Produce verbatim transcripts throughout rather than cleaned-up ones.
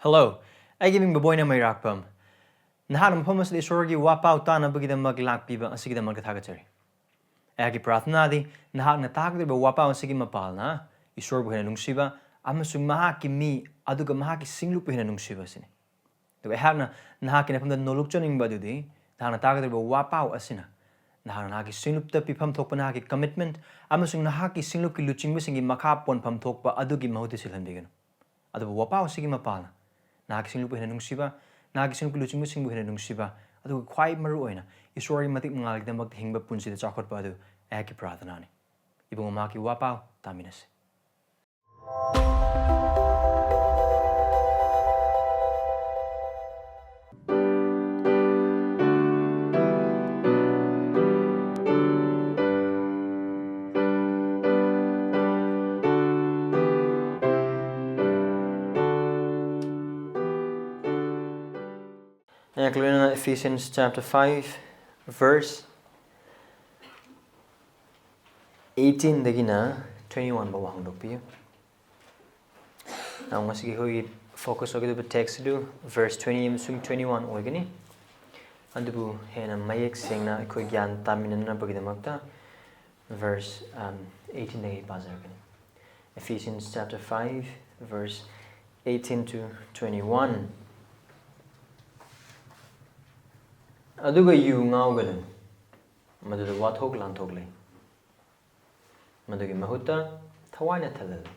Hello, ꯑꯩꯒꯤ ꯃꯤꯡ ꯕꯕꯣꯏꯅ ꯃꯩꯔꯥꯛꯄꯝ꯫ ꯅꯍꯥꯛꯅ ꯃꯐꯝ ꯑꯁꯤꯗ ꯏꯁꯣꯔꯒꯤ ꯋꯥꯄꯥꯎ ꯇꯥꯅꯕꯒꯤꯗꯃꯛ ꯂꯥꯛꯄꯤꯕ ꯑꯁꯤꯒꯤꯗꯃꯛꯇ ꯊꯥꯒꯠꯆꯔꯤ꯫ ꯑꯩꯍꯥꯛꯀꯤ ꯄ꯭ꯔꯥꯔꯊꯅꯥꯗꯤ ꯅꯍꯥꯛꯅ ꯇꯥꯒꯗꯧꯔꯤꯕ ꯋꯥꯄꯥꯎ ꯑꯁꯤꯒꯤ ꯃꯄꯥꯜꯅ ꯏꯁꯣꯔꯕꯨ ꯍꯦꯟꯅ ꯅꯨꯡꯁꯤꯕ ꯑꯃꯁꯨꯡ ꯃꯍꯥꯛꯀꯤ ꯃꯤ ꯑꯗꯨꯒ ꯃꯍꯥꯛꯀꯤ ꯁꯤꯡꯂꯨꯞꯄꯨ ꯍꯦꯟꯅ ꯅꯨꯡꯁꯤꯕ ꯑꯁꯤꯅꯤ꯫ ꯑꯗꯨꯒ ꯑꯩꯍꯥꯛꯅ ꯅꯍꯥꯛꯀꯤ ꯅꯐꯝꯗ ꯅꯣꯂꯨꯛꯆꯅꯤꯡꯕ ꯑꯗꯨꯗꯤ ꯅꯍꯥꯛꯅ ꯇꯥꯒꯗꯧꯔꯤꯕ ꯋꯥꯄꯥꯎ ꯑꯁꯤꯅ ꯅꯍꯥꯛꯅ ꯅꯍꯥꯛꯀꯤ ꯁꯤꯡꯂꯨꯞꯇ ꯄꯤꯐꯝ ꯊꯣꯛꯄ ꯅꯍꯥꯛꯀꯤ commitment ꯑꯃꯁꯨꯡ ꯅꯍꯥꯛꯀꯤ ꯁꯤꯡꯂꯨꯞꯀꯤ ꯂꯨꯆꯤꯡꯕꯁꯤꯡꯒꯤ ꯃꯈꯥ ꯄꯣꯟꯐꯝ ꯊꯣꯛꯄ ꯑꯗꯨꯒꯤ ꯃꯍꯨꯠꯇ ꯁꯤꯜꯍꯟꯕꯤꯒꯅꯨ꯫ ꯑꯗꯨꯕꯨ ꯋꯥꯄꯥꯎ ꯑꯁꯤꯒꯤ ꯃꯄꯥꯜꯅ ꯅꯍꯥꯛꯀꯤ ꯁꯤꯡꯂꯨꯞꯄꯨ ꯍꯦꯟꯅ ꯅꯨꯡꯁꯤꯕ, ꯅꯍꯥꯛꯀꯤ ꯁꯤꯡꯂꯨꯞꯀꯤ ꯂꯨꯆꯤꯡꯕꯁꯤꯡꯕꯨ ꯍꯦꯟꯅ ꯅꯨꯡꯁꯤꯕ, ꯑꯗꯨꯒ ꯈ꯭ꯋꯥꯏ ꯃꯔꯨ ꯑꯣꯏꯅ ꯏꯁꯣꯔꯒꯤ ꯃꯇꯤꯛ ꯃꯉꯥꯜꯒꯤꯗꯃꯛꯇ ꯍꯤꯡꯕ ꯄꯨꯟꯁꯤꯗ ꯆꯥꯎꯈꯠꯄ ꯑꯗꯨ ꯑꯩꯍꯥꯛꯀꯤ ꯄ꯭ꯔꯥꯔꯊꯅꯥꯅꯤ꯫ ꯏꯕꯨꯡꯉꯣ, ꯃꯍꯥꯛꯀꯤ ꯋꯥꯄꯥꯎ ꯇꯥꯃꯤꯟꯅꯁꯤ꯫ ꯑꯩꯅ clear Ephesians chapter five, verse eighteen ꯗꯒꯤꯅ twenty one ꯐꯥꯎꯕ ꯍꯥꯡꯗꯣꯛꯄꯤꯌꯨ꯫ ꯅꯥꯎ, ꯉꯁꯤꯒꯤ ꯑꯩꯈꯣꯏꯒꯤ focus ꯑꯣꯏꯒꯗꯕ text ꯑꯗꯨ verse twenty ꯑꯃꯁꯨꯡ twenty one ꯑꯣꯏꯒꯅꯤ꯫ ꯑꯗꯨꯕꯨ ꯍꯦꯟꯅ ꯃꯌꯦꯛ ꯁꯦꯡꯅ ꯑꯩꯈꯣꯏ ꯒ꯭ꯌꯥꯟ ꯇꯥꯃꯤꯟꯅꯅꯕꯒꯤꯗꯃꯛꯇ verse, um, eighteen ꯗꯒꯤ ꯄꯥꯖꯔꯛꯀꯅꯤ꯫ Ephesians chapter five, verse eighteen to twenty one꯫ ꯑꯗꯨꯒ ꯌꯨ ꯉꯥꯎꯒꯅꯨ, ꯃꯗꯨꯗ ꯋꯥꯊꯣꯛ ꯂꯥꯟꯊꯣꯛ ꯂꯩ꯫ ꯃꯗꯨꯒꯤ ꯃꯍꯨꯠꯇ ꯊꯋꯥꯏꯅ ꯊꯜꯍꯜꯂꯨ꯫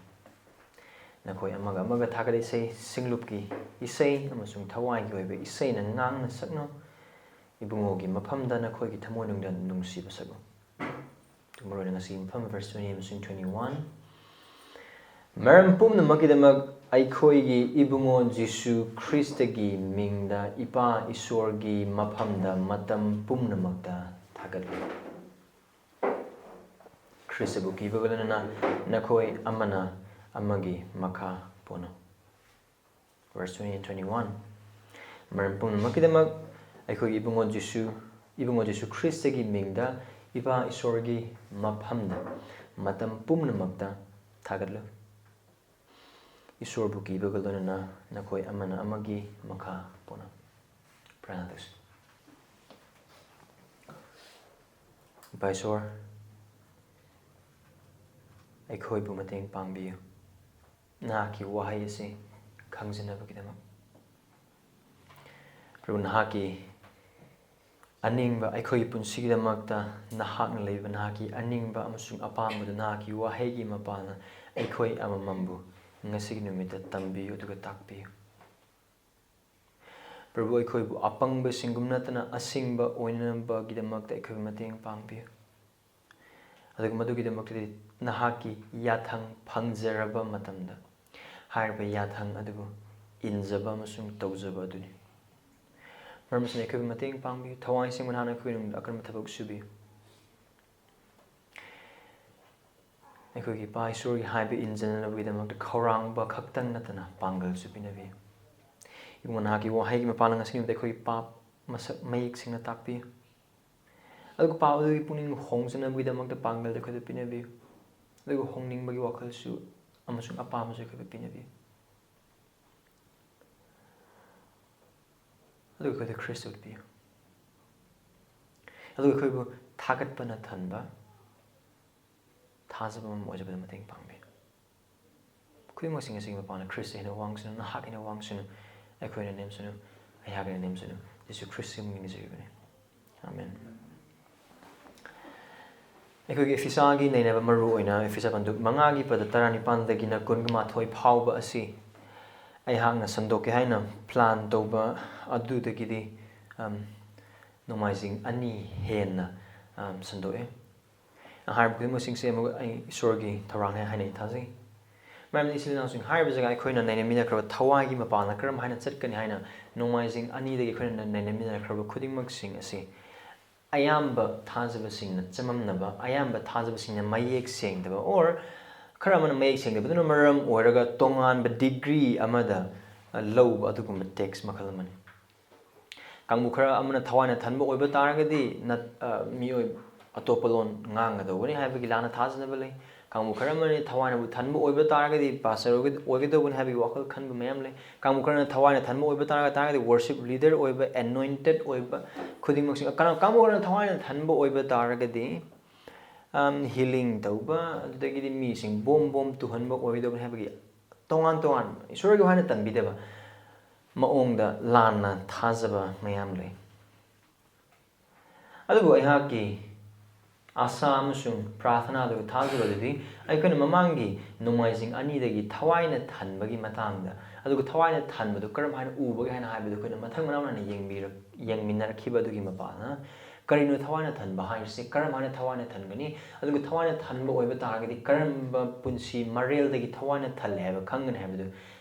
ꯅꯈꯣꯏ ꯑꯃꯒ ꯑꯃꯒ ꯊꯥꯒꯠ ꯏꯁꯩ, ꯁꯤꯡꯂꯨꯞꯀꯤ ꯏꯁꯩ ꯑꯃꯁꯨꯡ ꯊꯋꯥꯏꯒꯤ ꯑꯣꯏꯕ ꯏꯁꯩꯅ ꯉꯥꯡꯅ ꯁꯛꯅꯧ꯫ ꯏꯕꯨꯡꯉꯣꯒꯤ ꯃꯐꯝꯗ ꯅꯈꯣꯏꯒꯤ ꯊꯃꯣꯏꯅꯨꯡꯗ ꯅꯨꯡꯁꯤꯕ ꯁꯛꯎ꯫ ꯑꯗꯨ ꯃꯔꯨꯑꯣꯏꯅ ꯉꯁꯤꯒꯤ ꯃꯐꯝ verse twenty ꯑꯃꯁꯨꯡ twenty one꯫ ꯃꯔꯝ ꯄꯨꯝꯅꯃꯛꯀꯤꯗꯃꯛ ꯑꯩꯈꯣꯏꯒꯤ ꯏꯕꯨꯡꯉꯣ ꯖꯤꯁꯨ ꯈ꯭ꯔꯤꯁꯇꯒꯤ ꯃꯤꯡꯗ ꯏꯄꯥ ꯏꯁꯣꯔꯒꯤ ꯃꯐꯝꯗ ꯃꯇꯝ ꯄꯨꯝꯅꯃꯛꯇ ꯊꯥꯒꯠꯂꯤ꯫ ꯈ꯭ꯔꯤꯁꯇꯕꯨ ꯀꯤꯕꯒ ꯂꯣꯏꯅꯅ ꯅꯈꯣꯏ ꯑꯃꯅ ꯑꯃꯒꯤ ꯃꯈꯥ ꯄꯣꯟꯅꯧ꯫ Verse twenty and twenty one꯫ ꯃꯔꯝ ꯄꯨꯝꯅꯃꯛꯀꯤꯗꯃꯛ ꯑꯩꯈꯣꯏꯒꯤ ꯏꯕꯨꯡꯉꯣ ꯖꯤꯁꯨ, ꯏꯕꯨꯡꯉꯣ ꯖꯤꯁꯨ ꯈ꯭ꯔꯤꯁꯇꯒꯤ ꯃꯤꯡꯗ ꯏꯄꯥ ꯏꯁꯣꯔꯒꯤ ꯃꯐꯝꯗ ꯃꯇꯝ ꯄꯨꯝꯅꯃꯛꯇ ꯊꯥꯒꯠꯂꯨ꯫ ꯏꯁꯣꯔꯕꯨ ꯀꯤꯕꯒ ꯂꯣꯏꯅꯅ ꯅꯈꯣꯏ ꯑꯃꯅ ꯑꯃꯒꯤ ꯃꯈꯥ ꯄꯣꯟꯅ ꯄ꯭ꯔꯥꯔꯊꯅꯥ ꯇꯧꯁꯤ꯫ ꯏꯄꯥ ꯏꯁꯣꯔ, ꯑꯩꯈꯣꯏꯕꯨ ꯃꯇꯦꯡ ꯄꯥꯡꯕꯤꯌꯨ, ꯅꯍꯥꯛꯀꯤ ꯋꯥꯍꯩ ꯑꯁꯤ ꯈꯪꯖꯅꯕꯒꯤꯗꯃꯛ꯫ ꯄ꯭ꯔꯚꯨ, ꯅꯍꯥꯛꯀꯤ ꯑꯅꯤꯡꯕ, ꯑꯩꯈꯣꯏꯒꯤ ꯄꯨꯟꯁꯤꯒꯤꯗꯃꯛꯇ ꯅꯍꯥꯛꯅ ꯂꯩꯕ ꯅꯍꯥꯛꯀꯤ ꯑꯅꯤꯡꯕ ꯑꯃꯁꯨꯡ ꯑꯄꯥꯝꯕꯗꯨ ꯅꯍꯥꯛꯀꯤ ꯋꯥꯍꯩꯒꯤ ꯃꯄꯥꯟꯅ ꯑꯩꯈꯣꯏ ꯑꯃꯃꯝꯕꯨ ꯉꯁꯤꯒꯤ ꯅꯨꯃꯤꯠꯇ ꯇꯝꯕꯤꯌꯨ ꯑꯗꯨꯒ ꯇꯥꯛꯄꯤꯌꯨ꯫ ꯄ꯭ꯔꯚꯨ, ꯑꯩꯈꯣꯏꯕꯨ ꯑꯄꯪꯕꯁꯤꯡꯒꯨꯝ ꯅꯠꯇꯅ ꯑꯁꯤꯡꯕ ꯑꯣꯏꯅꯅꯕꯒꯤꯗꯃꯛꯇ ꯑꯩꯈꯣꯏꯕꯨ ꯃꯇꯦꯡ ꯄꯥꯡꯕꯤꯌꯨ꯫ ꯑꯗꯨꯒ ꯃꯗꯨꯒꯤꯗꯃꯛꯇꯗꯤ ꯅꯍꯥꯛꯀꯤ ꯌꯥꯊꯪ ꯐꯪꯖꯔꯕ ꯃꯇꯝꯗ ꯍꯥꯏꯔꯤꯕ ꯌꯥꯊꯪ ꯑꯗꯨꯕꯨ ꯏꯟꯖꯕ ꯑꯃꯁꯨꯡ ꯇꯧꯖꯕ ꯑꯗꯨꯅꯤ꯫ ꯃꯔꯝ ꯑꯁꯤꯅ ꯑꯩꯈꯣꯏꯕꯨ ꯃꯇꯦꯡ ꯄꯥꯡꯕꯤꯌꯨ, ꯊꯋꯥꯏ ꯁꯦꯡꯕ ꯅꯍꯥꯛꯅ ꯑꯩꯈꯣꯏ ꯃꯅꯨꯡꯗ ꯑꯀꯟꯕ ꯊꯕꯛ ꯁꯨꯕꯤꯌꯨ꯫ ꯑꯩꯈꯣꯏꯒꯤ ꯏꯄꯥ ꯏꯁꯣꯔꯒꯤ ꯍꯥꯏꯕ ꯏꯟꯖꯅꯅꯕꯒꯤꯗꯃꯛꯇ ꯈꯧꯔꯥꯡꯕ ꯈꯛꯇꯪ ꯅꯠꯇꯅ ꯄꯥꯡꯒꯜꯁꯨ ꯄꯤꯅꯕꯤꯌꯨ꯫ ꯏꯕꯨꯡꯉꯣ, ꯅꯍꯥꯛꯀꯤ ꯋꯥꯍꯩꯒꯤ ꯃꯄꯥꯟꯅ ꯉꯁꯤ ꯅꯨꯃꯤꯠꯇ ꯑꯩꯈꯣꯏꯒꯤ ꯄꯥꯞ ꯃꯁꯛ ꯃꯌꯦꯛ ꯁꯦꯡꯅ ꯇꯥꯛꯄꯤꯌꯨ꯫ ꯑꯗꯨꯒ ꯄꯥꯞ ꯑꯗꯨꯒꯤ ꯄꯨꯛꯅꯤꯡ ꯍꯣꯡꯖꯅꯕꯒꯤꯗꯃꯛꯇ ꯄꯥꯡꯒꯜꯗ ꯑꯩꯈꯣꯏꯗ ꯄꯤꯅꯕꯤꯌꯨ꯫ ꯑꯗꯨꯒ ꯍꯣꯡꯅꯤꯡꯕꯒꯤ ꯋꯥꯈꯜꯁꯨ ꯑꯃꯁꯨꯡ ꯑꯄꯥꯝꯕꯁꯨ ꯑꯩꯈꯣꯏꯗ ꯄꯤꯅꯕꯤꯌꯨ꯫ ꯑꯗꯨꯒ ꯑꯩꯈꯣꯏꯗ ꯈ꯭ꯔꯤꯁꯇ ꯎꯠꯄꯤꯌꯨ꯫ ꯑꯗꯨꯒ ꯑꯩꯈꯣꯏꯕꯨ ꯊꯥꯒꯠꯄꯅ ꯊꯟꯕ ꯊꯥꯖꯕ ꯑꯃ ꯑꯣꯏꯖꯕꯗ ꯃꯇꯦꯡ ꯄꯥꯡꯕꯤꯌꯨ꯫ ꯈꯨꯗꯤꯡꯃꯛꯁꯤꯡ ꯑꯁꯤꯒꯤ ꯃꯄꯥꯟꯗ ꯈ꯭ꯔꯤꯁꯇ ꯍꯦꯟꯅ ꯋꯥꯡꯁꯅꯨ, ꯅꯍꯥꯛ ꯍꯦꯟꯅ ꯋꯥꯡꯁꯅꯨ, ꯑꯩꯈꯣꯏꯅ ꯅꯦꯝꯁꯅꯨ, ꯑꯩꯍꯥꯛꯅ ꯅꯦꯝꯁꯅꯨ, ꯌꯦꯁꯨ ꯈ꯭ꯔꯤꯁꯇꯒꯤ ꯃꯃꯤꯡ ꯅꯤꯖꯔꯤꯕꯅꯤ꯫ ꯑꯥꯃꯦꯟ꯫ ꯑꯩꯈꯣꯏꯒꯤ ꯏꯐꯤꯁꯥꯒꯤ ꯅꯩꯅꯕ, ꯃꯔꯨ ꯑꯣꯏꯅ ꯏꯐꯤꯁꯥ ꯄꯟꯗꯨꯞ ꯃꯉꯥꯒꯤ ꯄꯗ ꯇꯔꯥꯅꯤꯄꯥꯟꯗꯒꯤꯅ ꯀꯨꯟꯃꯥꯊꯣꯏ ꯐꯥꯎꯕ ꯑꯁꯤ ꯑꯩꯍꯥꯛꯅ ꯁꯟꯗꯣꯛꯀꯦ ꯍꯥꯏꯅ ꯄ꯭ꯂꯥꯟ ꯇꯧꯕ ꯑꯗꯨꯗꯒꯤꯗꯤ, ꯑꯝ, ꯅꯣꯡꯃꯥꯏꯖꯤꯡ ꯑꯅꯤ ꯍꯦꯟꯅ, ꯑꯝ, ꯁꯟꯗꯣꯛꯑꯦ꯫ ꯍꯥꯏꯔꯤꯕ ꯈꯨꯗꯤꯡꯃꯛꯁꯤꯡꯁꯦ ꯑꯃꯨꯛ ꯑꯩ ꯏꯁꯣꯔꯒꯤ ꯊꯧꯔꯥꯡꯅꯦ ꯍꯥꯏꯅ ꯑꯩ ꯊꯥꯖꯩ꯫ ꯃꯔꯝꯗꯤ ꯏꯆꯤꯜ ꯏꯅꯥꯎꯁꯤꯡ, ꯍꯥꯏꯔꯤꯕ ꯖꯒꯥ ꯑꯩꯈꯣꯏꯅ ꯅꯩꯅꯃꯤꯟꯅꯈ꯭ꯔꯕ ꯊꯋꯥꯏꯒꯤ ꯃꯄꯥꯟꯅ ꯀꯔꯝ ꯍꯥꯏꯅ ꯆꯠꯀꯅꯤ ꯍꯥꯏꯅ ꯅꯣꯡꯃꯥꯏꯖꯤꯡ ꯑꯅꯤꯗꯒꯤ ꯑꯩꯈꯣꯏꯅ ꯅꯩꯅꯃꯤꯟꯅꯈ꯭ꯔꯕ ꯈꯨꯗꯤꯡꯃꯛꯁꯤꯡ ꯑꯁꯤ ꯑꯌꯥꯝꯕ ꯊꯥꯖꯕꯁꯤꯡꯅ ꯆꯃꯝꯅꯕ, ꯑꯌꯥꯝꯕ ꯊꯥꯖꯕꯁꯤꯡꯅ ꯃꯌꯦꯛ ꯁꯦꯡꯗꯕ, or ꯈꯔ ꯑꯃꯅ ꯃꯌꯦꯛ ꯁꯦꯡꯗꯕꯗꯨꯅ ꯃꯔꯝ ꯑꯣꯏꯔꯒ ꯇꯣꯉꯥꯟꯕ ꯗꯤꯒ꯭ꯔꯤ ꯑꯃꯗ, ꯑ, ꯂꯧꯕ ꯑꯗꯨꯒꯨꯝꯕ ꯇꯦꯛꯁ ꯃꯈꯜ ꯑꯃꯅꯤ꯫ ꯀꯥꯡꯕꯨ ꯈꯔ ꯑꯃꯅ ꯊꯋꯥꯏꯅ ꯊꯟꯕ ꯑꯣꯏꯕ ꯇꯥꯔꯒꯗꯤ ꯅꯠ-, ꯑ, ꯃꯤꯑꯣꯏ ꯑꯇꯣꯞꯄ ꯂꯣꯟ ꯉꯥꯡꯒꯗꯧꯕꯅꯤ ꯍꯥꯏꯕꯒꯤ ꯂꯥꯟꯅ ꯊꯥꯖꯅꯕ ꯂꯩ꯫ ꯀꯥꯡꯕꯨ ꯈꯔ ꯑꯃꯅ ꯊꯋꯥꯏꯅꯕꯨ ꯊꯟꯕ ꯑꯣꯏꯕ ꯇꯥꯔꯒꯗꯤ ꯄꯥꯁꯇꯔ ꯑꯣꯏꯒ-, ꯑꯣꯏꯒꯗꯧꯕꯅꯤ ꯍꯥꯏꯕꯒꯤ ꯋꯥꯈꯜ ꯈꯟꯕ ꯃꯌꯥꯝ ꯂꯩ꯫ ꯀꯥꯡꯕꯨ ꯈꯔꯅ ꯊꯋꯥꯏꯅ ꯊꯟꯕ ꯑꯣꯏꯕ ꯇꯥꯔꯒ-, ꯇꯥꯔꯒꯗꯤ ꯋꯔꯁꯤꯞ ꯂꯤꯗꯔ ꯑꯣꯏꯕ, ꯑꯦꯅꯣꯏꯟꯇꯦꯠ ꯑꯣꯏꯕ ꯈꯨꯗꯤꯡꯃꯛꯁꯤꯡ, ꯀꯅꯥ-, ꯀꯥꯡꯕꯨ ꯈꯔꯅ ꯊꯋꯥꯏꯅ ꯊꯟꯕ ꯑꯣꯏꯕ ꯇꯥꯔꯒꯗꯤ, ꯑꯝ, ꯍꯤꯂꯤꯡ ꯇꯧꯕ, ꯑꯗꯨꯗꯒꯤꯗꯤ ꯃꯤꯁꯤꯡ ꯕꯣꯝ ꯕꯣꯝ ꯇꯨꯍꯟꯕ ꯑꯣꯏꯒꯗꯧꯕꯅꯤ ꯍꯥꯏꯕꯒꯤ ꯇꯣꯉꯥꯟ ꯇꯣꯉꯥꯟꯕ ꯏꯁꯣꯔꯒꯤ ꯋꯥꯍꯩꯅ ꯇꯝꯕꯤꯗꯕ ꯃꯑꯣꯡꯗ ꯂꯥꯟꯅ ꯊꯥꯖꯕ ꯃꯌꯥꯝ ꯂꯩ꯫ ꯑꯗꯨꯕꯨ ꯑꯩꯍꯥꯛꯀꯤ ꯑꯥꯁꯥ ꯑꯃꯁꯨꯡ ꯄ꯭ꯔꯥꯔꯊꯅꯥ ꯑꯗꯨꯒ ꯊꯥꯖꯕ ꯑꯗꯨꯗꯤ ꯑꯩꯈꯣꯏꯅ ꯃꯃꯥꯡꯒꯤ ꯅꯣꯡꯃꯥꯏꯖꯤꯡ ꯑꯅꯤꯗꯒꯤ ꯊꯋꯥꯏꯅ ꯊꯟꯕꯒꯤ ꯃꯇꯥꯡꯗ, ꯑꯗꯨꯒ ꯊꯋꯥꯏꯅ ꯊꯟꯕꯗꯨ ꯀꯔꯝ ꯍꯥꯏꯅ ꯎꯕꯒꯦ ꯍꯥꯏꯅ ꯍꯥꯏꯕꯗꯨ ꯑꯩꯈꯣꯏꯅ ꯃꯊꯪ ꯃꯅꯥꯎ ꯅꯥꯏꯅ ꯌꯦꯡꯕꯤꯔꯛ-, ꯌꯦꯡꯃꯤꯟꯅꯔꯛꯈꯤꯕ ꯑꯗꯨꯒꯤ ꯃꯄꯥꯅ ꯀꯔꯤꯅꯣ ꯊꯋꯥꯏꯅ ꯊꯟꯕ ꯍꯥꯏꯔꯤꯁꯦ? ꯀꯔꯝ ꯍꯥꯏꯅ ꯊꯋꯥꯏꯅ ꯊꯟꯒꯅꯤ? ꯑꯗꯨꯒ ꯊꯋꯥꯏꯅ ꯊꯟꯕ ꯑꯣꯏꯕ ꯇꯥꯔꯒꯗꯤ ꯀꯔꯝꯕ ꯄꯨꯟꯁꯤ ꯃꯔꯦꯜꯗꯒꯤ ꯊꯋꯥꯏꯅ ꯊꯜꯂꯦ ꯍꯥꯏꯕ ꯈꯪꯒꯅꯤ ꯍꯥꯏꯕꯗꯨ,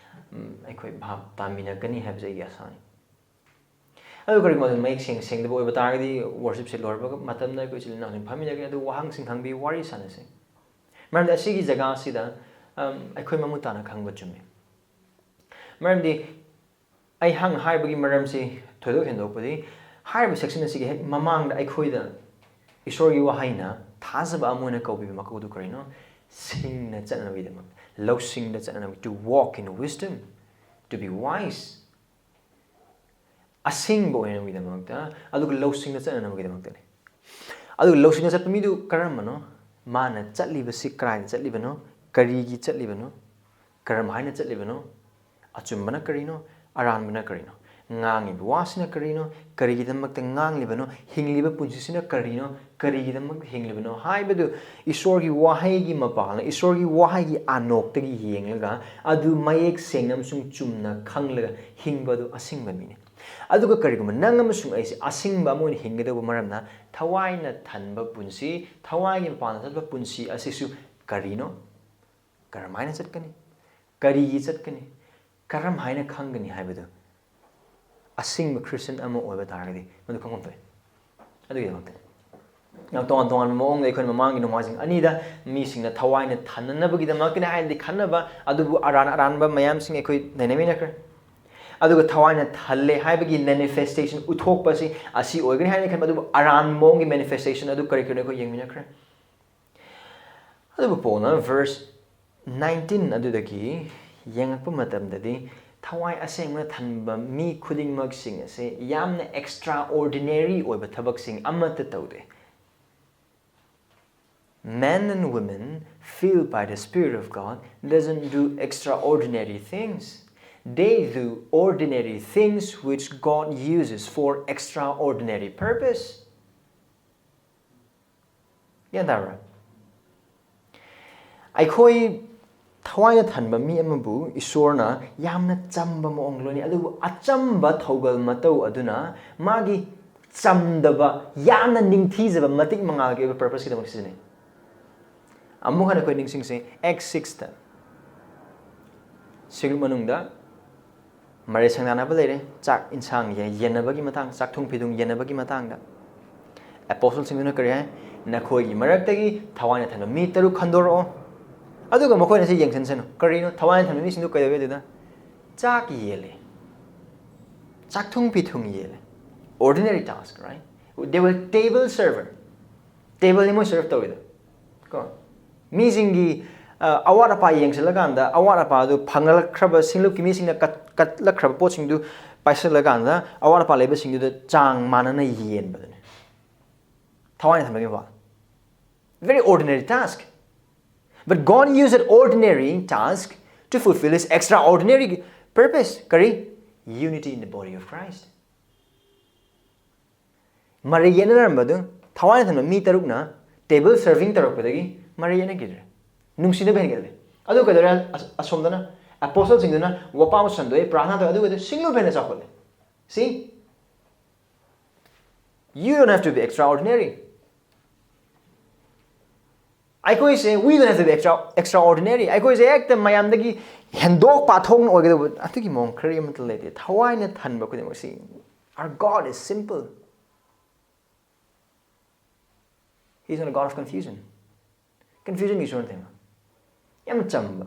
ꯎꯝ, ꯑꯩꯈꯣꯏ ꯚꯥꯞ ꯇꯥꯃꯤꯟꯅꯒꯅꯤ ꯍꯥꯏꯕꯁꯦ ꯑꯩꯒꯤ ꯑꯥꯁꯥꯅꯤ꯫ ꯑꯗꯨ ꯀꯔꯤꯒꯨꯝꯕ ꯑꯗꯨ ꯃꯌꯦꯛ ꯁꯦꯡ-, ꯁꯦꯡꯗꯕ ꯑꯣꯏꯕ ꯇꯥꯔꯒꯗꯤ ꯋꯥꯔꯁꯤꯞꯁꯦ ꯂꯣꯏꯔꯕ ꯃꯇꯝꯗ ꯑꯩꯈꯣꯏ ꯏꯆꯤꯜ ꯏꯅꯥꯎꯁꯤꯡ ꯐꯝꯃꯤꯟꯅꯒꯅꯤ, ꯑꯗꯨ ꯋꯥꯍꯪꯁꯤꯡ ꯍꯪꯕꯤꯌꯨ, ꯋꯥꯔꯤ ꯁꯥꯟꯅꯁꯤ꯫ ꯃꯔꯝꯗꯤ ꯑꯁꯤꯒꯤ ꯖꯒꯥ ꯑꯁꯤꯗ, ꯑꯝ, ꯑꯩꯈꯣꯏ ꯃꯃꯨꯠ ꯇꯥꯅ ꯈꯪꯕ ꯆꯨꯝꯃꯤ꯫ ꯃꯔꯝꯗꯤ ꯑꯩꯍꯥꯛꯅ ꯍꯥꯏꯕꯒꯤ ꯃꯔꯝꯁꯤ ꯊꯣꯏꯗꯣꯛ ꯍꯦꯟꯗꯣꯛꯄꯗꯤ, ꯍꯥꯏꯔꯤꯕ ꯁꯦꯛꯁꯟ ꯑꯁꯤꯒꯤ ꯍꯦꯛ ꯃꯃꯥꯡꯗ ꯑꯩꯈꯣꯏꯗ ꯏꯁꯣꯔꯒꯤ ꯋꯥꯍꯩꯅ ꯊꯥꯖꯕ ꯑꯃ ꯑꯣꯏꯅ ꯀꯧꯕꯤꯕ ꯃꯀꯧꯗꯨ ꯀꯔꯤꯅꯣ? ꯁꯤꯡꯅ ꯆꯠꯅꯕꯒꯤꯗꯃꯛ, ꯂꯧꯁꯤꯡꯗ ꯆꯠꯅꯕ, to walk in wisdom, to be wise꯫ ꯑꯁꯤꯡꯕ ꯑꯣꯏꯅꯕꯒꯤꯗꯃꯛꯇ, ꯑꯗꯨꯒ ꯂꯧꯁꯤꯡꯗ ꯆꯠꯅꯅꯕꯒꯤꯗꯃꯛꯇꯅꯤ꯫ ꯑꯗꯨꯒ ꯂꯧꯁꯤꯡꯗ ꯆꯠꯄ ꯃꯤꯗꯨ ꯀꯔꯝꯕꯅꯣ? ꯃꯥꯅ ꯆꯠꯂꯤꯕꯁꯤ ꯀꯗꯥꯏꯗ ꯆꯠꯂꯤꯕꯅꯣ? ꯀꯔꯤꯒꯤ ꯆꯠꯂꯤꯕꯅꯣ? ꯀꯔꯝ ꯍꯥꯏꯅ ꯆꯠꯂꯤꯕꯅꯣ? ꯑꯆꯨꯝꯕꯅ ꯀꯔꯤꯅꯣ? ꯑꯔꯥꯟꯕꯅ ꯀꯔꯤꯅꯣ? ꯉꯥꯡꯉꯤꯕ ꯋꯥꯁꯤꯅ ꯀꯔꯤꯅꯣ? ꯀꯔꯤꯒꯤꯗꯃꯛꯇ ꯉꯥꯡꯂꯤꯕꯅꯣ? ꯍꯤꯡꯂꯤꯕ ꯄꯨꯟꯁꯤꯁꯤꯅ ꯀꯔꯤꯅꯣ? ꯀꯔꯤꯒꯤꯗꯃꯛ ꯍꯤꯡꯂꯤꯕꯅꯣ ꯍꯥꯏꯕꯗꯨ ꯏꯁꯣꯔꯒꯤ ꯋꯥꯍꯩꯒꯤ ꯃꯄꯥꯜꯅ, ꯏꯁꯣꯔꯒꯤ ꯋꯥꯍꯩꯒꯤ ꯑꯥꯅꯣꯛꯇꯒꯤ ꯌꯦꯡꯂꯒ ꯑꯗꯨ ꯃꯌꯦꯛ ꯁꯦꯡꯅ ꯑꯃꯁꯨꯡ ꯆꯨꯝꯅ ꯈꯪꯂꯒ ꯍꯤꯡꯕ ꯑꯗꯨ ꯑꯁꯤꯡꯕ ꯃꯤꯅꯤ꯫ ꯑꯗꯨꯒ ꯀꯔꯤꯒꯨꯝꯕ ꯅꯪ ꯑꯃꯁꯨꯡ ꯑꯩꯁꯦ ꯑꯁꯤꯡꯕ ꯑꯃ ꯑꯣꯏꯅ ꯍꯤꯡꯒꯗꯧꯕ ꯃꯔꯝꯅ ꯊꯋꯥꯏꯅ ꯊꯟꯕ ꯄꯨꯟꯁꯤ, ꯊꯋꯥꯏꯒꯤ ꯃꯄꯥꯟꯗ ꯆꯠꯄ ꯄꯨꯟꯁꯤ ꯑꯁꯤꯁꯨ ꯀꯔꯤꯅꯣ? ꯀꯔꯝꯍꯥꯏꯅ ꯆꯠꯀꯅꯤ? ꯀꯔꯤꯒꯤ ꯆꯠꯀꯅꯤ? ꯀꯔꯝ ꯍꯥꯏꯅ ꯈꯪꯒꯅꯤ ꯍꯥꯏꯕꯗꯨ ꯑꯁꯤꯡꯕ ꯈ꯭ꯔꯤꯁꯇꯤꯌꯟ ꯑꯃ ꯑꯣꯏꯕ ꯇꯥꯔꯒꯗꯤ ꯃꯗꯨ ꯈꯪꯐꯝ ꯊꯣꯛꯏ꯫ ꯑꯗꯨꯒꯤꯗꯃꯛꯇꯅꯤ꯫ ꯌꯥꯝ ꯇꯣꯉꯥꯟ ꯇꯣꯉꯥꯟꯕ ꯃꯑꯣꯡꯗ ꯑꯩꯈꯣꯏꯅ ꯃꯃꯥꯡꯒꯤ ꯅꯣꯡꯃꯥꯏꯖꯤꯡ ꯑꯅꯤꯗ ꯃꯤꯁꯤꯡꯅ ꯊꯋꯥꯏꯅ ꯊꯟꯅꯅꯕꯒꯤꯗꯃꯛꯇꯅꯤ ꯍꯥꯏꯅꯗꯤ ꯈꯟꯅꯕ, ꯑꯗꯨꯕꯨ ꯑꯔꯥꯟ ꯑꯔꯥꯟꯕ ꯃꯌꯥꯝꯁꯤꯡ ꯑꯩꯈꯣꯏ ꯅꯩꯅꯃꯤꯟꯅꯈ꯭ꯔꯦ꯫ ꯑꯗꯨꯒ ꯊꯋꯥꯏꯅ ꯊꯜꯂꯦ ꯍꯥꯏꯕꯒꯤ ꯃꯦꯅꯤꯐꯦꯁꯇꯦꯁꯟ ꯎꯠꯊꯣꯛꯄ ꯑꯁꯤ, ꯑꯁꯤ ꯑꯣꯏꯒꯅꯤ ꯍꯥꯏꯅ ꯈꯟꯕ, ꯑꯗꯨꯕꯨ ꯑꯔꯥꯟꯕ ꯃꯑꯣꯡꯒꯤ ꯃꯦꯅꯤꯐꯦꯁꯇꯦꯁꯟ ꯑꯗꯨ ꯀꯔꯤ ꯀꯔꯤꯅꯣ ꯑꯩꯈꯣꯏ ꯌꯦꯡꯃꯤꯟꯅꯈ꯭ꯔꯦ꯫ ꯑꯗꯨꯕꯨ ꯄꯣꯜꯅ verse nineteen ꯑꯗꯨꯗꯒꯤ ꯌꯦꯡꯉꯛꯄ ꯃꯇꯝꯗꯗꯤ, ꯊꯋꯥꯏ ꯑꯁꯦꯡꯕꯅ ꯊꯟꯕ ꯃꯤ ꯈꯨꯗꯤꯡꯃꯛꯁꯤꯡ ꯑꯁꯦ ꯌꯥꯝꯅ extraordinary ꯑꯣꯏꯕ ꯊꯕꯛꯁꯤꯡ ꯑꯃꯠꯇ ꯇꯧꯗꯦ꯫ Men and women filled by the Spirit of God doesn't do extraordinary things. They do ordinary things which God uses for extraordinary purpose. ꯒ꯭ꯌꯥꯟ ꯇꯥꯕ꯭ꯔꯥ? ꯑꯩꯈꯣꯏ ꯊꯋꯥꯏꯅ ꯊꯟꯕ ꯃꯤ ꯑꯃꯕꯨ ꯏꯁꯣꯔꯅ ꯌꯥꯝꯅ ꯆꯝꯕ ꯃꯑꯣꯡ ꯂꯣꯏꯅꯩ, ꯑꯗꯨꯕꯨ ꯑꯆꯝꯕ ꯊꯧꯒꯜ ꯃꯇꯧ ꯑꯗꯨꯅ ꯃꯥꯒꯤ ꯆꯝꯗꯕ, ꯌꯥꯝꯅ ꯅꯤꯡꯊꯤꯖꯕ, ꯃꯇꯤꯛ ꯃꯉꯥꯜꯒꯤ ꯑꯣꯏꯕ purposeꯀꯤꯗꯃꯛ ꯁꯤꯖꯤꯟꯅꯩ꯫ ꯑꯃꯨꯛ ꯍꯟꯅ ꯑꯩꯈꯣꯏ ꯅꯤꯡꯁꯤꯡꯁꯤ, Acts sixꯇ ꯁꯤꯡꯂꯨꯞ ꯃꯅꯨꯡꯗ ꯃꯔꯩ ꯁꯪꯅꯅꯕ ꯂꯩꯔꯦ, ꯆꯥꯛ ꯏꯟꯁꯥꯡ ꯌꯦ-, ꯌꯦꯟꯅꯕꯒꯤ ꯃꯇꯥꯡ, ꯆꯥꯛ ꯊꯨꯝ ꯐꯤꯗꯨꯝ ꯌꯦꯟꯅꯕꯒꯤ ꯃꯇꯥꯡꯗ꯫ ꯑꯦꯄꯣꯁꯇꯜꯁꯤꯡꯗꯨꯅ ꯀꯔꯤ ꯍꯥꯏ? "ꯅꯈꯣꯏꯒꯤ ꯃꯔꯛꯇꯒꯤ ꯊꯋꯥꯏꯅ ꯊꯟꯕ ꯃꯤ ꯇꯔꯨꯛ ꯈꯟꯗꯣꯔꯛꯑꯣ꯫" ꯑꯗꯨꯒ ꯃꯈꯣꯏꯅ ꯁꯤ ꯌꯦꯡꯁꯤꯟꯁꯅꯨ꯫ ꯀꯔꯤꯅꯣ? ꯊꯋꯥꯏꯅ ꯊꯟꯕ ꯃꯤꯁꯤꯡꯗꯨ ꯀꯩꯗꯧꯏ ꯑꯗꯨꯗ? ꯆꯥꯛ ꯌꯦꯜꯂꯦ, ꯆꯥꯛ ꯊꯨꯝ ꯐꯤꯊꯨꯡ ꯌꯦꯜꯂꯦ꯫ Ordinary task, right? They were table server. Tableꯅꯤ ꯃꯣꯏ serve ꯇꯧꯔꯤꯗꯣ꯫ ꯀꯣ? ꯃꯤꯁꯤꯡꯒꯤ, ꯑ, ꯑꯋꯥꯠ ꯑꯄꯥ ꯌꯦꯡꯁꯤꯜꯂꯀꯥꯟꯗ, ꯑꯋꯥꯠ ꯑꯄꯥꯗꯨ ꯐꯪꯂꯛꯈ꯭ꯔꯕ ꯁꯤꯡꯂꯨꯞꯀꯤ ꯃꯤꯁꯤꯡꯅ ꯀꯠ-, ꯀꯠꯂꯛꯈ꯭ꯔꯕ ꯄꯣꯠꯁꯤꯡꯗꯨ ꯄꯥꯏꯁꯤꯜꯂꯀꯥꯟꯗ, ꯑꯋꯥꯠ ꯑꯄꯥ ꯂꯩꯕꯁꯤꯡꯗꯨꯗ ꯆꯥꯡ ꯃꯥꯟꯅꯅ ꯌꯦꯟꯕꯗꯨꯅꯤ꯫ ꯊꯋꯥꯏꯅ ꯊꯟꯕꯒꯤ ꯋꯥ꯫ Very ordinary task. But God used that ordinary task to fulfill his extraordinary purpose. ꯀꯔꯤ? Unity in the body of Christ. ꯃꯔꯩ ꯌꯦꯠꯅꯔꯝꯕꯗꯨ ꯊꯋꯥꯏꯅ ꯊꯟꯕ ꯃꯤ ꯇꯔꯨꯛꯅ table serving ꯇꯧꯔꯛꯄꯗꯒꯤ ꯃꯔꯩ ꯌꯦꯠꯅꯈꯤꯗ꯭ꯔꯦ꯫ ꯅꯨꯡꯁꯤꯅꯕ ꯍꯦꯟꯒꯠꯂꯦ꯫ ꯑꯗꯨ ꯀꯩꯗꯧꯔꯦ? ꯑꯁ-, ꯑꯁꯣꯝꯗꯅ ꯑꯦꯄꯣꯁꯇꯜꯁꯤꯡꯗꯨꯅ ꯋꯥꯄꯥ ꯁꯟꯗꯣꯛꯑꯦ, ꯄ꯭ꯔꯥꯔꯊꯅꯥ ꯇꯧꯋꯦ, ꯑꯗꯨꯒꯗꯤ ꯁꯤꯡꯂꯨꯞ ꯍꯦꯟꯅ ꯆꯥꯎꯈꯠꯂꯦ꯫ See? You don't have to be extraordinary. ꯑꯩꯈꯣꯏꯁꯦ, we don't have to be extra, extraordinary. ꯑꯩꯈꯣꯏꯁꯦ ꯍꯦꯛꯇ ꯃꯌꯥꯝꯗꯒꯤ ꯍꯦꯟꯗꯣꯛ ꯄꯥꯊꯣꯛꯅ ꯑꯣꯏꯒꯗꯧꯕ ꯑꯗꯨꯒꯤ ꯃꯑꯣꯡ ꯈꯔ ꯑꯃꯠꯇ ꯂꯩꯇꯦ꯫ ꯊꯋꯥꯏꯅ ꯊꯟꯕ ꯈꯨꯗꯤꯡꯃꯛꯁꯤ, our God is simple. He is not a God of confusion. Confusionꯒꯤ ꯏꯁꯣꯔ ꯅꯠꯇꯦ ꯃꯥ꯫ ꯌꯥꯝ ꯆꯝꯕ꯫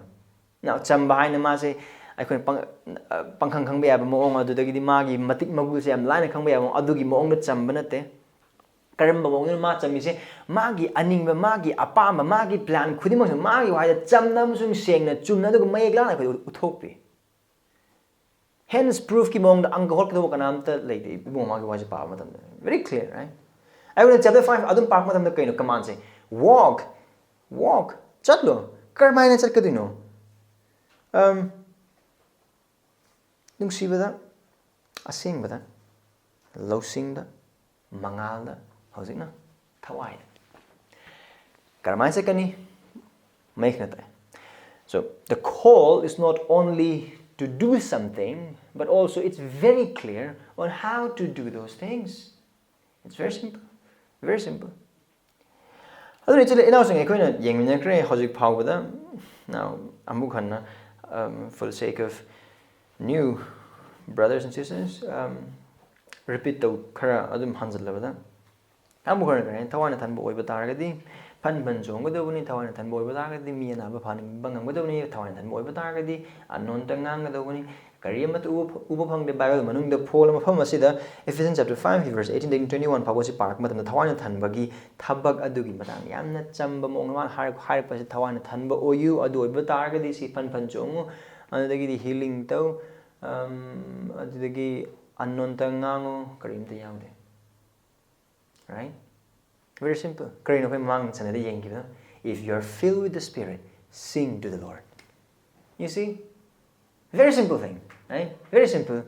Now, ꯆꯝꯕ ꯍꯥꯏꯅ ꯃꯥꯁꯦ ꯑꯩꯈꯣꯏꯅ ꯄꯪ-, ꯄꯪꯈꯪ ꯈꯪꯕ ꯌꯥꯕ ꯃꯑꯣꯡ, ꯑꯗꯨꯗꯒꯤꯗꯤ ꯃꯥꯒꯤ ꯃꯇꯤꯛ ꯃꯒꯨꯜꯁꯦ ꯌꯥꯝ ꯂꯥꯏꯅ ꯈꯪꯕ ꯌꯥꯕ ꯃꯑꯣꯡ, ꯑꯗꯨꯒꯤ ꯃꯑꯣꯡꯗ ꯆꯝꯕ ꯅꯠꯇꯦ꯫ ꯀꯔꯝꯕ ꯃꯑꯣꯡꯗꯅꯣ ꯃꯥ ꯆꯝꯃꯤꯁꯦ? ꯃꯥꯒꯤ ꯑꯅꯤꯡꯕ, ꯃꯥꯒꯤ ꯑꯄꯥꯝꯕ, ꯃꯥꯒꯤ plan ꯈꯨꯗꯤꯡꯃꯛꯁꯦ ꯃꯥꯒꯤ ꯋꯥꯍꯩꯗ ꯆꯝꯅ ꯑꯃꯁꯨꯡ ꯁꯦꯡꯅ, ꯆꯨꯝꯅ, ꯑꯗꯨꯒ ꯃꯌꯦꯛ ꯂꯥꯅ ꯑꯩꯈꯣꯏꯗ ꯎꯠꯊꯣꯛꯄꯤ꯫ Hence, proofꯀꯤ ꯃꯑꯣꯡꯗ ꯑꯪꯀ ꯍꯣꯠꯀꯗꯧꯕ ꯀꯅꯥꯝꯇ ꯂꯩꯇꯦ, ꯏꯕꯨꯡꯉꯣ, ꯃꯥꯒꯤ ꯋꯥꯍꯩꯁꯦ ꯄꯥꯕ ꯃꯇꯝꯗ꯫ Very clear, right? ꯑꯩꯈꯣꯏꯅ chapter five ꯑꯗꯨꯝ ꯄꯥꯔꯛꯄ ꯃꯇꯝꯗ ꯀꯩꯅꯣ commandꯁꯦ? Walk, walk, ꯆꯠꯂꯣ꯫ ꯀꯔꯝꯍꯥꯏꯅ ꯆꯠꯀꯗꯣꯏꯅꯣ? Um, ꯅꯨꯡꯁꯤꯕꯗ, ꯑꯁꯦꯡꯕꯗ, ꯂꯧꯁꯤꯡꯗ, ꯃꯉꯥꯜꯗ, ꯍꯧꯖꯤꯛꯅ ꯊꯋꯥꯏꯗ꯫ ꯀꯔꯝꯍꯥꯏꯅ ꯆꯠꯀꯅꯤ? ꯃꯌꯦꯛ ꯁꯦꯡꯅ ꯇꯥꯛꯑꯦ꯫ So, the call is not only to do something, but also it's very clear on how to do those things. It's very simple. Very simple. ꯑꯗꯨꯅ ꯏꯆꯤꯜ ꯏꯅꯥꯎꯁꯤꯡ, ꯑꯩꯈꯣꯏꯅ ꯌꯦꯡꯃꯤꯟꯅꯈ꯭ꯔꯦ ꯍꯧꯖꯤꯛ ꯐꯥꯎꯕꯗ꯫ Now, ꯑꯃꯨꯛ ꯍꯟꯅ, um, for the sake of new brothers and sisters, um, repeat ꯇꯧ, ꯈꯔ ꯑꯗꯨꯝ ꯍꯟꯖꯤꯜꯂꯕꯗ꯫ ꯑꯃꯨꯛ ꯍꯟꯅ ꯀꯔꯤ ꯍꯥꯏꯅꯤ? ꯊꯋꯥꯏꯅ ꯊꯟꯕ ꯑꯣꯏꯕ ꯇꯥꯔꯒꯗꯤ ꯐꯟ ꯐꯟ ꯆꯣꯡꯒꯗꯧꯕꯅꯤ꯫ ꯊꯋꯥꯏꯅ ꯊꯟꯕ ꯑꯣꯏꯕ ꯇꯥꯔꯒꯗꯤ ꯃꯤ ꯑꯅꯥꯕ ꯐꯍꯟꯕ ꯉꯝꯒꯗꯧꯕꯅꯤ꯫ ꯊꯋꯥꯏꯅ ꯊꯟꯕ ꯑꯣꯏꯕ ꯇꯥꯔꯒꯗꯤ unknownꯇ ꯉꯥꯡꯒꯗꯧꯕꯅꯤ꯫ ꯀꯔꯤ ꯑꯃꯠꯇ ꯎꯕ ꯐ-, ꯎꯕ ꯐꯪꯗꯦ꯫ ꯕꯥꯏꯕꯜ ꯃꯅꯨꯡꯗ ꯐꯣꯜ ꯃꯐꯝ ꯑꯁꯤꯗ Ephesians chapter five verse eighteen ꯗꯒꯤ twenty one ꯐꯥꯎꯕ ꯑꯁꯤ ꯄꯥꯔꯛꯄ ꯃꯇꯝꯗ ꯊꯋꯥꯏꯅ ꯊꯟꯕꯒꯤ ꯊꯕꯛ ꯑꯗꯨꯒꯤ ꯃꯇꯥꯡꯗ ꯌꯥꯝꯅ ꯆꯝꯕ ꯃꯑꯣꯡꯗ ꯃꯥꯅ ꯍꯥꯏꯔꯛ-, ꯍꯥꯏꯔꯛꯄꯁꯤ, "ꯊꯋꯥꯏꯅ ꯊꯟꯕ ꯑꯣꯏꯌꯨ, ꯑꯗꯨ ꯑꯣꯏꯕ ꯇꯥꯔꯒꯗꯤ ꯁꯤ ꯐꯟ ꯐꯟ ꯆꯣꯡꯉꯨ, ꯑꯗꯨꯗꯒꯤꯗꯤ healing ꯇꯧ, ꯑꯝ, ꯑꯗꯨꯗꯒꯤ unknownꯇ ꯉꯥꯡꯉꯨ", ꯀꯔꯤꯝꯇ ꯌꯥꯎꯗꯦ꯫ Right? Very simple. ꯀꯔꯤꯅꯣ ꯑꯩꯈꯣꯏ ꯃꯃꯥꯡ ꯁꯟꯗꯦꯗ ꯌꯦꯡꯈꯤꯕꯗꯣ? "If you are filled with the Spirit, sing to the Lord." You see? Very simple thing, right? Very simple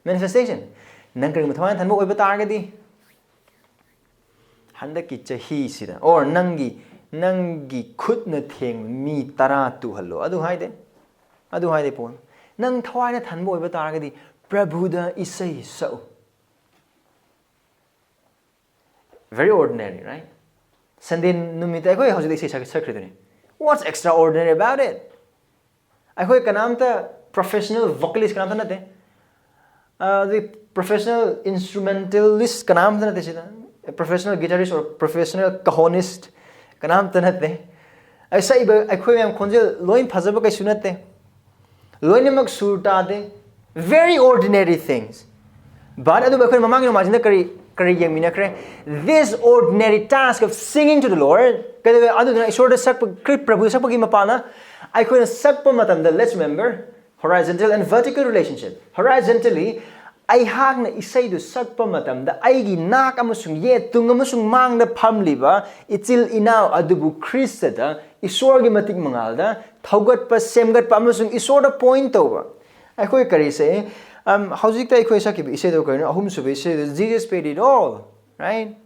manifestation. ꯅꯪ ꯀꯔꯤꯒꯨꯝꯕ ꯊꯋꯥꯏ ꯊꯟꯕ ꯑꯣꯏꯕ ꯇꯥꯔꯒꯗꯤ, ꯍꯟꯗꯛꯀꯤ ꯆꯍꯤꯁꯤꯗ, or ꯅꯪꯒꯤ, ꯅꯪꯒꯤ ꯈꯨꯠꯅ ꯊꯦꯡꯕ ꯃꯤ ꯇꯔꯥ ꯇꯨꯍꯜꯂꯣ꯫ ꯑꯗꯨ ꯍꯥꯏꯗꯦ꯫ ꯑꯗꯨ ꯍꯥꯏꯗꯦ ꯄꯣꯜ꯫ ꯅꯪ ꯊꯋꯥꯏꯅ ꯊꯟꯕ ꯑꯣꯏꯕ ꯇꯥꯔꯒꯗꯤ ꯄ꯭ꯔꯚꯨꯗ ꯏꯁꯩ ꯁꯛꯎ꯫ Very ordinary, right? ꯁꯟꯗꯦ ꯅꯨꯃꯤꯠꯇ ꯑꯩꯈꯣꯏ ꯍꯧꯖꯤꯛ ꯏꯁꯩ ꯁꯛ-, ꯁꯛꯈ꯭ꯔꯤꯗꯨꯅꯤ꯫ What's extraordinary about it? ꯑꯩꯈꯣꯏ ꯀꯅꯥꯝꯇ professional vocalist ꯀꯅꯥꯝꯇ ꯅꯠꯇꯦ꯫ ꯑ, ꯑꯗꯩ professional instrumentalist ꯀꯅꯥꯝꯇ ꯅꯠꯇꯦ ꯁꯤꯗ꯫ Professional guitarist or professional cajonist ꯀꯅꯥꯝꯇ ꯅꯠꯇꯦ꯫ ꯑꯩ ꯁꯛꯏꯕ ꯑꯩꯈꯣꯏ ꯃꯌꯥꯝ ꯈꯣꯟꯖꯦꯜ ꯂꯣꯏ ꯐꯖꯕ ꯀꯩꯁꯨ ꯅꯠꯇꯦ꯫ ꯂꯣꯏꯅꯃꯛ ꯁꯨꯔ ꯇꯥꯗꯦ꯫ Very ordinary things. But ꯑꯗꯨꯕꯨ ꯑꯩꯈꯣꯏ ꯃꯃꯥꯡꯒꯤ ꯅꯣꯡꯃꯥꯏꯖꯤꯡꯗ ꯀꯔꯤ ꯀꯔꯤ ꯌꯦꯡꯃꯤꯟꯅꯈ꯭ꯔꯦ? This ordinary task of singing to the Lord, ꯀꯩꯗꯧꯋꯦ? ꯑꯗꯨꯗꯨꯅ ꯏꯁꯣꯔꯗ ꯁꯛꯄ, ꯈ꯭ꯔꯤꯁ ꯄ꯭ꯔꯚꯨꯗ ꯁꯛꯄꯒꯤ ꯃꯄꯥꯟꯅ ꯑꯩꯈꯣꯏꯅ ꯁꯛꯄ ꯃꯇꯝꯗ, let's remember, horizontal and vertical relationship. Horizontally, ꯑꯩꯍꯥꯛꯅ ꯏꯁꯩꯗꯨ ꯁꯛꯄ ꯃꯇꯝꯗ ꯑꯩꯒꯤ ꯅꯥꯛ ꯑꯃꯁꯨꯡ ꯌꯦꯠ, ꯇꯨꯡ ꯑꯃꯁꯨꯡ ꯃꯥꯡꯗ ꯐꯝꯂꯤꯕ ꯏꯆꯤꯜ ꯏꯅꯥꯎ ꯑꯗꯨꯕꯨ ꯈ꯭ꯔꯤꯁꯇꯗ, ꯏꯁꯣꯔꯒꯤ ꯃꯇꯤꯛ ꯃꯉꯥꯜꯗ ꯊꯧꯒꯠꯄ, ꯁꯦꯝꯒꯠꯄ ꯑꯃꯁꯨꯡ ꯏꯁꯣꯔꯗ point ꯇꯧꯕ꯫ ꯑꯩꯈꯣꯏ ꯀꯔꯤꯁꯦ, ꯑꯝ, ꯍꯧꯖꯤꯛꯇ ꯑꯩꯈꯣꯏ ꯁꯛꯈꯤꯕ ꯏꯁꯩꯗꯣ ꯀꯩꯅꯣ? ꯑꯍꯨꯝꯁꯨꯕ ꯏꯁꯩꯗꯣ, Jesus paid it all, right?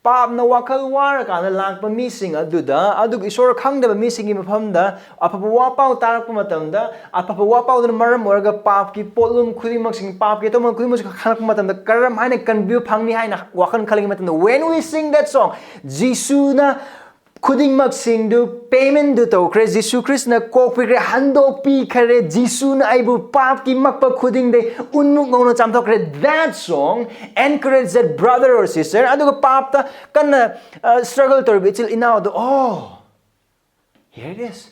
ꯄꯥꯞꯅ ꯋꯥꯈꯜ ꯋꯥꯔꯀꯥꯟꯗ ꯂꯥꯛꯄ ꯃꯤꯁꯤꯡ ꯑꯗꯨꯗ, ꯑꯗꯨꯒ ꯏꯁꯣꯔ ꯈꯪꯗꯕ ꯃꯤꯁꯤꯡꯒꯤ ꯃꯐꯝꯗ ꯑꯐꯕ ꯋꯥꯄꯥꯎ ꯇꯥꯔꯛꯄ ꯃꯇꯝꯗ, ꯑꯐꯕ ꯋꯥꯄꯥꯎꯗꯨꯅ ꯃꯔꯝ ꯑꯣꯏꯔꯒ ꯄꯥꯞꯀꯤ ꯄꯣꯠꯂꯨꯝ ꯈꯨꯗꯤꯡꯃꯛꯁꯤꯡ, ꯄꯥꯞꯀꯤ ꯑꯇꯣꯡꯕ ꯈꯨꯗꯤꯡꯃꯛꯁꯤꯡ ꯈꯪꯂꯛꯄ ꯃꯇꯝꯗ ꯀꯔꯝ ꯍꯥꯏꯅ ꯀꯟꯕꯤꯕ ꯐꯪꯅꯤ ꯍꯥꯏꯅ ꯋꯥꯈꯜ ꯈꯜꯂꯤꯉꯩ ꯃꯇꯝꯗ, when we sing that song, ꯖꯤꯁꯨꯅ ꯈꯨꯗꯤꯡꯃꯛꯁꯤꯡꯗꯨ payment ꯗꯨ ꯇꯧꯈ꯭ꯔꯦ, ꯖꯤꯁꯨ ꯈ꯭ꯔꯤꯁꯅ ꯀꯣꯛꯄꯤꯈ꯭ꯔꯦ, ꯍꯟꯗꯣꯛꯄꯤꯈꯔꯦ, ꯖꯤꯁꯨꯅ ꯑꯩꯕꯨ ꯄꯥꯞꯀꯤ ꯃꯛꯄ ꯈꯨꯗꯤꯡꯗꯩ ꯎꯟꯃꯨꯛ ꯉꯧꯅ ꯆꯥꯝꯊꯣꯛꯈ꯭ꯔꯦ꯫ That song encourage that brother or sister, ꯑꯗꯨꯒ ꯄꯥꯞꯇ ꯀꯟꯅ, ꯑ, struggle ꯇꯧꯔꯤꯕ ꯏꯆꯤꯜ ꯏꯅꯥꯎꯗꯣ, oh, here it is,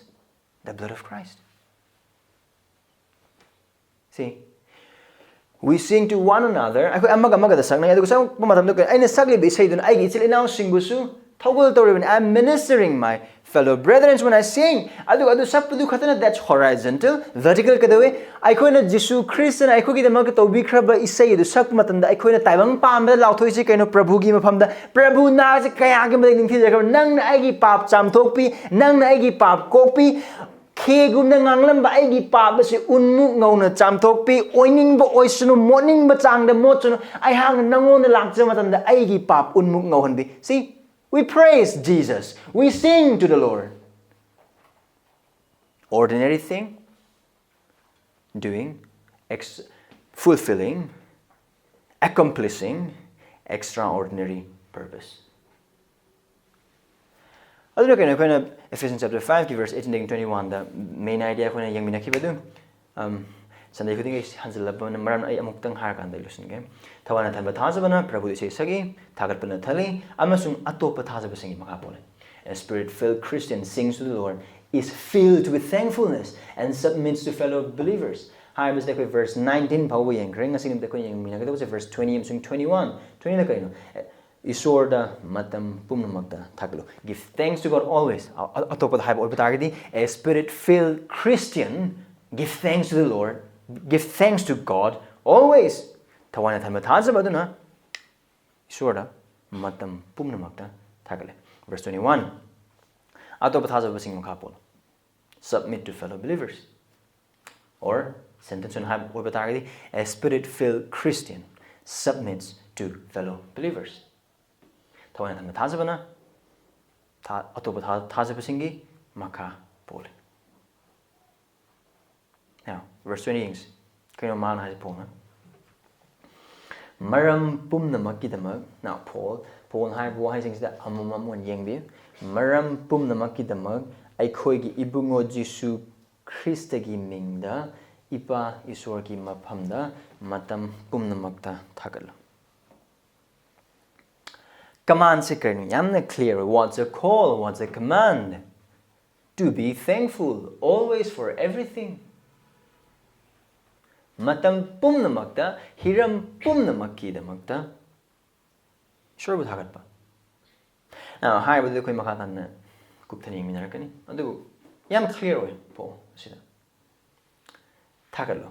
the blood of Christ. See, we sing to one another. ꯑꯩꯈꯣꯏ ꯑꯃꯒ ꯑꯃꯒꯗ ꯁꯛꯅꯩ, ꯑꯗꯨꯒ ꯁꯛꯄ ꯃꯇꯝꯗ ꯀꯩ-, ꯑꯩꯅ ꯁꯛꯂꯤꯕ ꯏꯁꯩꯗꯨꯅ ꯑꯩꯒꯤ ꯏꯆꯤꯜ ꯏꯅꯥꯎꯁꯤꯡꯕꯨꯁꯨ ꯊꯧꯒꯜ ꯇꯧꯔꯤꯕꯅꯤ. I am ministering my fellow brethren when I sing. ꯑꯗꯨꯒ ꯑꯗꯨ ꯁꯛꯄꯗꯨ ꯈꯛꯇꯅ, that's horizontal. Vertical ꯀꯩꯗꯧꯋꯤ? ꯑꯩꯈꯣꯏꯅ ꯖꯤꯁꯨ ꯈ꯭ꯔꯤꯁꯇꯅ ꯑꯩꯈꯣꯏꯒꯤꯗꯃꯛꯇ ꯇꯧꯕꯤꯈ꯭ꯔꯕ ꯏꯁꯩ ꯑꯗꯨ ꯁꯛꯄ ꯃꯇꯝꯗ ꯑꯩꯈꯣꯏꯅ ꯇꯥꯏꯕꯪ ꯄꯥꯟꯕꯗ ꯂꯥꯎꯊꯣꯛꯏꯁꯤ ꯀꯩꯅꯣ? ꯄ꯭ꯔꯚꯨꯒꯤ ꯃꯐꯝꯗ, "ꯄ꯭ꯔꯚꯨ, ꯅꯍꯥꯛꯁꯦ ꯀꯌꯥꯒꯤ ꯃꯇꯤꯛ ꯅꯤꯡꯊꯤꯖꯈ꯭ꯔꯕ! ꯅꯪꯅ ꯑꯩꯒꯤ ꯄꯥꯞ ꯆꯥꯝꯊꯣꯛꯄꯤ, ꯅꯪꯅ ꯑꯩꯒꯤ ꯄꯥꯞ ꯀꯣꯛꯄꯤ꯫ ꯈꯦꯒꯨꯝꯅ ꯉꯥꯡꯂꯝꯕ ꯑꯩꯒꯤ ꯄꯥꯞ ꯑꯁꯤ ꯎꯟꯃꯨꯛ ꯉꯧꯅ ꯆꯥꯝꯊꯣꯛꯄꯤ, ꯑꯣꯏꯅꯤꯡꯕ ꯑꯣꯏꯁꯅꯨ, ꯃꯣꯠꯅꯤꯡꯕ ꯆꯥꯡꯗ ꯃꯣꯠꯁꯅꯨ, ꯑꯩꯍꯥꯛꯅ ꯅꯪꯉꯣꯟꯗ ꯂꯥꯛꯆꯕ ꯃꯇꯝꯗ ꯑꯩꯒꯤ ꯄꯥꯞ ꯎꯟꯃꯨꯛ ꯉꯧꯍꯟꯕꯤ." See, we praise Jesus, we sing to the Lord. Ordinary thing, doing, ex-, fulfilling, accomplishing extraordinary purpose. ꯑꯗꯨꯅ ꯀꯩꯅꯣ? ꯑꯩꯈꯣꯏꯅ Ephesians chapter five ꯀꯤ verse eighteen ꯗꯒꯤ twenty-one ꯗ main idea ꯑꯩꯈꯣꯏꯅ ꯌꯦꯡꯃꯤꯟꯅꯈꯤꯕꯗꯨ, um, Sunday ꯈꯨꯗꯤꯡꯒꯤ ꯍꯟꯖꯤꯜꯂꯛꯄꯅ ꯃꯔꯝ ꯑꯩ ꯑꯃꯨꯛꯇꯪ ꯍꯥꯏꯔꯀꯥꯟꯗ ꯑꯩ ꯂꯣꯏꯁꯤꯟꯒꯦ꯫ ꯊꯋꯥꯏꯅ ꯊꯟꯕ ꯊꯥꯖꯕꯅ ꯄ꯭ꯔꯚꯨꯗ ꯏꯁꯩ ꯁꯛꯏ, ꯊꯥꯒꯠꯄꯅ ꯊꯜꯂꯤ, ꯑꯃꯁꯨꯡ ꯑꯇꯣꯞꯄ ꯊꯥꯖꯕꯁꯤꯡꯒꯤ ꯃꯈꯥ ꯄꯣꯜꯂꯤ꯫ A spirit-filled Christian sings to the Lord, is filled with thankfulness, and submits to fellow believers. ꯍꯥꯏꯕꯁꯤꯗ ꯑꯩꯈꯣꯏ verse nineteen ꯐꯥꯎꯕ ꯌꯦꯡꯈ꯭ꯔꯦ꯫ ꯉꯁꯤ ꯅꯨꯃꯤꯠꯇ ꯑꯩꯈꯣꯏꯅ ꯌꯦꯡꯃꯤꯟꯅꯒꯗꯕꯁꯦ verse twenty ꯑꯃꯁꯨꯡ twenty-one꯫ Twenty ꯀꯩꯅꯣ? ꯑꯦ, ꯏꯁꯣꯔꯗ ꯃꯇꯝ ꯄꯨꯝꯅꯃꯛꯇ ꯊꯥꯒꯠꯂꯨ꯫ Give thanks to God always. ꯑ-, ꯑ-, ꯑꯇꯣꯞꯄꯗ ꯍꯥꯏꯕ ꯑꯣꯏꯕ ꯇꯥꯔꯒꯗꯤ, a spirit filled Christian, give thanks to the Lord, give thanks to God always. ꯊꯋꯥꯏꯅ ꯊꯟꯕ ꯊꯥꯖꯕ ꯑꯗꯨꯅ ꯏꯁꯣꯔꯗ ꯃꯇꯝ ꯄꯨꯝꯅꯃꯛꯇ ꯊꯥꯒꯠꯂꯦ꯫ Verse twenty-one꯫ ꯑꯇꯣꯞꯄ ꯊꯥꯖꯕꯁꯤꯡ ꯃꯈꯥ ꯄꯣꯜꯂꯣ꯫ Submit to fellow believers. Or sentence ꯑꯣꯏꯅ ꯍꯥꯏꯕ ꯑꯣꯏꯕ ꯇꯥꯔꯒꯗꯤ, a spirit filled Christian submits to fellow believers. ꯊꯋꯥꯏꯅ ꯊꯟꯕ ꯊꯥꯖꯕꯅ ꯊꯥ-, ꯑꯇꯣꯞꯄ ꯊꯥ-, ꯊꯥꯖꯕꯁꯤꯡꯒꯤ ꯃꯈꯥ ꯄꯣꯜꯂꯤ꯫ Now, verse twenty ꯌꯦꯡꯁꯤ꯫ ꯀꯩꯅꯣ ꯃꯥꯅ ꯍꯥꯏꯁꯦ ꯄꯣꯜꯅ? ꯃꯔꯝ ꯄꯨꯝꯅꯃꯛꯀꯤꯗꯃꯛ꯫ Now, ꯄꯣꯜ, ꯄꯣꯜ ꯍꯥꯏꯕ ꯋꯥꯍꯩꯁꯤꯡꯁꯤꯗ ꯑꯃꯃꯝ ꯑꯣꯏꯅ ꯌꯦꯡꯕꯤꯌꯨ꯫ ꯃꯔꯝ ꯄꯨꯝꯅꯃꯛꯀꯤꯗꯃꯛ ꯑꯩꯈꯣꯏꯒꯤ ꯏꯕꯨꯡꯉꯣ ꯖꯤꯁꯨ ꯈ꯭ꯔꯤꯁꯇꯒꯤ ꯃꯤꯡꯗ ꯏꯄꯥ ꯏꯁꯣꯔꯒꯤ ꯃꯐꯝꯗ ꯃꯇꯝ ꯄꯨꯝꯅꯃꯛꯇ ꯊꯥꯒꯠꯂꯨ꯫ Commandꯁꯦ ꯀꯔꯤꯅꯣ? ꯌꯥꯝꯅ clear ꯑꯣꯏ꯫ What's a call? What's a command? To be thankful always for everything. ꯃꯇꯝ ꯄꯨꯝꯅꯃꯛꯇ, ꯍꯤꯔꯝ ꯄꯨꯝꯅꯃꯛꯀꯤꯗꯃꯛꯇ ꯏꯁꯣꯔꯕꯨ ꯊꯥꯒꯠꯄ꯫ ꯑ, ꯍꯥꯏꯔꯤꯕꯗꯨ ꯑꯩꯈꯣꯏ ꯃꯈꯥ ꯇꯥꯅ ꯀꯨꯞꯊꯅ ꯌꯦꯡꯃꯤꯟꯅꯔꯛꯀꯅꯤ꯫ ꯑꯗꯨꯕꯨ ꯌꯥꯝ clear ꯑꯣꯏ ꯄꯣ ꯑꯁꯤꯗ꯫ ꯊꯥꯒꯠꯂꯨ꯫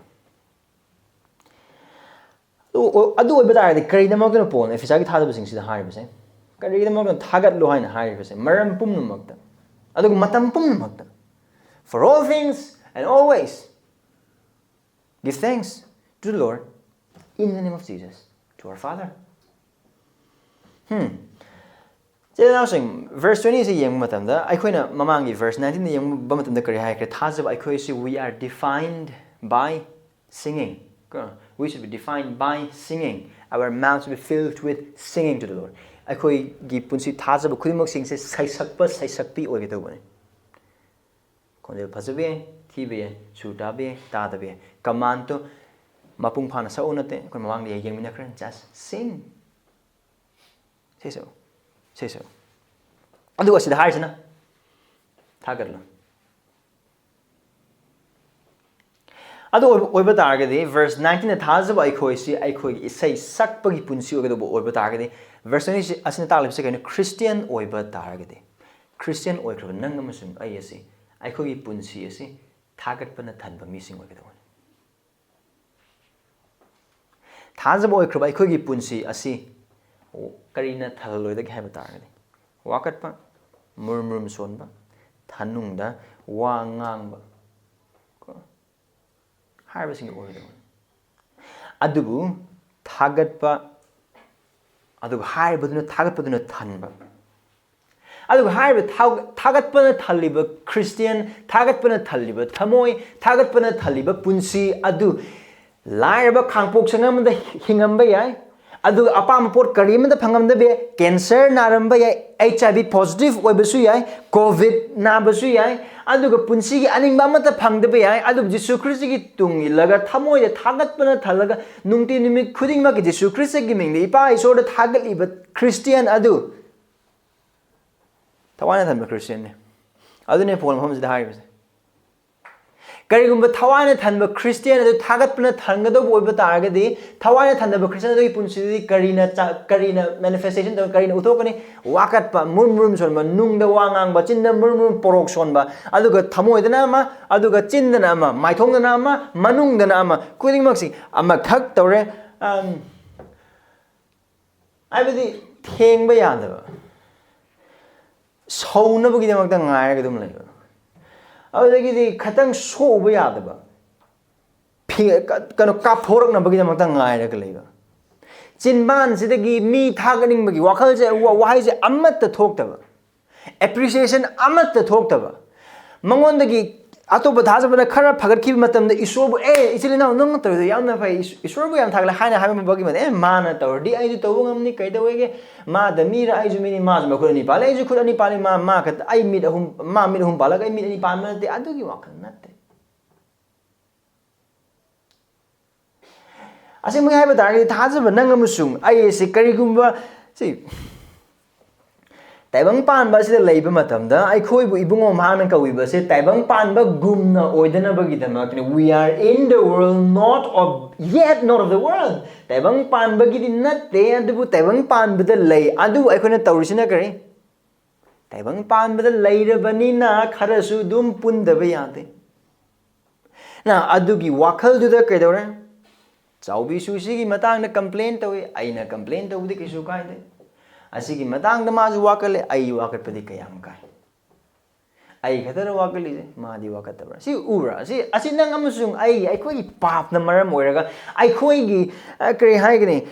ꯑꯗꯨ, ꯑꯗꯨ ꯑꯣꯏꯕ ꯇꯥꯔꯒꯗꯤ ꯀꯔꯤꯒꯤꯗꯃꯛꯇꯅꯣ ꯄꯣꯜꯅ ꯑꯦꯐꯤꯁꯥꯒꯤ ꯊꯥꯖꯕꯁꯤꯡꯁꯤꯗ ꯍꯥꯏꯔꯤꯕꯁꯦ? ꯀꯔꯤꯒꯤꯗꯃꯛꯇꯅꯣ ꯊꯥꯒꯠꯂꯨ ꯍꯥꯏꯅ ꯍꯥꯏꯔꯤꯕꯁꯦ? ꯃꯔꯝ ꯄꯨꯝꯅꯃꯛꯇ, ꯑꯗꯨꯒ ꯃꯇꯝ ꯄꯨꯝꯅꯃꯛꯇ, for all things and always, give thanks to the Lord in the name of Jesus, to our Father. Hmm. ꯏꯆꯤꯜ ꯏꯅꯥꯎꯁꯤꯡ, verse twenty ꯑꯁꯤ ꯌꯦꯡꯕ ꯃꯇꯝꯗ, ꯑꯩꯈꯣꯏꯅ ꯃꯃꯥꯡꯒꯤ verse nineteen ꯗ ꯌꯦꯡꯕ ꯃꯇꯝꯗ ꯀꯔꯤ ꯍꯥꯏꯈ꯭ꯔꯦ? ꯊꯥꯖꯕ ꯑꯩꯈꯣꯏꯁꯤ, we are defined by singing. ꯀꯣ? We should be defined by singing. Our mouths should be filled with singing to the Lord. ꯑꯩꯈꯣꯏꯒꯤ ꯄꯨꯟꯁꯤ ꯊꯥꯖꯕ ꯈꯨꯗꯤꯡꯃꯛꯁꯤꯡꯁꯦ ꯁꯩꯁꯛꯄ, ꯁꯩꯁꯛꯄꯤ ꯑꯣꯏꯒꯗꯧꯕꯅꯤ꯫ ꯈꯣꯟꯖꯦꯜ ꯐꯖꯕ ꯌꯥꯏ, ꯊꯤꯕ ꯌꯥꯏ, ꯁꯨꯔ ꯇꯥꯕ ꯌꯥꯏ, ꯇꯥꯗꯕ ꯌꯥꯏ꯫ Commandꯇꯣ ꯃꯄꯨꯡ ꯐꯥꯅ ꯁꯛꯎ ꯅꯠꯇꯦ, ꯑꯩꯈꯣꯏ ꯃꯃꯥꯡꯗ ꯌꯦꯡꯃꯤꯟꯅꯈ꯭ꯔꯦ, just sing. ꯁꯤꯁꯨ, ꯁꯤꯁꯨ꯫ ꯑꯗꯨꯒ ꯁꯤꯗ ꯍꯥꯏꯔꯤꯁꯤꯅ, ꯊꯥꯒꯠꯂꯨ꯫ ꯑꯗꯨ ꯑꯣꯏꯕ ꯑꯣꯏꯕ ꯇꯥꯔꯒꯗꯤ verse nineteenꯗ ꯊꯥꯖꯕ ꯑꯩꯈꯣꯏꯁꯤ ꯑꯩꯈꯣꯏꯒꯤ ꯏꯁꯩ ꯁꯛꯄꯒꯤ ꯄꯨꯟꯁꯤ ꯑꯣꯏꯒꯗꯧꯕ ꯑꯣꯏꯕ ꯇꯥꯔꯒꯗꯤ, verse twenty ꯑꯁꯤꯅ ꯇꯥꯛꯂꯤꯕꯁꯤ ꯀꯩꯅꯣ? Christian ꯑꯣꯏꯕ ꯇꯥꯔꯒꯗꯤ, Christian ꯑꯣꯏꯈ꯭ꯔꯕ ꯅꯪ ꯑꯃꯁꯨꯡ ꯑꯩ ꯑꯁꯤ, ꯑꯩꯈꯣꯏꯒꯤ ꯄꯨꯟꯁꯤ ꯑꯁꯤ ꯊꯥꯒꯠꯄꯅ ꯊꯟꯕ ꯃꯤꯁꯤꯡ ꯑꯣꯏꯒꯗꯧꯕꯅꯤ꯫ ꯊꯥꯖꯕ ꯑꯣꯏꯈ꯭ꯔꯕ ꯑꯩꯈꯣꯏꯒꯤ ꯄꯨꯟꯁꯤ ꯑꯁꯤ ꯀꯔꯤꯅ ꯊꯜꯍꯜꯂꯣꯏꯗꯒꯦ ꯍꯥꯏꯕ ꯇꯥꯔꯒꯗꯤ, ꯋꯥꯀꯠꯄ, ꯃꯨꯔꯨꯝ ꯃꯨꯔꯨꯝ ꯁꯣꯟꯕ, ꯊꯅꯨꯡꯗ ꯋꯥ ꯉꯥꯡꯕ, ꯀꯣ, ꯍꯥꯏꯔꯤꯕꯁꯤꯡ ꯑꯣꯏꯒꯗꯕꯅꯤ꯫ ꯑꯗꯨꯕꯨ ꯊꯥꯒꯠꯄ, ꯑꯗꯨꯒ ꯍꯥꯏꯔꯤꯕꯗꯨꯅ, ꯊꯥꯒꯠꯄꯗꯨꯅ ꯊꯟꯕ꯫ ꯑꯗꯨꯒ ꯍꯥꯏꯔꯤꯕ ꯊꯥ-, ꯊꯥꯒꯠꯄꯅ ꯊꯜꯂꯤꯕ Christian, ꯊꯥꯒꯠꯄꯅ ꯊꯜꯂꯤꯕ ꯊꯃꯣꯏ, ꯊꯥꯒꯠꯄꯅ ꯊꯜꯂꯤꯕ ꯄꯨꯟꯁꯤ ꯑꯗꯨ ꯂꯥꯏꯔꯕ ꯈꯥꯡꯄꯣꯛ ꯁꯪ ꯑꯃꯗ ꯍꯤꯡꯉꯝꯕ ꯌꯥꯏ, ꯑꯗꯨꯒ ꯑꯄꯥꯝꯕ ꯄꯣꯠ ꯀꯔꯤ ꯑꯃꯠꯇ ꯐꯪꯉꯝꯗꯕ ꯌꯥꯏ, cancer ꯅꯥꯔꯝꯕ ꯌꯥꯏ, HIV positive ꯑꯣꯏꯕꯁꯨ ꯌꯥꯏ, COVID ꯅꯥꯕꯁꯨ ꯌꯥꯏ, ꯑꯗꯨꯒ ꯄꯨꯟꯁꯤꯒꯤ ꯑꯅꯤꯡꯕ ꯑꯃꯠꯇ ꯐꯪꯗꯕ ꯌꯥꯏ꯫ ꯑꯗꯨꯕꯨ ꯖꯤꯁꯨ ꯈ꯭ꯔꯤꯁꯇꯒꯤ ꯇꯨꯡ ꯏꯜꯂꯒ ꯊꯃꯣꯏꯗ ꯊꯥꯒꯠꯄꯅ ꯊꯜꯂꯒ ꯅꯨꯡꯇꯤ ꯅꯨꯃꯤꯠ ꯈꯨꯗꯤꯡꯃꯛꯀꯤ ꯖꯤꯁꯨ ꯈ꯭ꯔꯤꯁꯇꯒꯤ ꯃꯤꯡꯗ ꯏꯄꯥ ꯏꯁꯣꯔꯗ ꯊꯥꯒꯠꯂꯤꯕ Christian ꯑꯗꯨ ꯊꯋꯥꯏꯅ ꯊꯟꯕ Christianꯅꯤ꯫ ꯑꯗꯨꯅꯦ ꯄꯣꯜ ꯃꯐꯝꯁꯤꯗ ꯍꯥꯏꯔꯤꯕꯁꯦ꯫ ꯀꯔꯤꯒꯨꯝꯕ ꯊꯋꯥꯏꯅ ꯊꯟꯕ Christian ꯑꯗꯨ ꯊꯥꯒꯠꯄꯅ ꯊꯟꯒꯗꯧꯕ ꯑꯣꯏꯕ ꯇꯥꯔꯒꯗꯤ, ꯊꯋꯥꯏꯅ ꯊꯟꯗꯕ Christian ꯑꯗꯨꯒꯤ ꯄꯨꯟꯁꯤꯗꯨꯗꯤ ꯀꯔꯤꯅ ꯆ-, ꯀꯔꯤꯅ manifestation ꯇꯧ-, ꯀꯔꯤꯅ ꯎꯠꯊꯣꯛꯀꯅꯤ? ꯋꯥꯀꯠꯄ, ꯃꯨꯔꯨꯝ ꯃꯨꯔꯨꯝ ꯁꯣꯟꯕ, ꯅꯨꯡꯗ ꯋꯥ ꯉꯥꯡꯕ, ꯆꯤꯟꯗ ꯃꯨꯔꯨꯝ ꯃꯨꯔꯨꯝ ꯄꯣꯔꯣꯛ ꯁꯣꯟꯕ, ꯑꯗꯨꯒ ꯊꯃꯣꯏꯗꯅ ꯑꯃ, ꯑꯗꯨꯒ ꯆꯤꯟꯗꯅ ꯑꯃ, ꯃꯥꯏꯊꯣꯡꯗꯅ ꯑꯃ, ꯃꯅꯨꯡꯗꯅ ꯑꯃ, ꯈꯨꯗꯤꯡꯃꯛꯁꯤ ꯑꯃꯈꯛ ꯇꯧꯔꯦ꯫ ꯑꯝ, ꯍꯥꯏꯕꯗꯤ ꯊꯦꯡꯕ ꯌꯥꯗꯕ, ꯁꯧꯅꯕꯒꯤꯗꯃꯛꯇ ꯉꯥꯏꯔꯒ ꯑꯗꯨꯝ ꯂꯩꯕ, ꯑꯗꯨꯗꯒꯤꯗꯤ ꯈꯤꯇꯪ ꯁꯣꯛꯎꯕ ꯌꯥꯗꯕ, ꯐꯤ-, ꯀ-, ꯀꯩꯅꯣ, ꯀꯥꯞꯊꯣꯔꯛꯅꯕꯒꯤꯗꯃꯛꯇ ꯉꯥꯏꯔꯒ ꯂꯩꯕ, ꯆꯤꯟꯕꯥꯟꯁꯤꯗꯒꯤ ꯃꯤ ꯊꯥꯒꯠꯅꯤꯡꯕꯒꯤ ꯋꯥꯈꯜꯁꯦ, ꯋꯥ-, ꯋꯥꯍꯩꯁꯦ ꯑꯃꯠꯇ ꯊꯣꯛꯇꯕ, appreciation ꯑꯃꯠꯇ ꯊꯣꯛꯇꯕ, ꯃꯉꯣꯟꯗꯒꯤ ꯑꯇꯣꯞꯄ ꯊꯥꯖꯕꯅ ꯈꯔ ꯐꯒꯠꯈꯤꯕ ꯃꯇꯝꯗ ꯏꯁꯣꯔꯕꯨ, "ꯑꯦ, ꯏꯆꯤꯜ ꯏꯅꯥꯎ, ꯅꯪꯅ ꯇꯧꯔꯤꯗꯣ ꯌꯥꯝꯅ ꯐꯩ, ꯏꯁ-, ꯏꯁꯣꯔꯕꯨ ꯌꯥꯝ ꯊꯥꯒꯠꯂꯦ" ꯍꯥꯏꯅ ꯍꯥꯏꯕꯒꯤ ꯃꯇꯝꯗ, "ꯑꯦ, ꯃꯥꯅ ꯇꯧꯔꯗꯤ ꯑꯩꯁꯨ ꯇꯧꯕ ꯉꯝꯅꯤ, ꯀꯩꯗꯧꯋꯦꯒꯦ? ꯃꯥꯗ ꯃꯤꯔ, ꯑꯩꯁꯨ ꯃꯤꯅꯤ, ꯃꯥꯁꯨ ꯃꯈꯨꯠ ꯑꯅꯤ ꯄꯥꯜꯂꯦ, ꯑꯩꯁꯨ ꯈꯨꯠ ꯑꯅꯤ ꯄꯥꯜꯂꯤ, ꯃꯥ, ꯃꯥ ꯈꯛꯇ, ꯑꯩ ꯃꯤꯠ ꯑꯍꯨꯝ, ꯃꯥ ꯃꯤꯠ ꯑꯍꯨꯝ ꯄꯥꯜꯂꯒ ꯑꯩ ꯃꯤꯠ ꯑꯅꯤ ꯄꯥꯟꯕ ꯅꯠꯇꯦ", ꯑꯗꯨꯒꯤ ꯋꯥꯈꯜ ꯅꯠꯇꯦ꯫ ꯑꯁꯦꯡꯕꯒꯤ ꯍꯥꯏꯕ ꯇꯥꯔꯒꯗꯤ, ꯊꯥꯖꯕ ꯅꯪ ꯑꯃꯁꯨꯡ ꯑꯩ ꯑꯁꯤ ꯀꯔꯤꯒꯨꯝꯕ, ꯁꯤ, ꯇꯥꯏꯕꯪ ꯄꯥꯟꯕ ꯑꯁꯤꯗ ꯂꯩꯕ ꯃꯇꯝꯗ ꯑꯩꯈꯣꯏꯕꯨ ꯏꯕꯨꯡꯉꯣ ꯃꯍꯥꯛꯅ ꯀꯧꯕꯤꯕꯁꯦ ꯇꯥꯏꯕꯪ ꯄꯥꯟꯕ ꯒꯨꯝꯅ ꯑꯣꯏꯗꯅꯕꯒꯤꯗꯃꯛꯇꯅꯤ. We are in the world, not of, yet not of the world. ꯇꯥꯏꯕꯪ ꯄꯥꯟꯕꯒꯤꯗꯤ ꯅꯠꯇꯦ, ꯑꯗꯨꯕꯨ ꯇꯥꯏꯕꯪ ꯄꯥꯟꯕꯗ ꯂꯩ. ꯑꯗꯨꯕꯨ ꯑꯩꯈꯣꯏꯅ ꯇꯧꯔꯤꯁꯤꯅ ꯀꯔꯤ? ꯇꯥꯏꯕꯪ ꯄꯥꯟꯕꯗ ꯂꯩꯔꯕꯅꯤꯅ ꯈꯔꯁꯨ ꯑꯗꯨꯝ ꯄꯨꯟꯗꯕ ꯌꯥꯗꯦ꯫ ꯅ ꯑꯗꯨꯒꯤ ꯋꯥꯈꯜꯗꯨꯗ ꯀꯩꯗꯧꯔꯦ? ꯆꯥꯎꯕꯤꯁꯨ ꯁꯤꯒꯤ ꯃꯇꯥꯡꯗ complain ꯇꯧꯏ, ꯑꯩꯅ complain ꯇꯧꯕꯗꯤ ꯀꯩꯁꯨ ꯀꯥꯏꯗꯦ꯫ ꯑꯁꯤꯒꯤ ꯃꯇꯥꯡꯗ ꯃꯥꯁꯨ ꯋꯥꯀꯠꯂꯦ, ꯑꯩ ꯋꯥꯀꯠꯄꯗꯤ ꯀꯌꯥꯝ ꯀꯥꯏ? ꯑꯩ ꯈꯛꯇꯔ ꯋꯥꯀꯠꯂꯤꯁꯦ? ꯃꯥꯗꯤ ꯋꯥꯀꯠꯇꯕ꯭ꯔꯥ? ꯁꯤ ꯎꯕ꯭ꯔꯥ? ꯁꯤ, ꯑꯁꯤ ꯅꯪ ꯑꯃꯁꯨꯡ ꯑꯩ, ꯑꯩꯈꯣꯏꯒꯤ ꯄꯥꯞꯅ ꯃꯔꯝ ꯑꯣꯏꯔꯒ ꯑꯩꯈꯣꯏꯒꯤ, ꯑ, ꯀꯔꯤ ꯍꯥꯏꯒꯅꯤ?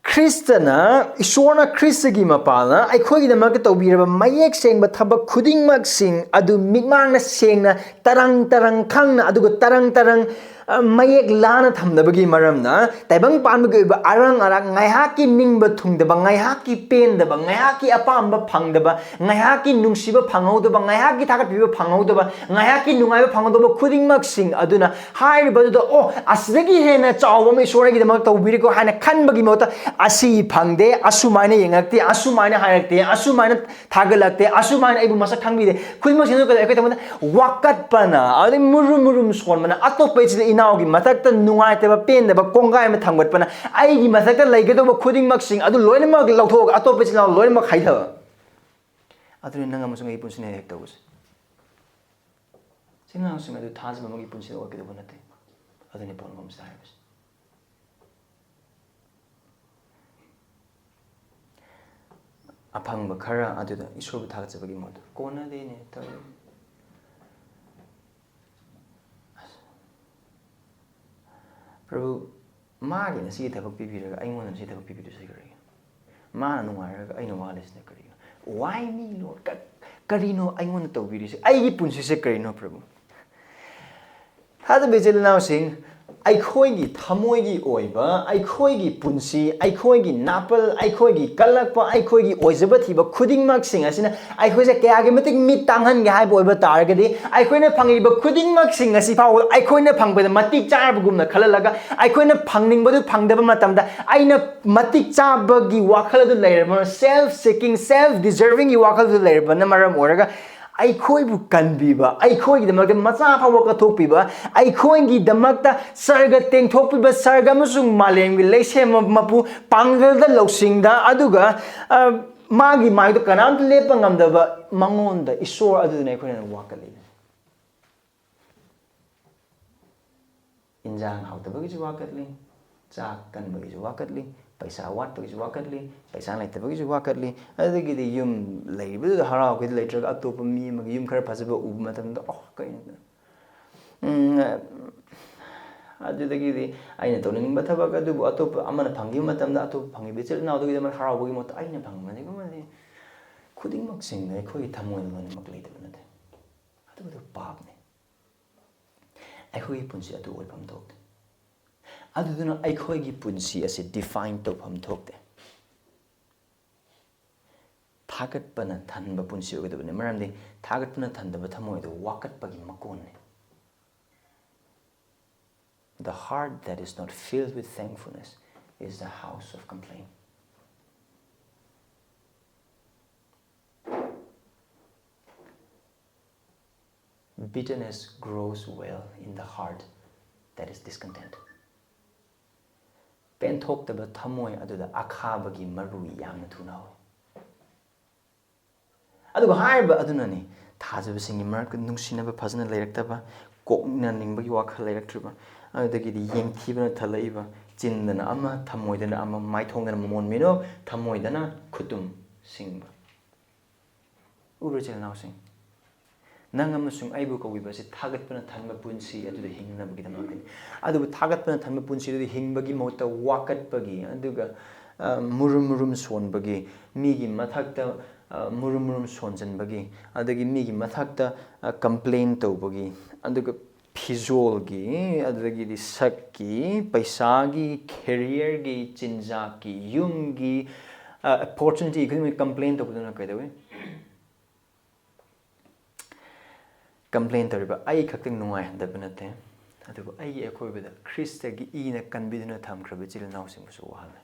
ꯈ꯭ꯔꯤꯁꯇꯅ, ꯏꯁꯣꯔꯅ ꯈ꯭ꯔꯤꯁꯇꯒꯤ ꯃꯄꯥꯜꯅ ꯑꯩꯈꯣꯏꯒꯤꯗꯃꯛꯇ ꯇꯧꯕꯤꯔꯕ ꯃꯌꯦꯛ ꯁꯦꯡꯕ ꯊꯕꯛ ꯈꯨꯗꯤꯡꯃꯛꯁꯤꯡ ꯑꯗꯨ ꯃꯤꯠꯃꯥꯡꯅ ꯁꯦꯡꯅ ꯇꯔꯪ ꯇꯔꯪ ꯈꯪꯅ, ꯑꯗꯨꯒ ꯇꯔꯪ ꯇꯔꯪ, ꯑ, ꯃꯌꯦꯛ ꯂꯥꯅ ꯊꯝꯅꯕꯒꯤ ꯃꯔꯝꯅ ꯇꯥꯏꯕꯪ ꯄꯥꯟꯕꯒꯤ ꯑꯣꯏꯕ ꯑꯔꯪ ꯑꯔꯥꯛ, ꯉꯥꯏꯍꯥꯛꯀꯤ ꯅꯤꯡꯕ ꯊꯨꯡꯗꯕ, ꯉꯥꯏꯍꯥꯛꯀꯤ ꯄꯦꯟꯗꯕ, ꯉꯥꯏꯍꯥꯛꯀꯤ ꯑꯄꯥꯝꯕ ꯐꯪꯗꯕ, ꯉꯥꯏꯍꯥꯛꯀꯤ ꯅꯨꯡꯁꯤꯕ ꯐꯪꯍꯧꯗꯕ, ꯉꯥꯏꯍꯥꯛꯀꯤ ꯊꯥꯒꯠꯄꯤꯕ ꯐꯪꯍꯧꯗꯕ, ꯉꯥꯏꯍꯥꯛꯀꯤ ꯅꯨꯡꯉꯥꯏꯕ ꯐꯪꯍꯧꯗꯕ ꯈꯨꯗꯤꯡꯃꯛꯁꯤꯡ ꯑꯗꯨꯅ ꯍꯥꯏꯔꯤꯕꯗꯨꯗ, "ꯑꯣ, ꯑꯁꯤꯗꯒꯤ ꯍꯦꯟꯅ ꯆꯥꯎꯕ ꯑꯃ ꯏꯁꯣꯔ ꯑꯩꯒꯤꯗꯃꯛ ꯇꯧꯕꯤꯔꯦꯀꯣ" ꯍꯥꯏꯅ ꯈꯟꯕꯒꯤ ꯃꯍꯨꯠꯇ, "ꯑꯁꯤ ꯐꯪꯗꯦ, ꯑꯁꯨꯃꯥꯏꯅ ꯌꯦꯡꯉꯛꯇꯦ, ꯑꯁꯨꯃꯥꯏꯅ ꯍꯥꯏꯔꯛꯇꯦ, ꯑꯁꯨꯃꯥꯏꯅ ꯊꯥꯒꯠꯂꯛꯇꯦ, ꯑꯁꯨꯃꯥꯏꯅ ꯑꯩꯕꯨ ꯃꯁꯛ ꯈꯪꯕꯤꯗꯦ", ꯈꯨꯗꯤꯡꯃꯛꯁꯤꯡꯗꯨ ꯀꯩꯗꯧ-, ꯑꯩꯈꯣꯏ ꯇꯧꯕꯗ ꯋꯥꯀꯠꯄꯅ, ꯑꯗꯩ ꯃꯨꯔꯨꯝ ꯃꯨꯔꯨꯝ ꯁꯣꯟꯕꯅ, ꯑꯇꯣꯞꯄ ꯏꯆꯤꯜ ꯏꯅꯥꯎꯒꯤ ꯃꯊꯛꯇ ꯅꯨꯡꯉꯥꯏꯇꯕ, ꯄꯦꯟꯗꯕ ꯀꯣꯡꯒꯥꯏ ꯑꯃ ꯊꯥꯡꯒꯠꯄꯅ, ꯑꯩꯒꯤ ꯃꯊꯛꯇ ꯂꯩꯒꯗꯧꯕ ꯈꯨꯗꯤꯡꯃꯛꯁꯤꯡ ꯑꯗꯨ ꯂꯣꯏꯅꯃꯛ ꯂꯧꯊꯣꯛꯑꯒ ꯑꯇꯣꯞꯄ ꯏꯆꯤꯜ ꯏꯅꯥꯎ ꯂꯣꯏꯅꯃꯛ ꯍꯩꯊꯕ꯫ ꯑꯗꯨꯅꯤ ꯅꯪ ꯑꯃꯁꯨꯡ ꯑꯩꯒꯤ ꯄꯨꯟꯁꯤꯅ ꯍꯦꯛ ꯇꯧꯕꯁꯦ꯫ ꯏꯆꯤꯜ ꯏꯅꯥꯎꯁꯤꯡ ꯑꯗꯨ ꯊꯥꯖꯕ ꯑꯃꯒꯤ ꯄꯨꯟꯁꯤꯗ ꯑꯣꯏꯒꯗꯧꯕ ꯅꯠꯇꯦ꯫ ꯑꯗꯨꯅꯤ ꯄꯣꯠ ꯑꯃꯁꯤꯗ ꯍꯥꯏꯔꯤꯕꯁꯦ꯫ ꯑꯐꯪꯕ ꯈꯔ ꯑꯗꯨꯗ ꯏꯁꯣꯔꯕꯨ ꯊꯥꯒꯠꯆꯕꯒꯤ ꯃꯍꯨꯠꯇ, "ꯀꯣꯟꯅꯗꯦꯅꯦ ꯇꯧꯔꯤ꯫ ꯄ꯭ꯔꯚꯨ, ꯃꯥꯒꯤꯅ ꯁꯤꯒꯤ ꯊꯕꯛ ꯄꯤꯕꯤꯔꯒ ꯑꯩꯉꯣꯟꯗꯅ ꯁꯤ ꯊꯕꯛ ꯄꯤꯕꯤꯗꯣꯏꯁꯦ ꯀꯔꯤꯒꯤꯅꯣ? ꯃꯥꯅ ꯅꯨꯡꯉꯥꯏꯔꯒ ꯑꯩꯅ ꯋꯥꯍꯜꯂꯤꯁꯤꯅ ꯀꯔꯤꯒꯤꯅꯣ? Why me, Lord? ꯀ-, ꯀꯔꯤꯅꯣ ꯑꯩꯉꯣꯟꯗ ꯇꯧꯕꯤꯔꯤꯁꯦ? ꯑꯩꯒꯤ ꯄꯨꯟꯁꯤꯁꯦ ꯀꯔꯤꯅꯣ, ꯄ꯭ꯔꯚꯨ?" ꯊꯥꯖꯕ ꯏꯆꯤꯜ ꯏꯅꯥꯎꯁꯤꯡ, ꯑꯩꯈꯣꯏꯒꯤ ꯊꯃꯣꯏꯒꯤ ꯑꯣꯏꯕ, ꯑꯩꯈꯣꯏꯒꯤ ꯄꯨꯟꯁꯤ, ꯑꯩꯈꯣꯏꯒꯤ ꯅꯥꯄꯜ, ꯑꯩꯈꯣꯏꯒꯤ ꯀꯜꯂꯛꯄ, ꯑꯩꯈꯣꯏꯒꯤ ꯑꯣꯏꯖꯕ ꯊꯤꯕ ꯈꯨꯗꯤꯡꯃꯛꯁꯤꯡ ꯑꯁꯤꯅ ꯑꯩꯈꯣꯏꯁꯦ ꯀꯌꯥꯒꯤ ꯃꯇꯤꯛ ꯃꯤꯠ ꯇꯥꯡꯍꯟꯒꯦ ꯍꯥꯏꯕ ꯑꯣꯏꯕ ꯇꯥꯔꯒꯗꯤ, ꯑꯩꯈꯣꯏꯅ ꯐꯪꯂꯤꯕ ꯈꯨꯗꯤꯡꯃꯛꯁꯤꯡ ꯑꯁꯤ ꯐꯥꯎꯕ ꯑꯩꯈꯣꯏꯅ ꯐꯪꯕꯗ ꯃꯇꯤꯛ ꯆꯥꯔꯕꯒꯨꯝꯅ ꯈꯜꯍꯜꯂꯒ, ꯑꯩꯈꯣꯏꯅ ꯐꯪꯅꯤꯡꯕꯗꯨ ꯐꯪꯗꯕ ꯃꯇꯝꯗ, ꯑꯩꯅ ꯃꯇꯤꯛ ꯆꯥꯕꯒꯤ ꯋꯥꯈꯜ ꯑꯗꯨ ꯂꯩꯔꯕ, self seeking, self deservingꯒꯤ ꯋꯥꯈꯜ ꯑꯗꯨ ꯂꯩꯔꯕꯅ ꯃꯔꯝ ꯑꯣꯏꯔꯒ, ꯑꯩꯈꯣꯏꯕꯨ ꯀꯟꯕꯤꯕ, ꯑꯩꯈꯣꯏꯒꯤꯗꯃꯛꯇ ꯃꯆꯥ ꯐꯥꯎꯕ ꯀꯠꯊꯣꯛꯄꯤꯕ, ꯑꯩꯈꯣꯏꯒꯤꯗꯃꯛꯇ ꯁꯔꯒ ꯇꯦꯡꯊꯣꯛꯄꯤꯕ, ꯁꯔꯒ ꯑꯃꯁꯨꯡ ꯃꯥꯂꯦꯝꯒꯤ ꯂꯩꯁꯦꯝꯕ ꯃꯄꯨ ꯄꯥꯡꯒꯜꯗ, ꯂꯧꯁꯤꯡꯗ, ꯑꯗꯨꯒ, ꯑ, ꯃꯥꯒꯤ ꯃꯥꯏꯗ ꯀꯅꯥꯝꯇ ꯂꯦꯞꯄ ꯉꯝꯗꯕ ꯃꯉꯣꯟꯗ, ꯏꯁꯣꯔ ꯑꯗꯨꯗꯅ ꯑꯩꯈꯣꯏꯅ ꯋꯥꯀꯠꯂꯤꯕꯅꯤ꯫ ꯏꯟꯖꯥꯡ ꯍꯥꯎꯇꯕꯒꯤꯁꯨ ꯋꯥꯀꯠꯂꯤ, ꯆꯥꯛ ꯀꯟꯕꯒꯤꯁꯨ ꯋꯥꯀꯠꯂꯤ, ꯄꯩꯁꯥ ꯋꯥꯠꯄꯒꯤꯁꯨ ꯋꯥꯀꯠꯂꯤ, ꯄꯩꯁꯥ ꯂꯩꯇꯕꯒꯤꯁꯨ ꯋꯥꯀꯠꯂꯤ, ꯑꯗꯨꯗꯒꯤꯗꯤ ꯌꯨꯝ ꯂꯩꯔꯤꯕꯗꯨꯗ ꯍꯔꯥꯎꯒꯦꯗ ꯂꯩꯇ꯭ꯔꯒ ꯑꯇꯣꯞꯄ ꯃꯤ ꯑꯃꯒꯤ ꯌꯨꯝ ꯈꯔ ꯐꯖꯕ ꯎꯕ ꯃꯇꯝꯗ, "ꯑꯣ, ꯀꯩꯅꯣ?" ꯎꯝ, ꯑꯗꯨꯗꯒꯤꯗꯤ ꯑꯩꯅ ꯇꯧꯅꯤꯡꯕ ꯊꯕꯛ ꯑꯗꯨꯕꯨ ꯑꯇꯣꯞꯄ ꯑꯃꯅ ꯐꯪꯈꯤꯕ ꯃꯇꯝꯗ, ꯑꯇꯣꯞꯄ ꯐꯪꯉꯤꯕ ꯏꯆꯤꯜ ꯏꯅꯥꯎꯗꯨꯒꯤꯗꯃꯛ ꯍꯔꯥꯎꯕꯒꯤ ꯃꯍꯨꯠꯇ ꯑꯩꯅ ꯐꯪꯕꯅꯤꯒꯨꯝꯕꯗꯤ, ꯈꯨꯗꯤꯡꯃꯛꯁꯤꯡꯗ ꯑꯩꯈꯣꯏꯒꯤ ꯊꯃꯣꯏꯗ ꯂꯣꯏꯅꯃꯛ ꯂꯩꯇꯕ ꯅꯠꯇꯦ꯫ ꯑꯗꯨꯕꯨ ꯄꯥꯞꯅꯤ꯫ ꯑꯩꯈꯣꯏꯒꯤ ꯄꯨꯟꯁꯤ ꯑꯗꯨ ꯑꯣꯏꯐꯝ ꯊꯣꯛꯇꯦ꯫ ꯑꯗꯨꯗꯨꯅ ꯑꯩꯈꯣꯏꯒꯤ ꯄꯨꯟꯁꯤ ꯑꯁꯤ define ꯇꯧꯐꯝ ꯊꯣꯛꯇꯦ꯫ ꯊꯥꯒꯠꯄꯅ ꯊꯟꯕ ꯄꯨꯟꯁꯤ ꯑꯣꯏꯒꯗꯕꯅꯤ, ꯃꯔꯝꯗꯤ ꯊꯥꯒꯠꯄꯅ ꯊꯟꯗꯕ ꯊꯃꯣꯏ ꯑꯗꯨ ꯋꯥꯀꯠꯄꯒꯤ ꯃꯀꯣꯟꯅꯤ꯫ The heart that is not filled with thankfulness is the house of complaint. Bitterness grows well in the heart that is discontent. ꯄꯦꯟꯊꯣꯛꯇꯕ ꯊꯃꯣꯏ ꯑꯗꯨꯗ ꯑꯈꯥꯕꯒꯤ ꯃꯔꯨ ꯌꯥꯝꯅ ꯊꯨꯅ ꯍꯧꯏ꯫ ꯑꯗꯨꯒ ꯍꯥꯏꯔꯤꯕ ꯑꯗꯨꯅꯅꯤ ꯊꯥꯖꯕꯁꯤꯡꯒꯤ ꯃꯔꯛꯇ ꯅꯨꯡꯁꯤꯅꯕ ꯐꯖꯅ ꯂꯩꯔꯛꯇꯕ, ꯀꯣꯛꯅꯅꯤꯡꯕꯒꯤ ꯋꯥꯈꯜ ꯂꯩꯔꯛꯇ꯭ꯔꯤꯕ, ꯑꯗꯨꯗꯒꯤꯗꯤ ꯌꯦꯡꯊꯤꯕꯅ ꯊꯜꯂꯛꯏꯕ, ꯆꯤꯟꯗꯅ ꯑꯃ, ꯊꯃꯣꯏꯗꯅ ꯑꯃ, ꯃꯥꯏꯊꯣꯡꯗꯅ ꯃꯃꯣꯟ ꯃꯤꯅꯣꯛ, ꯊꯃꯣꯏꯗꯅ ꯈꯨꯇꯨꯝ ꯁꯤꯡꯕ꯫ ꯎꯕ꯭ꯔꯥ, ꯏꯆꯤꯜ ꯏꯅꯥꯎꯁꯤꯡ? ꯅꯪ ꯑꯃꯁꯨꯡ ꯑꯩꯕꯨ ꯀꯧꯕꯤꯕ ꯑꯁꯤ ꯊꯥꯒꯠꯄꯅ ꯊꯟꯕ ꯄꯨꯟꯁꯤ ꯑꯗꯨꯗ ꯍꯤꯡꯅꯕꯒꯤꯗꯃꯛꯇꯅꯤ꯫ ꯑꯗꯨꯕꯨ ꯊꯥꯒꯠꯄꯅ ꯊꯟꯕ ꯄꯨꯟꯁꯤ ꯑꯗꯨꯗ ꯍꯤꯡꯕꯒꯤ ꯃꯍꯨꯠꯇ ꯋꯥꯀꯠꯄꯒꯤ, ꯑꯗꯨꯒ, ꯑ, ꯃꯨꯔꯨꯝ ꯃꯨꯔꯨꯝ ꯁꯣꯟꯕꯒꯤ, ꯃꯤꯒꯤ ꯃꯊꯛꯇ, ꯑ, ꯃꯨꯔꯨꯝ ꯃꯨꯔꯨꯝ ꯁꯣꯟꯖꯟꯕꯒꯤ, ꯑꯗꯒꯤ ꯃꯤꯒꯤ ꯃꯊꯛꯇ, ꯑ, complain ꯇꯧꯕꯒꯤ, ꯑꯗꯨꯒ ꯐꯤꯖꯣꯜꯒꯤ, ꯑꯗꯨꯗꯒꯤꯗꯤ ꯁꯛꯀꯤ, ꯄꯩꯁꯥꯒꯤ, ꯀꯦꯔꯤꯌꯔꯒꯤ, ꯆꯤꯟꯖꯥꯛꯀꯤ, ꯌꯨꯝꯒꯤ, ꯑ, ꯑꯣꯄꯣꯔꯆꯨꯅꯤꯇꯤ ꯈꯨꯗꯤꯡꯃꯛ ꯀꯝꯄ꯭ꯂꯦꯟ ꯇꯧꯕꯗꯨꯅ ꯀꯩꯗꯧꯏ? ꯀꯝꯄ꯭ꯂꯦꯟ ꯇꯧꯔꯤꯕ ꯑꯩ ꯈꯛꯇꯪ ꯅꯨꯡꯉꯥꯏꯍꯟꯗꯕ ꯅꯠꯇꯦ, ꯑꯗꯨꯕꯨ ꯑꯩꯒꯤ ꯑꯀꯣꯏꯕꯗ ꯈ꯭ꯔꯤꯁꯇꯒꯤ ꯏꯅ ꯀꯟꯕꯤꯗꯨꯅ ꯊꯝꯈ꯭ꯔꯕ ꯏꯆꯤꯜ ꯏꯅꯥꯎꯁꯤꯡꯕꯨꯁꯨ ꯋꯥꯍꯜꯂꯦ꯫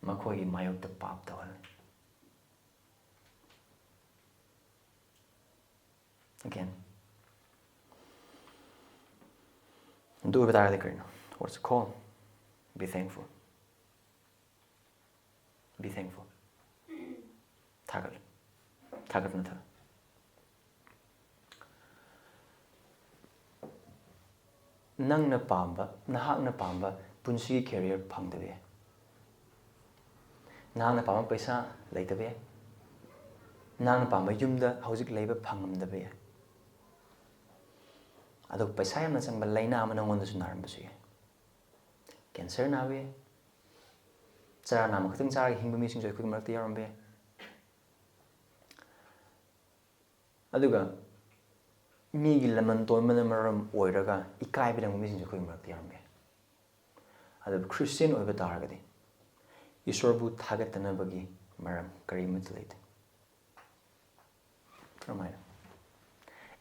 ꯃꯈꯣꯏꯒꯤ ꯃꯥꯌꯣꯛꯇ ꯄꯥꯞ ꯇꯧꯍꯜꯂꯦ꯫ Again, ꯑꯗꯨ ꯑꯣꯏꯕ ꯇꯥꯔꯒꯗꯤ ꯀꯔꯤꯅꯣ? What's the call? Be thankful. Be thankful. ꯊꯥꯒꯠꯂꯨ꯫ ꯊꯥꯒꯠꯄꯅ ꯊꯥꯒꯠ ꯅꯪꯅ ꯄꯥꯝꯕ, ꯅꯍꯥꯛꯅ ꯄꯥꯝꯕ ꯄꯨꯟꯁꯤꯒꯤ ꯀꯦꯔꯤꯌꯔ ꯐꯪꯗꯕ ꯌꯥꯏ꯫ ꯅꯍꯥꯛꯅ ꯄꯥꯝꯕ ꯄꯩꯁꯥ ꯂꯩꯇꯕ ꯌꯥꯏ꯫ ꯅꯍꯥꯛꯅ ꯄꯥꯝꯕ ꯌꯨꯝꯗ ꯍꯧꯖꯤꯛ ꯂꯩꯕ ꯐꯪꯉꯝꯗꯕ ꯌꯥꯏ꯫ ꯑꯗꯨꯒ ꯄꯩꯁꯥ ꯌꯥꯝꯅ ꯆꯪꯕ ꯂꯥꯏꯅꯥ ꯑꯃ ꯅꯉꯣꯟꯗꯁꯨ ꯅꯥꯔꯝꯕꯁꯨ ꯌꯥꯏ꯫ ꯀꯦꯟꯁꯔ ꯅꯥꯕ ꯌꯥꯏ꯫ ꯆꯔꯥ ꯅꯥꯝꯃ ꯈꯛꯇꯪ ꯆꯥꯔꯒ ꯍꯤꯡꯕ ꯃꯤꯁꯤꯡꯁꯨ ꯑꯩꯈꯣꯏꯒꯤ ꯃꯔꯛꯇ ꯌꯥꯎꯔꯝꯕ ꯌꯥꯏ꯫ ꯑꯗꯨꯒ ꯃꯤꯒꯤ ꯂꯃꯟ ꯇꯣꯟꯕꯅ ꯃꯔꯝ ꯑꯣꯏꯔꯒ ꯏꯀꯥꯏꯕ ꯅꯪꯕ ꯃꯤꯁꯤꯡꯁꯨ ꯑꯩꯈꯣꯏꯒꯤ ꯃꯔꯛꯇ ꯌꯥꯎꯔꯝꯕ ꯌꯥꯏ꯫ ꯑꯗꯨꯕꯨ ꯈ꯭ꯔꯤꯁꯇꯤꯌꯟ ꯑꯣꯏꯕ ꯇꯥꯔꯒꯗꯤ ꯏꯁꯣꯔꯕꯨ ꯊꯥꯒꯠꯇꯅꯕꯒꯤ ꯃꯔꯝ ꯀꯔꯤꯃꯠꯇ ꯂꯩꯇꯦ꯫ ꯀꯔꯝꯍꯥꯏꯅ?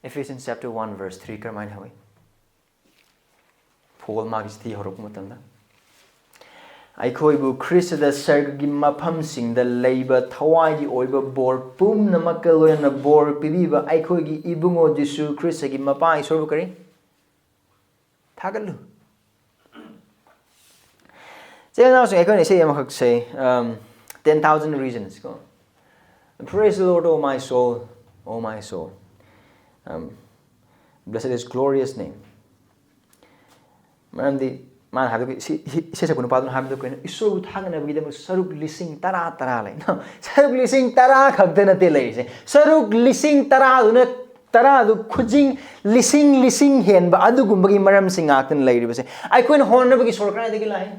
Ephesians chapter one verse three ꯀꯔꯝꯍꯥꯏꯅ ꯍꯧꯏ? ꯄꯣꯜ ꯃꯥꯒꯤ ꯆꯤꯊꯤ ꯍꯧꯔꯛꯄ ꯃꯇꯝꯗ, "ꯑꯩꯈꯣꯏꯕꯨ ꯈ꯭ꯔꯤꯁꯇꯗ ꯁꯔꯒꯒꯤ ꯃꯐꯝꯁꯤꯡꯗ ꯂꯩꯕ ꯊꯋꯥꯏꯒꯤ ꯑꯣꯏꯕ ꯕꯣꯔ ꯄꯨꯝꯅꯃꯛꯀ ꯂꯣꯏꯅꯅ ꯕꯣꯔ ꯄꯤꯕꯤꯕ ꯑꯩꯈꯣꯏꯒꯤ ꯏꯕꯨꯡꯉꯣ ꯖꯤꯁꯨ ꯈ꯭ꯔꯤꯁꯇꯒꯤ ꯃꯄꯥ ꯏꯁꯣꯔꯕꯨ" ꯀꯔꯤ? ꯊꯥꯒꯠꯂꯨ꯫ ꯏꯆꯤꯜ ꯏꯅꯥꯎꯁꯤꯡ, ꯑꯩꯈꯣꯏꯅ ꯏꯁꯩ ꯑꯃꯈꯛ ꯁꯛꯏ, um, Ten thousand Reasons ꯀꯣ꯫ "Praise the Lord, oh my soul, oh my soul. Um, blessed is glorious name." ꯃꯔꯝꯗꯤ ꯃꯥꯅ ꯍꯥꯏꯕꯗꯨ, ꯁꯤ, ꯁꯤ, ꯏꯁꯩ ꯁꯛꯄ ꯅꯨꯄꯥꯗꯨꯅ ꯍꯥꯏꯕꯗꯨ ꯀꯩꯅꯣ? "ꯏꯁꯣꯔꯕꯨ ꯊꯥꯒꯠꯅꯕꯒꯤꯗꯃꯛ ꯁꯔꯨꯛ ꯂꯤꯁꯤꯡ ꯇꯔꯥ ꯇꯔꯥ ꯂꯩ꯫" ꯅꯣ, ꯁꯔꯨꯛ ꯂꯤꯁꯤꯡ ꯇꯔꯥ ꯈꯛꯇ ꯅꯠꯇꯦ ꯂꯩꯔꯤꯁꯦ, ꯁꯔꯨꯛ ꯂꯤꯁꯤꯡ ꯇꯔꯥꯗꯨꯅ, ꯇꯔꯥꯗꯨ ꯈꯨꯖꯤꯡ ꯂꯤꯁꯤꯡ ꯂꯤꯁꯤꯡ ꯍꯦꯟꯕ ꯑꯗꯨꯒꯨꯝꯕꯒꯤ ꯃꯔꯝꯁꯤꯡ ꯉꯥꯛꯇꯅꯤ ꯂꯩꯔꯤꯕꯁꯦ꯫ ꯑꯩꯈꯣꯏꯅ ꯍꯣꯠꯅꯕꯒꯤ ꯁꯣꯔ ꯀꯗꯥꯏꯗꯒꯤ ꯂꯥꯛꯏ?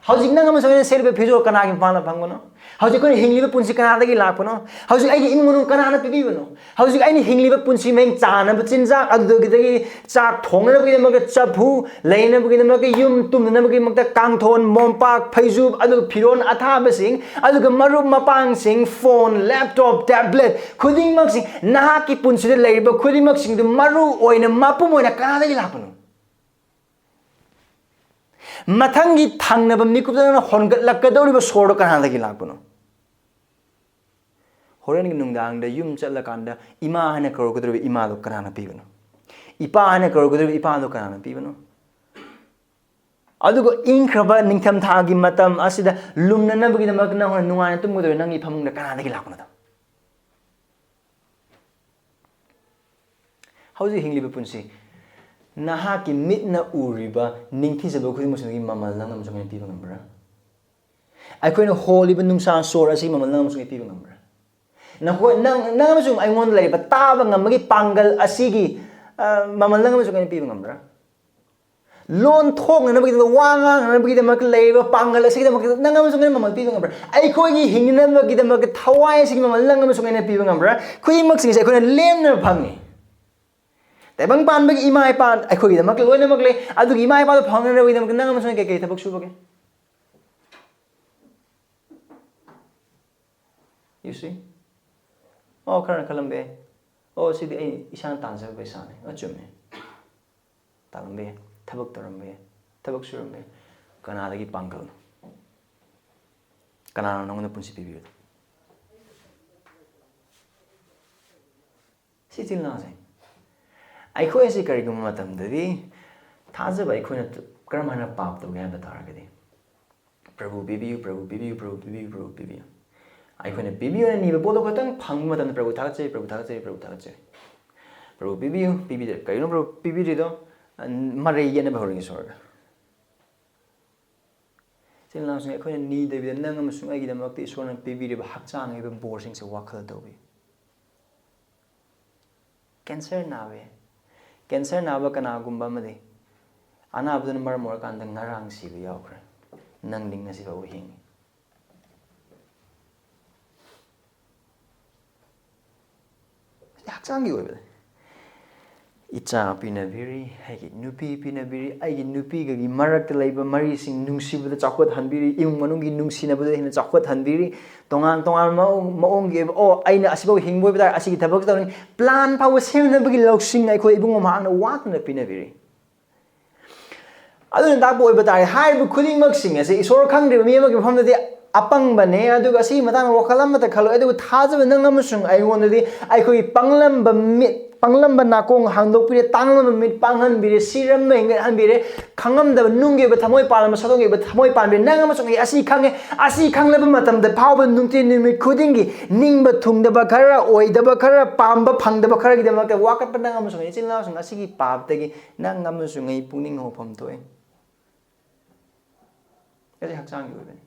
ꯍꯧꯖꯤꯛ ꯅꯪ ꯑꯃꯁꯨꯡ ꯑꯩꯅ ꯁꯦꯠꯂꯤꯕ ꯐꯤꯖꯣꯜ ꯀꯅꯥꯒꯤ ꯃꯄꯥꯟꯗ ꯐꯪꯕꯅꯣ? ꯍꯧꯖꯤꯛ ꯑꯩꯈꯣꯏꯅ ꯍꯤꯡꯂꯤꯕ ꯄꯨꯟꯁꯤ ꯀꯅꯥꯗꯒꯤ ꯂꯥꯛꯄꯅꯣ? ꯍꯧꯖꯤꯛ ꯑꯩꯒꯤ ꯏꯃꯨꯡ ꯃꯅꯨꯡ ꯀꯅꯥꯅ ꯄꯤꯕꯤꯕꯅꯣ? ꯍꯧꯖꯤꯛ ꯑꯩꯅ ꯍꯤꯡꯂꯤꯕ ꯄꯨꯟꯁꯤ ꯃꯍꯤꯡ, ꯆꯥꯅꯕ ꯆꯤꯟꯖꯥꯛ, ꯑꯗꯨꯗꯒꯤꯗꯒꯤ ꯆꯥꯛ ꯊꯣꯡꯅꯅꯕꯒꯤꯗꯃꯛꯇ ꯆꯐꯨ, ꯂꯩꯅꯕꯒꯤꯗꯃꯛꯇ ꯌꯨꯝ, ꯇꯨꯝꯅꯅꯕꯒꯤꯗꯃꯛꯇ ꯀꯥꯡꯊꯣꯟ, ꯃꯣꯝꯄꯥꯛ, ꯐꯩꯖꯨꯞ, ꯑꯗꯨꯒ ꯐꯤꯔꯣꯟ ꯑꯊꯥꯕꯁꯤꯡ, ꯑꯗꯨꯒ ꯃꯔꯨꯞ ꯃꯄꯥꯡꯁꯤꯡ, ꯐꯣꯟ, ꯂꯦꯞꯇꯣꯞ, ꯇꯦꯕ꯭ꯂꯦꯠ ꯈꯨꯗꯤꯡꯃꯛꯁꯤꯡ, ꯅꯍꯥꯛꯀꯤ ꯄꯨꯟꯁꯤꯗ ꯂꯩꯔꯤꯕ ꯈꯨꯗꯤꯡꯃꯛꯁꯤꯡꯗꯨ ꯃꯔꯨ ꯑꯣꯏꯅ, ꯃꯄꯨꯝ ꯑꯣꯏꯅ ꯀꯅꯥꯗꯒꯤ ꯂꯥꯛꯄꯅꯣ? ꯃꯊꯪꯒꯤ ꯊꯪꯅꯕ ꯃꯤꯀꯨꯞꯇ ꯅꯪꯅ ꯍꯣꯟꯒꯠꯂꯛꯀꯗꯧꯔꯤꯕ ꯁꯣꯔꯗꯣ ꯀꯅꯥꯗꯒꯤ ꯂꯥꯛꯄꯅꯣ? ꯍꯣꯔꯦꯟꯒꯤ ꯅꯨꯡꯗꯥꯡꯗ ꯌꯨꯝ ꯆꯠꯂꯀꯥꯟꯗ ꯏꯃꯥ ꯍꯥꯏꯅ ꯀꯧꯔꯛꯀꯗꯧꯔꯤꯕ ꯏꯃꯥꯗꯣ ꯀꯅꯥꯅ ꯄꯤꯕꯅꯣ? ꯏꯄꯥ ꯍꯥꯏꯅ ꯀꯧꯔꯛꯀꯗꯧꯔꯤꯕ ꯏꯄꯥꯗꯣ ꯀꯅꯥꯅ ꯄꯤꯕꯅꯣ? ꯑꯗꯨꯒ ꯏꯪꯈ꯭ꯔꯕ ꯅꯤꯡꯊꯝꯊꯥꯒꯤ ꯃꯇꯝ ꯑꯁꯤꯗ ꯂꯨꯝꯅꯅꯕꯒꯤꯗꯃꯛꯇ ꯅꯪ ꯍꯣꯔꯦꯟ ꯅꯨꯡꯉꯥꯏꯅ ꯇꯨꯝꯒꯗꯧꯔꯤꯕ ꯅꯪꯒꯤ ꯐꯃꯨꯡꯗ ꯀꯅꯥꯗꯒꯤ ꯂꯥꯛꯄꯅꯣ? ꯍꯧꯖꯤꯛ ꯍꯤꯡꯂꯤꯕ ꯄꯨꯟꯁꯤ, ꯅꯍꯥꯛꯀꯤ ꯃꯤꯠꯅ ꯎꯔꯤꯕ ꯅꯤꯡꯊꯤꯖꯕ ꯈꯨꯗꯤꯡꯃꯛꯁꯤꯡꯗꯒꯤ ꯃꯃꯜ ꯅꯪ ꯑꯃꯁꯨꯡ ꯑꯩꯅ ꯄꯤꯕ ꯉꯝꯕ꯭ꯔꯥ? ꯑꯩꯈꯣꯏꯅ ꯍꯣꯜꯂꯤꯕ ꯅꯨꯡꯁꯥ ꯁꯣꯔ ꯑꯁꯤꯒꯤ ꯃꯃꯜ ꯅꯪ ꯑꯃꯁꯨꯡ ꯑꯩ ꯄꯤꯕ ꯉꯝꯕ꯭ꯔꯥ? ꯅꯈꯣꯏ, ꯅꯪ, ꯅꯪ ꯑꯃꯁꯨꯡ ꯑꯩꯉꯣꯟꯗ ꯂꯩꯔꯤꯕ ꯇꯥꯕ ꯉꯝꯕꯒꯤ ꯄꯥꯡꯒꯜ ꯑꯁꯤꯒꯤ, ꯑ, ꯃꯃꯜ ꯅꯪ ꯑꯃꯁꯨꯡ ꯑꯩꯅ ꯄꯤꯕ ꯉꯝꯕ꯭ꯔꯥ? ꯂꯣꯟ ꯊꯣꯛꯅꯅꯕꯒꯤꯗꯃꯛ, ꯋꯥ ꯉꯥꯡꯅꯅꯕꯒꯤꯗꯃꯛ ꯂꯩꯔꯤꯕ ꯄꯥꯡꯒꯜ ꯑꯁꯤꯒꯤꯗꯃꯛꯇ ꯅꯪ ꯑꯃꯁꯨꯡ ꯑꯩꯅ ꯃꯃꯜ ꯄꯤꯕ ꯉꯝꯕ꯭ꯔꯥ? ꯑꯩꯈꯣꯏꯒꯤ ꯍꯤꯡꯅꯅꯕꯒꯤꯗꯃꯛꯇ ꯊꯋꯥꯏ ꯑꯁꯤꯒꯤ ꯃꯃꯜ ꯅꯪ ꯑꯃꯁꯨꯡ ꯑꯩꯅ ꯄꯤꯕ ꯉꯝꯕ꯭ꯔꯥ? ꯈꯨꯗꯤꯡꯃꯛꯁꯤꯡꯁꯦ ꯑꯩꯈꯣꯏꯅ ꯂꯦꯝꯅ ꯐꯪꯉꯤ꯫ ꯇꯥꯏꯕꯪ ꯄꯥꯟꯕꯒꯤ ꯏꯃꯥ ꯏꯄꯥ ꯑꯩꯈꯣꯏꯒꯤꯗꯃꯛ ꯂꯣꯏꯅꯃꯛ ꯂꯩ꯫ ꯑꯗꯨꯒꯤ ꯏꯃꯥ ꯏꯄꯥꯗꯣ ꯐꯪꯅꯅꯕꯒꯤꯗꯃꯛꯇ ꯅꯪ ꯑꯃꯁꯨꯡ ꯑꯩ ꯀꯩꯀꯩ ꯊꯕꯛ ꯁꯨꯕꯒꯦ? You see? ꯑꯣ, ꯈꯔꯅ ꯈꯜꯂꯝꯕ ꯌꯥꯏ, "ꯑꯣ, ꯁꯤꯗꯤ ꯑꯩ ꯏꯁꯥꯅ ꯇꯥꯟꯖꯕ ꯄꯩꯁꯥꯅꯤ꯫" ꯑ, ꯆꯨꯝꯃꯦ꯫ ꯇꯥꯜꯂꯝꯕ ꯌꯥꯏ, ꯊꯕꯛ ꯇꯧꯔꯝꯕ ꯌꯥꯏ, ꯊꯕꯛ ꯁꯨꯔꯝꯕ ꯌꯥꯏ꯫ ꯀꯅꯥꯗꯒꯤ ꯄꯥꯡꯒꯜꯅꯣ? ꯀꯅꯥꯅꯣ ꯅꯉꯣꯟꯗ ꯄꯨꯟꯁꯤ ꯄꯤꯕꯤꯕꯗꯣ? ꯁꯤ ꯏꯆꯤꯜ ꯏꯅꯥꯎꯁꯦ, ꯑꯩꯈꯣꯏ ꯑꯁꯤ ꯀꯔꯤꯒꯨꯝꯕ ꯃꯇꯝꯗꯗꯤ ꯊꯥꯖꯕ ꯑꯩꯈꯣꯏꯅ ꯀꯔꯝ ꯍꯥꯏꯅ ꯄꯥꯞ ꯇꯧꯒꯦ ꯍꯥꯏꯕ ꯇꯥꯔꯒꯗꯤ, "ꯄ꯭ꯔꯚꯨ ꯄꯤꯕꯤꯌꯨ, ꯄ꯭ꯔꯚꯨ ꯄꯤꯕꯤꯌꯨ, ꯄ꯭ꯔꯚꯨ ꯄꯤꯕꯤꯌꯨ, ꯄ꯭ꯔꯚꯨ ꯄꯤꯕꯤꯌꯨ"꯫ ꯑꯩꯈꯣꯏꯅ ꯄꯤꯕꯤꯌꯨꯅ ꯅꯤꯕ ꯄꯣꯠꯇꯣ ꯈꯛꯇꯪ ꯐꯪꯕ ꯃꯇꯝꯗ, "ꯄ꯭ꯔꯚꯨ ꯊꯥꯒꯠꯆꯔꯤ, ꯄ꯭ꯔꯚꯨ ꯊꯥꯒꯠꯆꯔꯤ, ꯄ꯭ꯔꯚꯨ ꯊꯥꯒꯠꯆꯔꯤ"꯫ "ꯄ꯭ꯔꯚꯨ ꯄꯤꯕꯤꯌꯨ", ꯄꯤꯕꯤꯗ꯭ꯔꯦ꯫ ꯀꯔꯤꯒꯤꯅꯣ ꯄ꯭ꯔꯚꯨ ꯄꯤꯕꯤꯗ꯭ꯔꯤꯗꯣ? ꯃꯔꯩ ꯌꯦꯠꯅꯕ ꯍꯧꯔꯛꯏ ꯏꯁꯣꯔꯒ꯫ ꯏꯆꯤꯜ ꯏꯅꯥꯎꯁꯤꯡ, ꯑꯩꯈꯣꯏꯅ ꯅꯤꯗꯕꯤꯗ ꯅꯪ ꯑꯃꯁꯨꯡ ꯑꯩꯒꯤꯗꯃꯛꯇ ꯏꯁꯣꯔꯅ ꯄꯤꯕꯤꯔꯤꯕ ꯍꯛꯆꯥꯡ ꯍꯥꯏꯕ ꯕꯣꯔꯁꯤꯡꯁꯦ ꯋꯥꯈꯜ ꯇꯧꯕꯤꯌꯨ꯫ ꯀꯦꯟꯁꯔ ꯅꯥꯕ ꯌꯥꯏ꯫ ꯀꯦꯟꯁꯔ ꯅꯥꯕ ꯀꯅꯥꯒꯨꯝꯕ ꯑꯃꯗꯤ ꯑꯅꯥꯕꯗꯨꯅ ꯃꯔꯝ ꯑꯣꯏꯔꯀꯥꯟꯗ ꯉꯔꯥꯡ ꯁꯤꯕ ꯌꯥꯎꯈ꯭ꯔꯦ꯫ ꯅꯪꯗꯤ ꯉꯁꯤ ꯐꯥꯎꯕ ꯍꯤꯡꯉꯤ꯫ ꯍꯛꯆꯥꯡꯒꯤ ꯑꯣꯏꯕꯅꯤ꯫ ꯏꯆꯥ ꯄꯤꯅꯕꯤꯔꯤ, ꯑꯩꯒꯤ ꯅꯨꯄꯤ ꯄꯤꯅꯕꯤꯔꯤ, ꯑꯩꯒꯤ ꯅꯨꯄꯤꯒꯒꯤ ꯃꯔꯛꯇ ꯂꯩꯕ ꯃꯔꯤꯁꯤꯡ ꯅꯨꯡꯁꯤꯕꯗ ꯆꯥꯎꯈꯠꯍꯟꯕꯤꯔꯤ, ꯏꯃꯨꯡ ꯃꯅꯨꯡꯒꯤ ꯅꯨꯡꯁꯤꯅꯕꯗ ꯍꯦꯟꯅ ꯆꯥꯎꯈꯠꯍꯟꯕꯤꯔꯤ, ꯇꯣꯉꯥꯟ ꯇꯣꯉꯥꯟꯕ ꯃꯑꯣꯡ- ꯃꯑꯣꯡꯒꯤ ꯑꯣꯏꯕ, "ꯑꯣ, ꯑꯩꯅ ꯑꯁꯤꯐꯥꯎ ꯍꯤꯡꯕ ꯑꯣꯏꯕ ꯇꯥꯔꯦ, ꯑꯁꯤꯒꯤ ꯊꯕꯛ ꯇꯧꯅꯤ", ꯄ꯭ꯂꯥꯟ ꯐꯥꯎꯕ ꯁꯦꯝꯅꯕꯒꯤ ꯂꯧꯁꯤꯡ ꯑꯩꯈꯣꯏ ꯏꯕꯨꯡꯉꯣ ꯃꯍꯥꯛꯅ ꯋꯥꯠꯇꯅ ꯄꯤꯅꯕꯤꯔꯤ꯫ ꯑꯗꯨꯅ ꯇꯥꯛꯄ ꯑꯣꯏꯕ ꯇꯥꯔꯦ, ꯍꯥꯏꯔꯤꯕ ꯈꯨꯗꯤꯡꯃꯛꯁꯤꯡ ꯑꯁꯦ ꯏꯁꯣꯔ ꯈꯪꯗ꯭ꯔꯤꯕ ꯃꯤ ꯑꯃꯒꯤ ꯃꯐꯝꯗꯗꯤ ꯑꯄꯪꯕꯅꯦ, ꯑꯗꯨꯒ ꯑꯁꯤꯒꯤ ꯃꯇꯥꯡꯗ ꯋꯥꯈꯜ ꯑꯃꯠꯇ ꯈꯜꯂꯣꯏ꯫ ꯑꯗꯨꯕꯨ ꯊꯥꯖꯕ ꯅꯪ ꯑꯃꯁꯨꯡ ꯑꯩꯉꯣꯟꯗꯗꯤ ꯑꯩꯈꯣꯏꯒꯤ ꯄꯥꯡꯂꯝꯕ ꯃꯤꯠ, ꯄꯥꯡꯂꯝꯕ ꯅꯥꯀꯣꯡ ꯍꯥꯡꯗꯣꯛꯄꯤꯔꯦ, ꯇꯥꯡꯂꯝꯕ ꯃꯤꯠ ꯄꯥꯡꯍꯟꯕꯤꯔꯦ, ꯁꯤꯔꯝꯕ ꯍꯤꯡꯒꯠꯍꯟꯕꯤꯔꯦ, ꯈꯪꯉꯝꯗꯕ ꯅꯨꯡꯒꯤ ꯑꯣꯏꯕ ꯊꯃꯣꯏ ꯄꯥꯜꯂꯝꯕ ꯁꯛꯇꯝꯒꯤ ꯑꯣꯏꯕ ꯊꯃꯣꯏ ꯄꯥꯟꯕꯤꯔꯦ꯫ ꯅꯪ ꯑꯃꯁꯨꯡ ꯑꯩ ꯑꯁꯤ ꯈꯪꯉꯦ, ꯑꯁꯤ ꯈꯪꯂꯕ ꯃꯇꯝꯗ ꯐꯥꯎꯕ ꯅꯨꯡꯇꯤ ꯅꯨꯃꯤꯠ ꯈꯨꯗꯤꯡꯒꯤ ꯅꯤꯡꯕ ꯊꯨꯡꯗꯕ ꯈꯔ, ꯑꯣꯏꯗꯕ ꯈꯔ, ꯄꯥꯝꯕ ꯐꯪꯗꯕ ꯈꯔꯒꯤꯗꯃꯛꯇ ꯋꯥꯀꯠꯄ ꯅꯪ ꯑꯃꯁꯨꯡ ꯑꯩ ꯏꯆꯤꯜ ꯏꯅꯥꯎꯁꯤꯡ ꯑꯁꯤꯒꯤ ꯄꯥꯞꯇꯒꯤ ꯅꯪ ꯑꯃꯁꯨꯡ ꯑꯩ ꯄꯨꯛꯅꯤꯡ ꯍꯧꯐꯝ ꯊꯣꯛꯑꯦ꯫ ꯑꯁꯤ ꯍꯛꯆꯥꯡꯒꯤ ꯑꯣꯏꯕꯅꯤ꯫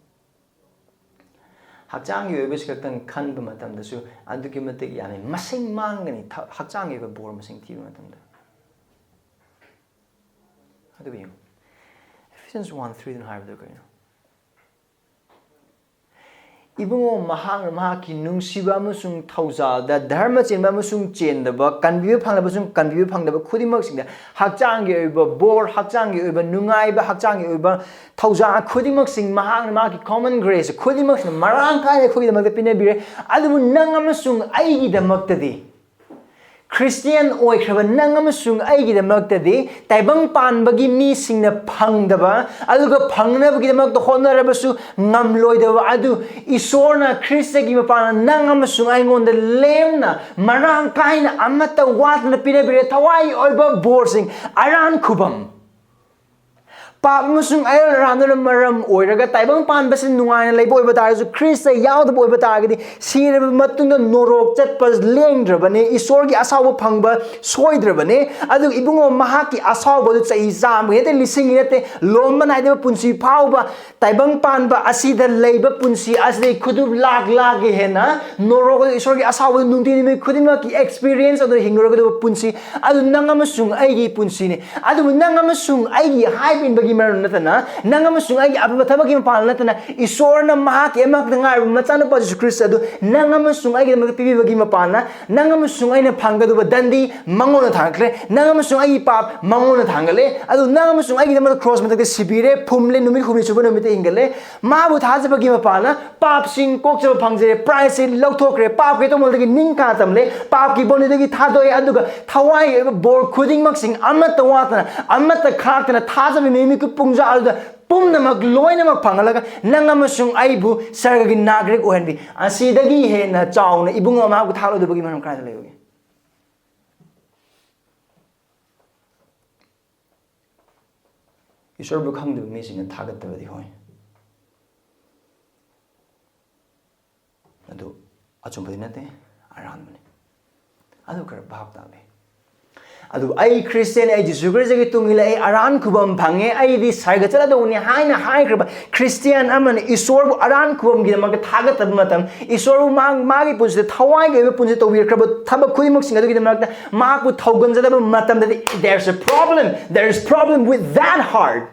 ꯍꯛꯆꯥꯡꯒꯤ ꯑꯣꯏꯕꯁꯤ ꯈꯛꯇꯪ ꯈꯟꯕ ꯃꯇꯝꯗꯁꯨ ꯑꯗꯨꯛꯀꯤ ꯃꯇꯤꯛ ꯌꯥꯝꯃꯤ꯫ ꯃꯁꯤꯡ ꯃꯥꯡꯒꯅꯤ, ꯊ- ꯍꯛꯆꯥꯡꯒꯤ ꯑꯣꯏꯕ ꯕꯣꯔ ꯃꯁꯤꯡ ꯊꯤꯕ ꯃꯇꯝꯗ꯫ ꯑꯗꯨꯒ ꯌꯦꯡꯉꯨ, Ephesians one three ꯗꯨꯅ ꯍꯥꯏꯕꯗꯨ ꯀꯔꯤꯅꯣ? ꯏꯕꯨꯡꯉꯣ, ꯃꯍꯥꯛꯅ ꯃꯍꯥꯛꯀꯤ ꯅꯨꯡꯁꯤꯕ ꯑꯃꯁꯨꯡ ꯊꯧꯖꯥꯜꯗ ꯙꯔꯃ ꯆꯦꯟꯕ ꯑꯃꯁꯨꯡ ꯆꯦꯟꯗꯕ, ꯀꯟꯕꯤꯕ ꯐꯪꯂꯕꯁꯨ ꯀꯟꯕꯤꯕ ꯐꯪꯗꯕ ꯈꯨꯗꯤꯡꯃꯛꯁꯤꯡꯗ ꯍꯛꯆꯥꯡꯒꯤ ꯑꯣꯏꯕ ꯕꯣꯔ, ꯍꯛꯆꯥꯡꯒꯤ ꯑꯣꯏꯕ ꯅꯨꯡꯉꯥꯏꯕ, ꯍꯛꯆꯥꯡꯒꯤ ꯑꯣꯏꯕ ꯊꯧꯖꯥꯜ ꯈꯨꯗꯤꯡꯃꯛꯁꯤꯡ ꯃꯍꯥꯛꯅ ꯃꯍꯥꯛꯀꯤ common grace ꯈꯨꯗꯤꯡꯃꯛꯁꯤꯅ ꯃꯔꯥꯡ ꯀꯥꯏꯅ ꯑꯩꯈꯣꯏꯒꯤꯗꯃꯛꯇ ꯄꯤꯅꯕꯤꯔꯦ꯫ ꯑꯗꯨꯕꯨ ꯅꯪ ꯑꯃꯁꯨꯡ ꯑꯩꯒꯤꯗꯃꯛꯇꯗꯤ, ꯈ꯭ꯔꯤꯁꯇꯤꯌꯥꯟ ꯑꯣꯏꯈ꯭ꯔꯕ ꯅꯪ ꯑꯃꯁꯨꯡ ꯑꯩꯒꯤꯗꯃꯛꯇꯗꯤ, ꯇꯥꯏꯕꯪ ꯄꯥꯟꯕꯒꯤ ꯃꯤꯁꯤꯡꯅ ꯐꯪꯗꯕ, ꯑꯗꯨꯒ ꯐꯪꯅꯕꯒꯤꯗꯃꯛꯇ ꯍꯣꯠꯅꯔꯕꯁꯨ ꯉꯝꯂꯣꯏꯗꯕ ꯑꯗꯨ ꯏꯁꯣꯔꯅ ꯈ꯭ꯔꯤꯁꯇꯒꯤ ꯃꯄꯥꯟꯅ ꯅꯪ ꯑꯃꯁꯨꯡ ꯑꯩꯉꯣꯟꯗ ꯂꯦꯝꯅ ꯃꯔꯥꯡ ꯀꯥꯏꯅ ꯑꯃꯠꯇ ꯋꯥꯠꯇꯅ ꯄꯤꯅꯕꯤꯔꯦ꯫ ꯊꯋꯥꯏꯒꯤ ꯑꯣꯏꯕ ꯕꯣꯔꯁꯤꯡ, ꯑꯔꯥꯟ ꯈꯨꯕꯝ, ꯄꯥꯞ ꯑꯃꯁꯨꯡ ꯑꯌꯦꯜ ꯑꯔꯥꯟꯗꯨꯅ ꯃꯔꯝ ꯑꯣꯏꯔꯒ ꯇꯥꯏꯕꯪ ꯄꯥꯟꯕꯁꯤ ꯅꯨꯡꯉꯥꯏꯅ ꯂꯩꯕ ꯑꯣꯏꯕ ꯇꯥꯔꯒꯁꯨ, ꯈ꯭ꯔꯤꯁꯇ ꯌꯥꯎꯗꯕ ꯑꯣꯏꯕ ꯇꯥꯔꯒꯗꯤ, ꯁꯤꯔꯕ ꯃꯇꯨꯡꯗ ꯅꯣꯔꯣꯛ ꯆꯠꯄ ꯂꯦꯡꯗ꯭ꯔꯕꯅꯤ, ꯏꯁꯣꯔꯒꯤ ꯑꯁꯥꯎꯕ ꯐꯪꯕ ꯁꯣꯏꯗ꯭ꯔꯕꯅꯤ꯫ ꯑꯗꯨꯒ ꯏꯕꯨꯡꯉꯣ, ꯃꯍꯥꯛꯀꯤ ꯑꯁꯥꯎꯕꯗꯨ ꯆꯍꯤ ꯆꯥꯝꯃꯒꯤ ꯅꯠꯇꯦ, ꯂꯤꯁꯤꯡꯒꯤ ꯅꯠꯇꯦ, ꯂꯣꯝꯕ ꯅꯥꯏꯗꯕ ꯄꯨꯟꯁꯤ ꯐꯥꯎꯕ ꯇꯥꯏꯕꯪ ꯄꯥꯟꯕ ꯑꯁꯤꯗ ꯂꯩꯕ ꯄꯨꯟꯁꯤ ꯑꯁꯤꯗꯒꯤ ꯈꯨꯗꯨꯞ ꯂꯥꯛ ꯂꯥꯛꯀꯤ ꯍꯦꯟꯅ ꯅꯣꯔꯣꯛ ꯑꯗꯨ ꯏꯁꯣꯔꯒꯤ ꯑꯁꯥꯎꯕꯗꯨ ꯅꯨꯡꯇꯤ ꯅꯨꯃꯤꯠ ꯈꯨꯗꯤꯡꯃꯛꯀꯤ experience ꯑꯗꯨ ꯍꯤꯡꯂꯨꯔꯒꯗꯕ ꯄꯨꯟꯁꯤ ꯑꯗꯨ ꯅꯪ ꯑꯃꯁꯨꯡ ꯑꯩꯒꯤ ꯄꯨꯟꯁꯤꯅꯤ꯫ ꯑꯗꯨꯕꯨ ꯅꯪ ꯑꯃꯁꯨꯡ ꯑꯩꯒꯤ ꯍꯥꯏꯕ ꯏꯟꯕꯒꯤ ꯃꯔꯝ ꯅꯠꯇꯅ, ꯅꯪ ꯑꯃꯁꯨꯡ ꯑꯩꯒꯤ ꯑꯐꯕ ꯊꯕꯛꯀꯤ ꯃꯄꯥꯟ ꯅꯠꯇꯅ, ꯏꯁꯣꯔꯅ ꯃꯍꯥꯛꯀꯤ ꯑꯃꯈꯛꯇ ꯉꯥꯏꯔꯕ ꯃꯆꯥꯅꯨꯄꯥ ꯖꯤꯁꯨ ꯈ꯭ꯔꯤꯁꯇ ꯑꯗꯨ ꯅꯪ ꯑꯃꯁꯨꯡ ꯑꯩꯒꯤꯗꯃꯛꯇ ꯄꯤꯕꯤꯕꯒꯤ ꯃꯄꯥꯟꯅ, ꯅꯪ ꯑꯃꯁꯨꯡ ꯑꯩꯅ ꯐꯪꯒꯗꯕ ꯗꯟꯗꯤ ꯃꯉꯣꯟꯗ ꯊꯥꯡꯒꯠꯈ꯭ꯔꯦ꯫ ꯅꯪ ꯑꯃꯁꯨꯡ ꯑꯩꯒꯤ ꯄꯥꯞ ꯃꯉꯣꯟꯗ ꯊꯥꯡꯒꯠꯂꯦ꯫ ꯑꯗꯨ ꯅꯪ ꯑꯃꯁꯨꯡ ꯑꯩꯒꯤꯗꯃꯛꯇ ꯀ꯭ꯔꯣꯁ ꯃꯊꯛꯇ ꯁꯤꯕꯤꯔꯦ, ꯐꯨꯝꯂꯦ, ꯅꯨꯃꯤꯠ ꯍꯨꯝꯅꯤ ꯁꯨꯕ ꯅꯨꯃꯤꯠꯇ ꯍꯤꯡꯒꯠꯂꯦ꯫ ꯃꯥꯕꯨ ꯊꯥꯖꯕꯒꯤ ꯃꯄꯥꯟꯅ ꯄꯥꯞꯁꯤꯡ ꯀꯣꯛꯆꯕ ꯐꯪꯖꯔꯦ, ꯄ꯭ꯔꯥꯏꯖꯁꯦ ꯂꯧꯊꯣꯛꯈ꯭ꯔꯦ, ꯄꯥꯞꯀꯤ ꯇꯣꯡꯕꯜꯗꯒꯤ ꯅꯤꯡꯈꯥ ꯇꯝꯂꯦ, ꯄꯥꯞꯀꯤ ꯕꯣꯅꯤꯗꯒꯤ ꯊꯥꯗꯣꯛꯑꯦ, ꯑꯗꯨꯒ ꯊꯋꯥꯏꯒꯤ ꯑꯣꯏꯕ ꯕꯣꯔ ꯈꯨꯗꯤꯡꯃꯛꯁꯤꯡ ꯑꯃꯠꯇ ꯋꯥꯠꯇꯅ, ꯑꯃꯠꯇ ꯈꯥꯛꯇꯅ ꯊꯥꯖꯕ ꯃꯤꯑꯣꯏ ꯃꯤꯀꯨꯞ ꯄꯨꯡꯖꯥ ꯑꯗꯨꯗ ꯄꯨꯝꯅꯃꯛ ꯂꯣꯏꯅꯃꯛ ꯐꯪꯍꯜꯂꯒ ꯅꯪ ꯑꯃꯁꯨꯡ ꯑꯩꯕꯨ ꯁꯔꯒꯒꯤ ꯅꯥꯒꯔꯤꯛ ꯑꯣꯏꯍꯟꯕꯤ꯫ ꯑꯁꯤꯗꯒꯤ ꯍꯦꯟꯅ ꯆꯥꯎꯅ ꯏꯕꯨꯡꯉꯣ ꯃꯍꯥꯛꯄꯨ ꯊꯥꯛꯂꯣꯏꯗꯕꯒꯤ ꯃꯔꯝ ꯀꯗꯥꯏꯗ ꯂꯩꯕꯒꯦ? ꯏꯁꯣꯔꯕꯨ ꯈꯪꯗꯕ ꯃꯤꯁꯤꯡꯅ ꯊꯥꯒꯠꯇꯕꯗꯤ ꯍꯣꯏ, ꯑꯗꯨ ꯑꯆꯨꯝꯕꯗꯤ ꯅꯠꯇꯦ, ꯑꯔꯥꯟꯕꯅꯤ꯫ ꯑꯗꯨ ꯈꯔ ꯚꯥꯞ ꯇꯥꯕꯤ꯫ ꯑꯗꯨ ꯑꯩ ꯈ꯭ꯔꯤꯁꯇꯤꯌꯥꯟ, ꯑꯩ ꯖꯤꯁꯨ ꯈ꯭ꯔꯤꯁꯇꯒꯤ ꯇꯨꯡ ꯏꯜꯂꯦ, ꯑꯩ ꯑꯔꯥꯟ ꯈꯨꯕꯝ ꯐꯪꯉꯦ, ꯑꯩꯗꯤ ꯁꯔꯒ ꯆꯠꯂꯗꯧꯕꯅꯤ ꯍꯥꯏꯅ ꯍꯥꯏꯈ꯭ꯔꯕ ꯈ꯭ꯔꯤꯁꯇꯤꯌꯥꯟ ꯑꯃꯅ ꯏꯁꯣꯔꯕꯨ ꯑꯔꯥꯟ ꯈꯨꯕꯝꯒꯤꯗꯃꯛꯇ ꯊꯥꯒꯠꯇꯕ ꯃꯇꯝ, ꯏꯁꯣꯔꯕꯨ ꯃꯥ-, ꯃꯥꯒꯤ ꯄꯨꯟꯁꯤꯗ ꯊꯋꯥꯏꯒꯤ ꯑꯣꯏꯕ ꯄꯨꯟꯁꯤ ꯇꯧꯕꯤꯔꯛꯈ꯭ꯔꯕ ꯊꯕꯛ ꯈꯨꯗꯤꯡꯃꯛꯁꯤꯡ ꯑꯗꯨꯒꯤꯗꯃꯛꯇ ꯃꯍꯥꯛꯄꯨ ꯊꯧꯒꯟꯖꯗꯕ ꯃꯇꯝꯗꯗꯤ, there's a problem, there is problem with that heart.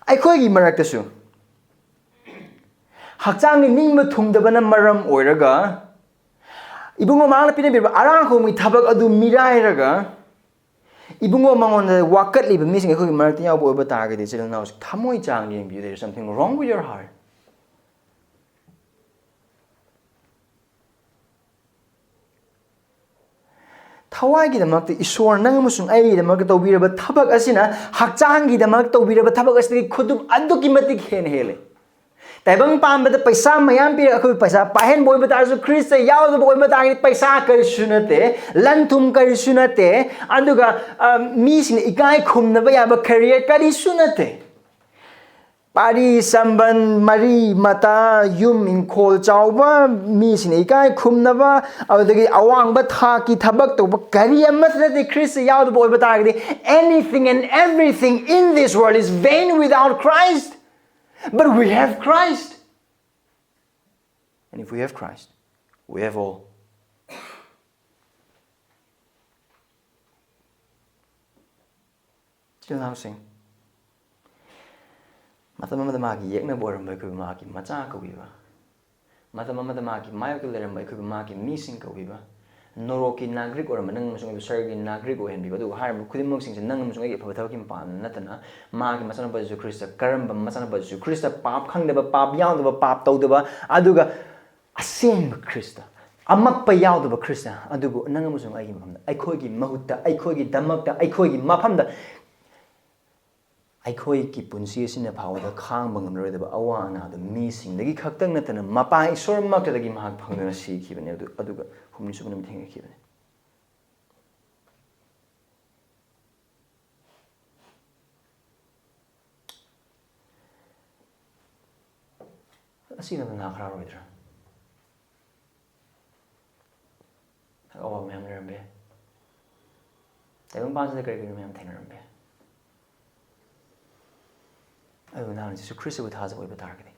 ꯑꯩꯈꯣꯏꯒꯤ ꯃꯔꯛꯇꯁꯨ ꯍꯛꯆꯥꯡꯒꯤ ꯅꯤꯡꯕ ꯊꯨꯡꯗꯕꯅ ꯃꯔꯝ ꯑꯣꯏꯔꯒ ꯏꯕꯨꯡꯉꯣ ꯃꯍꯥꯛꯅ ꯄꯤꯅꯕꯤꯔꯕ ꯑꯔꯥꯡ ꯈꯨꯕꯝꯒꯤ ꯊꯕꯛ ꯑꯗꯨ ꯃꯤꯔꯥꯏꯔꯒ ꯏꯕꯨꯡꯉꯣ ꯃꯉꯣꯟꯗ ꯋꯥꯀꯠꯂꯤꯕ ꯃꯤꯁꯤꯡ ꯑꯩꯈꯣꯏꯒꯤ ꯃꯔꯛꯇ ꯌꯥꯎꯕ ꯑꯣꯏꯕ ꯇꯥꯔꯒꯗꯤ, ꯏꯆꯤꯜ ꯏꯅꯥꯎꯁꯤꯡ, ꯊꯃꯣꯏ ꯆꯥꯡ ꯌꯦꯡꯕꯤꯌꯨ, there is something wrong with your heart. ꯊꯋꯥꯏꯒꯤꯗꯃꯛꯇ ꯏꯁꯣꯔ ꯅꯪ ꯑꯃꯁꯨꯡ ꯑꯩꯒꯤꯗꯃꯛꯇ ꯇꯧꯕꯤꯔꯕ ꯊꯕꯛ ꯑꯁꯤꯅ, ꯍꯛꯆꯥꯡꯒꯤꯗꯃꯛ ꯇꯧꯕꯤꯔꯕ ꯊꯕꯛ ꯑꯁꯤꯗꯒꯤ ꯈꯨꯗꯨꯝ ꯑꯗꯨꯛꯀꯤ ꯃꯇꯤꯛ ꯍꯦꯟꯅ ꯍꯦꯜꯂꯦ꯫ ꯇꯥꯏꯕꯪ ꯄꯥꯟꯕꯗ ꯄꯩꯁꯥ ꯃꯌꯥꯝ ꯄꯤꯔꯒ ꯑꯩꯈꯣꯏ ꯄꯩꯁꯥ ꯄꯥꯏꯍꯟꯕ ꯑꯣꯏꯕ ꯇꯥꯔꯁꯨ, ꯈ꯭ꯔꯤꯁꯇ ꯌꯥꯎꯗꯕ ꯑꯣꯏꯕ ꯇꯥꯔꯒꯗꯤ ꯄꯩꯁꯥ ꯀꯔꯤꯁꯨ ꯅꯠꯇꯦ, ꯂꯟ ꯊꯨꯝ ꯀꯔꯤꯁꯨ ꯅꯠꯇꯦ, ꯑꯗꯨꯒ, ꯑ, ꯃꯤꯁꯤꯡꯅ ꯏꯀꯥꯏ ꯈꯨꯝꯅꯕ ꯌꯥꯕ career ꯀꯔꯤꯁꯨ ꯅꯠꯇꯦ꯫ ꯄꯥꯔꯤ ꯁꯝꯕꯟ, ꯃꯔꯤ ꯃꯇꯥ, ꯌꯨꯝ ꯏꯪꯈꯣꯜ ꯆꯥꯎꯕ, ꯃꯤꯁꯤꯡꯅ ꯏꯀꯥꯏ ꯈꯨꯝꯅꯕ, ꯑꯗꯨꯗꯒꯤ ꯑꯋꯥꯡꯕ ꯊꯥꯛꯀꯤ ꯊꯕꯛ ꯇꯧꯕ, ꯀꯔꯤ ꯑꯃꯠꯇ ꯅꯠꯇꯦ꯫ ꯈ꯭ꯔꯤꯁꯇ ꯌꯥꯎꯗꯕ ꯑꯣꯏꯕ ꯇꯥꯔꯒꯗꯤ, anything and everything in this world is vain without Christ. But we have Christ. And if we have Christ, we have all. ꯏꯆꯤꯜ ꯏꯅꯥꯎꯁꯤꯡ, ꯃꯇꯝ ꯑꯃꯗ ꯃꯥꯒꯤ ꯌꯦꯛꯅꯕ ꯑꯣꯏꯔꯝꯕ ꯑꯩꯈꯣꯏꯕꯨ ꯃꯥꯒꯤ ꯃꯆꯥ ꯀꯧꯕꯤꯕ, ꯃꯇꯝ ꯑꯃꯗ ꯃꯥꯒꯤ ꯃꯥꯌꯣꯛꯇ ꯂꯩꯔꯝꯕ ꯑꯩꯈꯣꯏꯕꯨ ꯃꯥꯒꯤ ꯃꯤꯁꯤꯡ ꯀꯧꯕꯤꯕ, ꯅꯣꯔꯣꯛꯀꯤ ꯅꯥꯒ꯭ꯔꯤꯛ ꯑꯣꯏꯔꯝꯕ ꯅꯪ ꯑꯃꯁꯨꯡ ꯑꯩꯕꯨ ꯁꯔꯒꯤ ꯅꯥꯒ꯭ꯔꯤꯛ ꯑꯣꯏꯍꯟꯕꯤꯕ, ꯑꯗꯨꯒ ꯍꯥꯏꯔꯤꯕ ꯈꯨꯗꯤꯡꯃꯛꯁꯤꯡꯁꯦ ꯅꯪ ꯑꯃꯁꯨꯡ ꯑꯩꯒꯤ ꯑꯐꯕ ꯊꯕꯛꯀꯤ ꯃꯄꯥꯟ ꯅꯠꯇꯅ ꯃꯥꯒꯤ ꯃꯆꯥꯅꯨꯄꯥ ꯖꯤꯁꯨ ꯈ꯭ꯔꯤꯁꯇ, ꯀꯔꯝꯕ ꯃꯆꯥꯅꯨꯄꯥ ꯖꯤꯁꯨ ꯈ꯭ꯔꯤꯁꯇ? ꯄꯥꯞ ꯈꯪꯗꯕ, ꯄꯥꯞ ꯌꯥꯎꯗꯕ, ꯄꯥꯞ ꯇꯧꯗꯕ, ꯑꯗꯨꯒ ꯑꯁꯦꯡꯕ ꯈ꯭ꯔꯤꯁꯇ, ꯑꯃꯛꯄ ꯌꯥꯎꯗꯕ ꯈ꯭ꯔꯤꯁꯇ, ꯑꯗꯨꯕꯨ ꯅꯪ ꯑꯃꯁꯨꯡ ꯑꯩꯒꯤ ꯃꯐꯝꯗ, ꯑꯩꯈꯣꯏꯒꯤ ꯃꯍꯨꯠꯇ, ꯑꯩꯈꯣꯏꯒꯤꯗꯃꯛꯇ, ꯑꯩꯈꯣꯏꯒꯤ ꯃꯐꯝꯗ ꯑꯩꯈꯣꯏꯒꯤ ꯄꯨꯟꯁꯤ ꯑꯁꯤꯅ ꯐꯥꯎꯕꯗ ꯈꯥꯡꯕ ꯉꯝꯂꯔꯣꯏꯗꯕ ꯑꯋꯥ ꯑꯅꯥꯗꯨ ꯃꯤꯁꯤꯡꯗꯒꯤ ꯈꯛꯇꯪ ꯅꯠꯇꯅ ꯃꯄꯥ ꯏꯁꯣꯔꯃꯛꯇꯗꯒꯤ ꯃꯍꯥꯛ ꯐꯪꯗꯨꯅ ꯁꯤꯈꯤꯕꯅꯤ꯫ ꯑꯗꯨ, ꯑꯗꯨꯒ ꯍꯨꯝꯅꯤ ꯁꯨꯕ ꯅꯨꯃꯤꯠ ꯍꯤꯡꯉꯛꯈꯤꯕꯅꯤ꯫ ꯑꯁꯤꯅ ꯅꯥ ꯈꯔ ꯑꯣꯏꯗ꯭ꯔꯥ? ꯑꯋꯥꯕ ꯃꯌꯥꯝ ꯂꯩꯔꯝꯕ ꯌꯥꯏ꯫ ꯇꯥꯏꯕꯪꯄꯥꯟꯁꯤꯗ ꯀꯔꯤ ꯀꯔꯤ ꯃꯌꯥꯝ ꯊꯦꯡꯅꯔꯝꯕ ꯌꯥꯏ꯫ ꯑꯗꯨꯕꯨ ꯅꯍꯥꯛꯅ ꯖꯤꯁꯨ ꯈ꯭ꯔꯤꯁꯇꯕꯨ ꯊꯥꯖꯕ ꯑꯣꯏꯕ ꯇꯥꯔꯒꯗꯤ,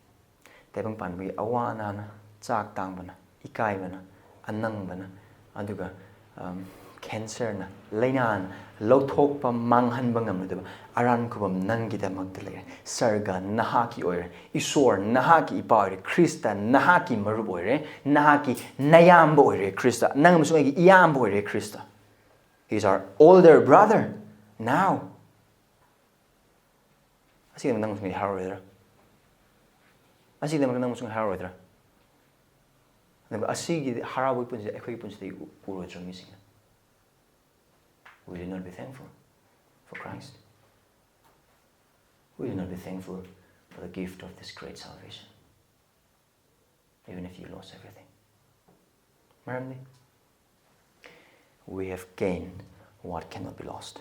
ꯇꯥꯏꯕꯪꯄꯥꯟꯕꯒꯤ ꯑꯋꯥ ꯑꯅꯥꯅ, ꯆꯥꯛ ꯇꯥꯡꯕꯅ, ꯏꯀꯥꯏꯕꯅ, ꯑꯅꯪꯕꯅ, ꯑꯗꯨꯒ, ꯑꯝ, ꯀꯦꯟꯁꯔꯅ, ꯂꯥꯏꯅꯥꯅ ꯂꯧꯊꯣꯛꯄ, ꯃꯥꯡꯍꯟꯕ ꯉꯝꯂꯣꯏꯗꯕ ꯑꯔꯥꯟ ꯈꯨꯕꯝ ꯅꯪꯒꯤꯗꯃꯛꯇ ꯂꯩꯔꯦ꯫ ꯁꯔꯒ ꯅꯍꯥꯛꯀꯤ ꯑꯣꯏꯔꯦ꯫ ꯏꯁꯣꯔ ꯅꯍꯥꯛꯀꯤ ꯏꯄꯥ ꯑꯣꯏꯔꯦ꯫ ꯈ꯭ꯔꯤꯁꯇ ꯅꯍꯥꯛꯀꯤ ꯃꯔꯨꯞ ꯑꯣꯏꯔꯦ꯫ ꯅꯍꯥꯛꯀꯤ ꯅꯌꯥꯝꯕ ꯑꯣꯏꯔꯦ ꯈ꯭ꯔꯤꯁꯇ꯫ ꯅꯪ ꯑꯃꯁꯨꯡ ꯑꯩꯒꯤ ꯏꯌꯥꯝꯕ ꯑꯣꯏꯔꯦ Christ. He's our older brother now. ꯑꯁꯤꯒꯤꯗꯃꯛ ꯅꯪ ꯑꯃꯁꯨꯡ ꯑꯩ ꯍꯔꯥꯎꯔꯣꯏꯗ꯭ꯔꯥ? ꯑꯁꯤꯒꯤꯗꯃꯛ ꯅꯪ ꯑꯃꯁꯨꯡ ꯑꯩ ꯍꯔꯥꯎꯔꯣꯏꯗ꯭ꯔꯥ? ꯑꯗꯨꯒ ꯑꯁꯤꯒꯤ ꯍꯔꯥꯎꯕꯒꯤ ꯄꯨꯟꯁꯤꯗ ꯑꯩꯈꯣꯏꯒꯤ ꯄꯨꯟꯁꯤꯗꯒꯤ ꯎ-, ꯎꯔꯣꯏꯗ꯭ꯔꯥ ꯃꯤꯁꯤꯡꯅ? Will you not be thankful for Christ? Will you not be thankful for the gift of this great salvation? Even if you lost everything. ꯃꯔꯝꯗꯤ, we have gained what cannot be lost.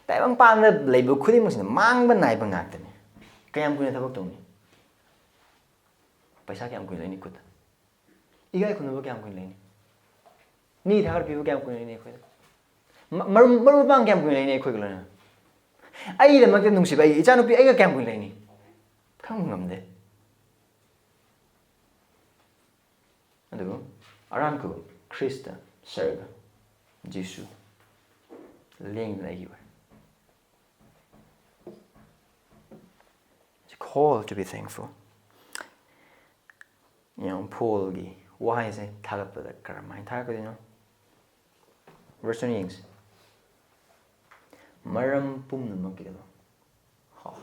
ꯇꯥꯏꯕꯪꯄꯥꯟꯗ ꯂꯩꯕ ꯈꯨꯗꯤꯡꯃꯛꯁꯤꯅ ꯃꯥꯡꯕ ꯅꯥꯏꯕ ꯉꯥꯛꯇꯅꯤ꯫ ꯀꯌꯥꯝ ꯀꯨꯏꯅ ꯊꯕꯛ ꯇꯧꯅꯤ? ꯄꯩꯁꯥ ꯀꯌꯥꯝ ꯀꯨꯏꯅ ꯂꯩꯅꯤ ꯈꯨꯠꯇ? ꯏꯀꯥꯏ ꯈꯨꯝꯅꯕ ꯀꯌꯥꯝ ꯀꯨꯏꯅ ꯂꯩꯅꯤ? ꯃꯤ ꯊꯥꯒꯠꯄꯤꯕ ꯀꯌꯥꯝ ꯀꯨꯏꯅ ꯂꯩꯅꯤ ꯑꯩꯈꯣꯏꯗ? ꯃ-, ꯃꯔꯨꯞ, ꯃꯔꯨꯞ ꯃꯄꯥꯡ ꯀꯌꯥꯝ ꯀꯨꯏꯅ ꯂꯩꯅꯤ ꯑꯩꯈꯣꯏꯒ ꯂꯣꯏꯅꯅ? ꯑꯩꯒꯤꯗꯃꯛꯇ ꯅꯨꯡꯁꯤꯕ ꯑꯩꯒꯤ ꯏꯆꯥꯅꯨꯄꯤ ꯑꯩꯒ ꯀꯌꯥꯝ ꯀꯨꯏꯅ ꯂꯩꯅꯤ? ꯈꯪꯕ ꯉꯝꯗꯦ꯫ ꯑꯗꯨꯕꯨ ꯑꯔꯥꯟ ꯈꯨꯕꯝ ꯈ꯭ꯔꯤꯁꯇ, ꯁꯔꯒ, ꯖꯤꯁꯨ ꯂꯦꯡꯗꯅ ꯑꯩꯒꯤ ꯑꯣꯏ꯫ Paul to be thankful. ꯌꯦꯡꯉꯣ, ꯄꯣꯜꯒꯤ ꯋꯥꯍꯩꯁꯦ ꯊꯥꯒꯠꯄꯗ ꯀꯔꯝꯍꯥꯏꯅ ꯊꯥꯒꯠꯀꯗꯣꯏꯅꯣ? Verse ꯇꯨ ꯌꯦꯡꯁꯤ꯫ ꯃꯔꯝ ꯄꯨꯝꯅꯃꯛꯀꯤꯗꯃꯛ꯫ ꯍꯥ꯫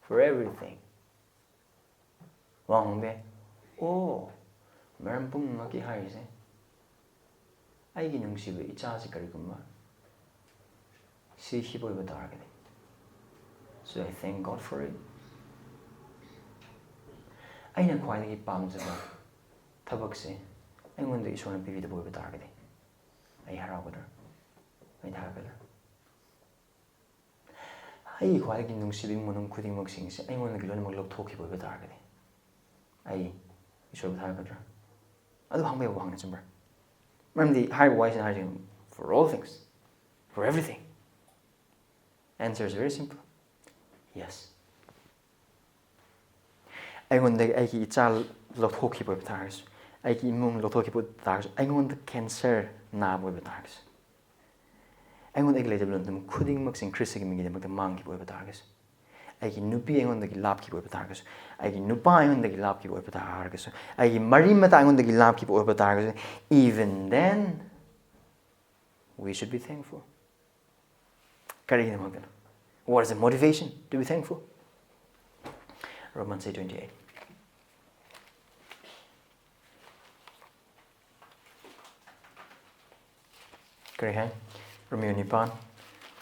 For everything. ꯋꯥ ꯍꯪꯕ ꯌꯥꯏ꯫ ꯑꯣ, ꯃꯔꯝ ꯄꯨꯝꯅꯃꯛꯀꯤ ꯍꯥꯏꯔꯤꯁꯦ ꯑꯩꯒꯤ ꯅꯨꯡꯁꯤꯕ ꯏꯆꯥꯁꯤ ꯀꯔꯤꯒꯨꯝꯕ ꯁꯤꯈꯤꯕ ꯑꯣꯏꯕ ꯇꯥꯔꯒꯗꯤ, so I thank God for it. ꯑꯩꯅ ꯈ꯭ꯋꯥꯏꯗꯒꯤ ꯄꯥꯝꯖꯕ ꯊꯕꯛꯁꯦ ꯑꯩꯉꯣꯟꯗ ꯏꯁꯣꯔꯅ ꯄꯤꯕꯤꯗꯕ ꯑꯣꯏꯕ ꯇꯥꯔꯒꯗꯤ ꯑꯩ ꯍꯔꯥꯎꯒꯗ꯭ꯔꯥ? ꯑꯩ ꯊꯥꯒꯠꯀꯗ꯭ꯔꯥ? ꯑꯩꯒꯤ ꯈ꯭ꯋꯥꯏꯗꯒꯤ ꯅꯨꯡꯁꯤꯕ ꯏꯃꯨꯡ ꯃꯅꯨꯡ ꯈꯨꯗꯤꯡꯃꯛꯁꯤꯡꯁꯦ ꯑꯩꯉꯣꯟꯗꯒꯤ ꯂꯣꯏꯅꯃꯛ ꯂꯧꯊꯣꯛꯈꯤꯕ ꯑꯣꯏꯕ ꯇꯥꯔꯒꯗꯤ ꯑꯩ ꯏꯁꯣꯔꯕꯨ ꯊꯥꯒꯠꯀꯗ꯭ꯔꯥ? ꯑꯗꯨ ꯍꯪꯕ ꯌꯥꯕ ꯋꯥꯍꯪꯅꯤ, ꯆꯨꯝꯕ꯭ꯔꯥ? ꯃꯔꯝꯗꯤ ꯍꯥꯏꯔꯤꯕ ꯋꯥꯍꯩꯁꯤꯅ ꯍꯥꯏꯔꯤꯁꯦ, for all things, for everything. Answer is very simple. Yes. ꯑꯩꯉꯣꯟꯗꯒꯤ ꯑꯩꯒꯤ ꯏꯆꯥ ꯂꯧꯊꯣꯛꯈꯤꯕ ꯑꯣꯏꯕ ꯇꯥꯔꯒꯁꯨ, ꯑꯩꯒꯤ ꯏꯃꯨꯡ ꯂꯧꯊꯣꯛꯈꯤꯕ ꯑꯣꯏꯕ ꯇꯥꯔꯒꯁꯨ, ꯑꯩꯉꯣꯟꯗ cancer ꯅꯥꯕ ꯑꯣꯏꯕ ꯇꯥꯔꯒꯁꯨ, ꯑꯩꯉꯣꯟꯗ ꯑꯩꯒꯤ ꯂꯩꯖꯕ ꯂꯟꯊꯨꯝ ꯈꯨꯗꯤꯡꯃꯛꯁꯤꯡ ꯈ꯭ꯔꯤꯁꯇꯒꯤ ꯃꯤꯡꯒꯤꯗꯃꯛꯇ ꯃꯥꯡꯈꯤꯕ ꯑꯣꯏꯕ ꯇꯥꯔꯒꯁꯨ, ꯑꯩꯒꯤ ꯅꯨꯄꯤ ꯑꯩꯉꯣꯟꯗꯒꯤ ꯂꯥꯞꯈꯤꯕ ꯑꯣꯏꯕ ꯇꯥꯔꯒꯁꯨ, ꯑꯩꯒꯤ ꯅꯨꯄꯥ ꯑꯩꯉꯣꯟꯗꯒꯤ ꯂꯥꯞꯈꯤꯕ ꯑꯣꯏꯕ ꯇꯥꯔꯒꯁꯨ, ꯑꯩꯒꯤ ꯃꯔꯤ ꯃꯇꯥ ꯑꯩꯉꯣꯟꯗꯒꯤ ꯂꯥꯞꯈꯤꯕ ꯑꯣꯏꯕ ꯇꯥꯔꯒꯁꯨ, even then, we should be thankful. ꯀꯔꯤꯒꯤꯗꯃꯛꯇꯅꯣ? What is the motivation to be thankful? Romans eight twenty-eight. ꯀꯔꯤ ꯍꯥꯏ? ꯔꯣꯃꯤꯌꯣ ꯅꯤꯄꯥꯟ,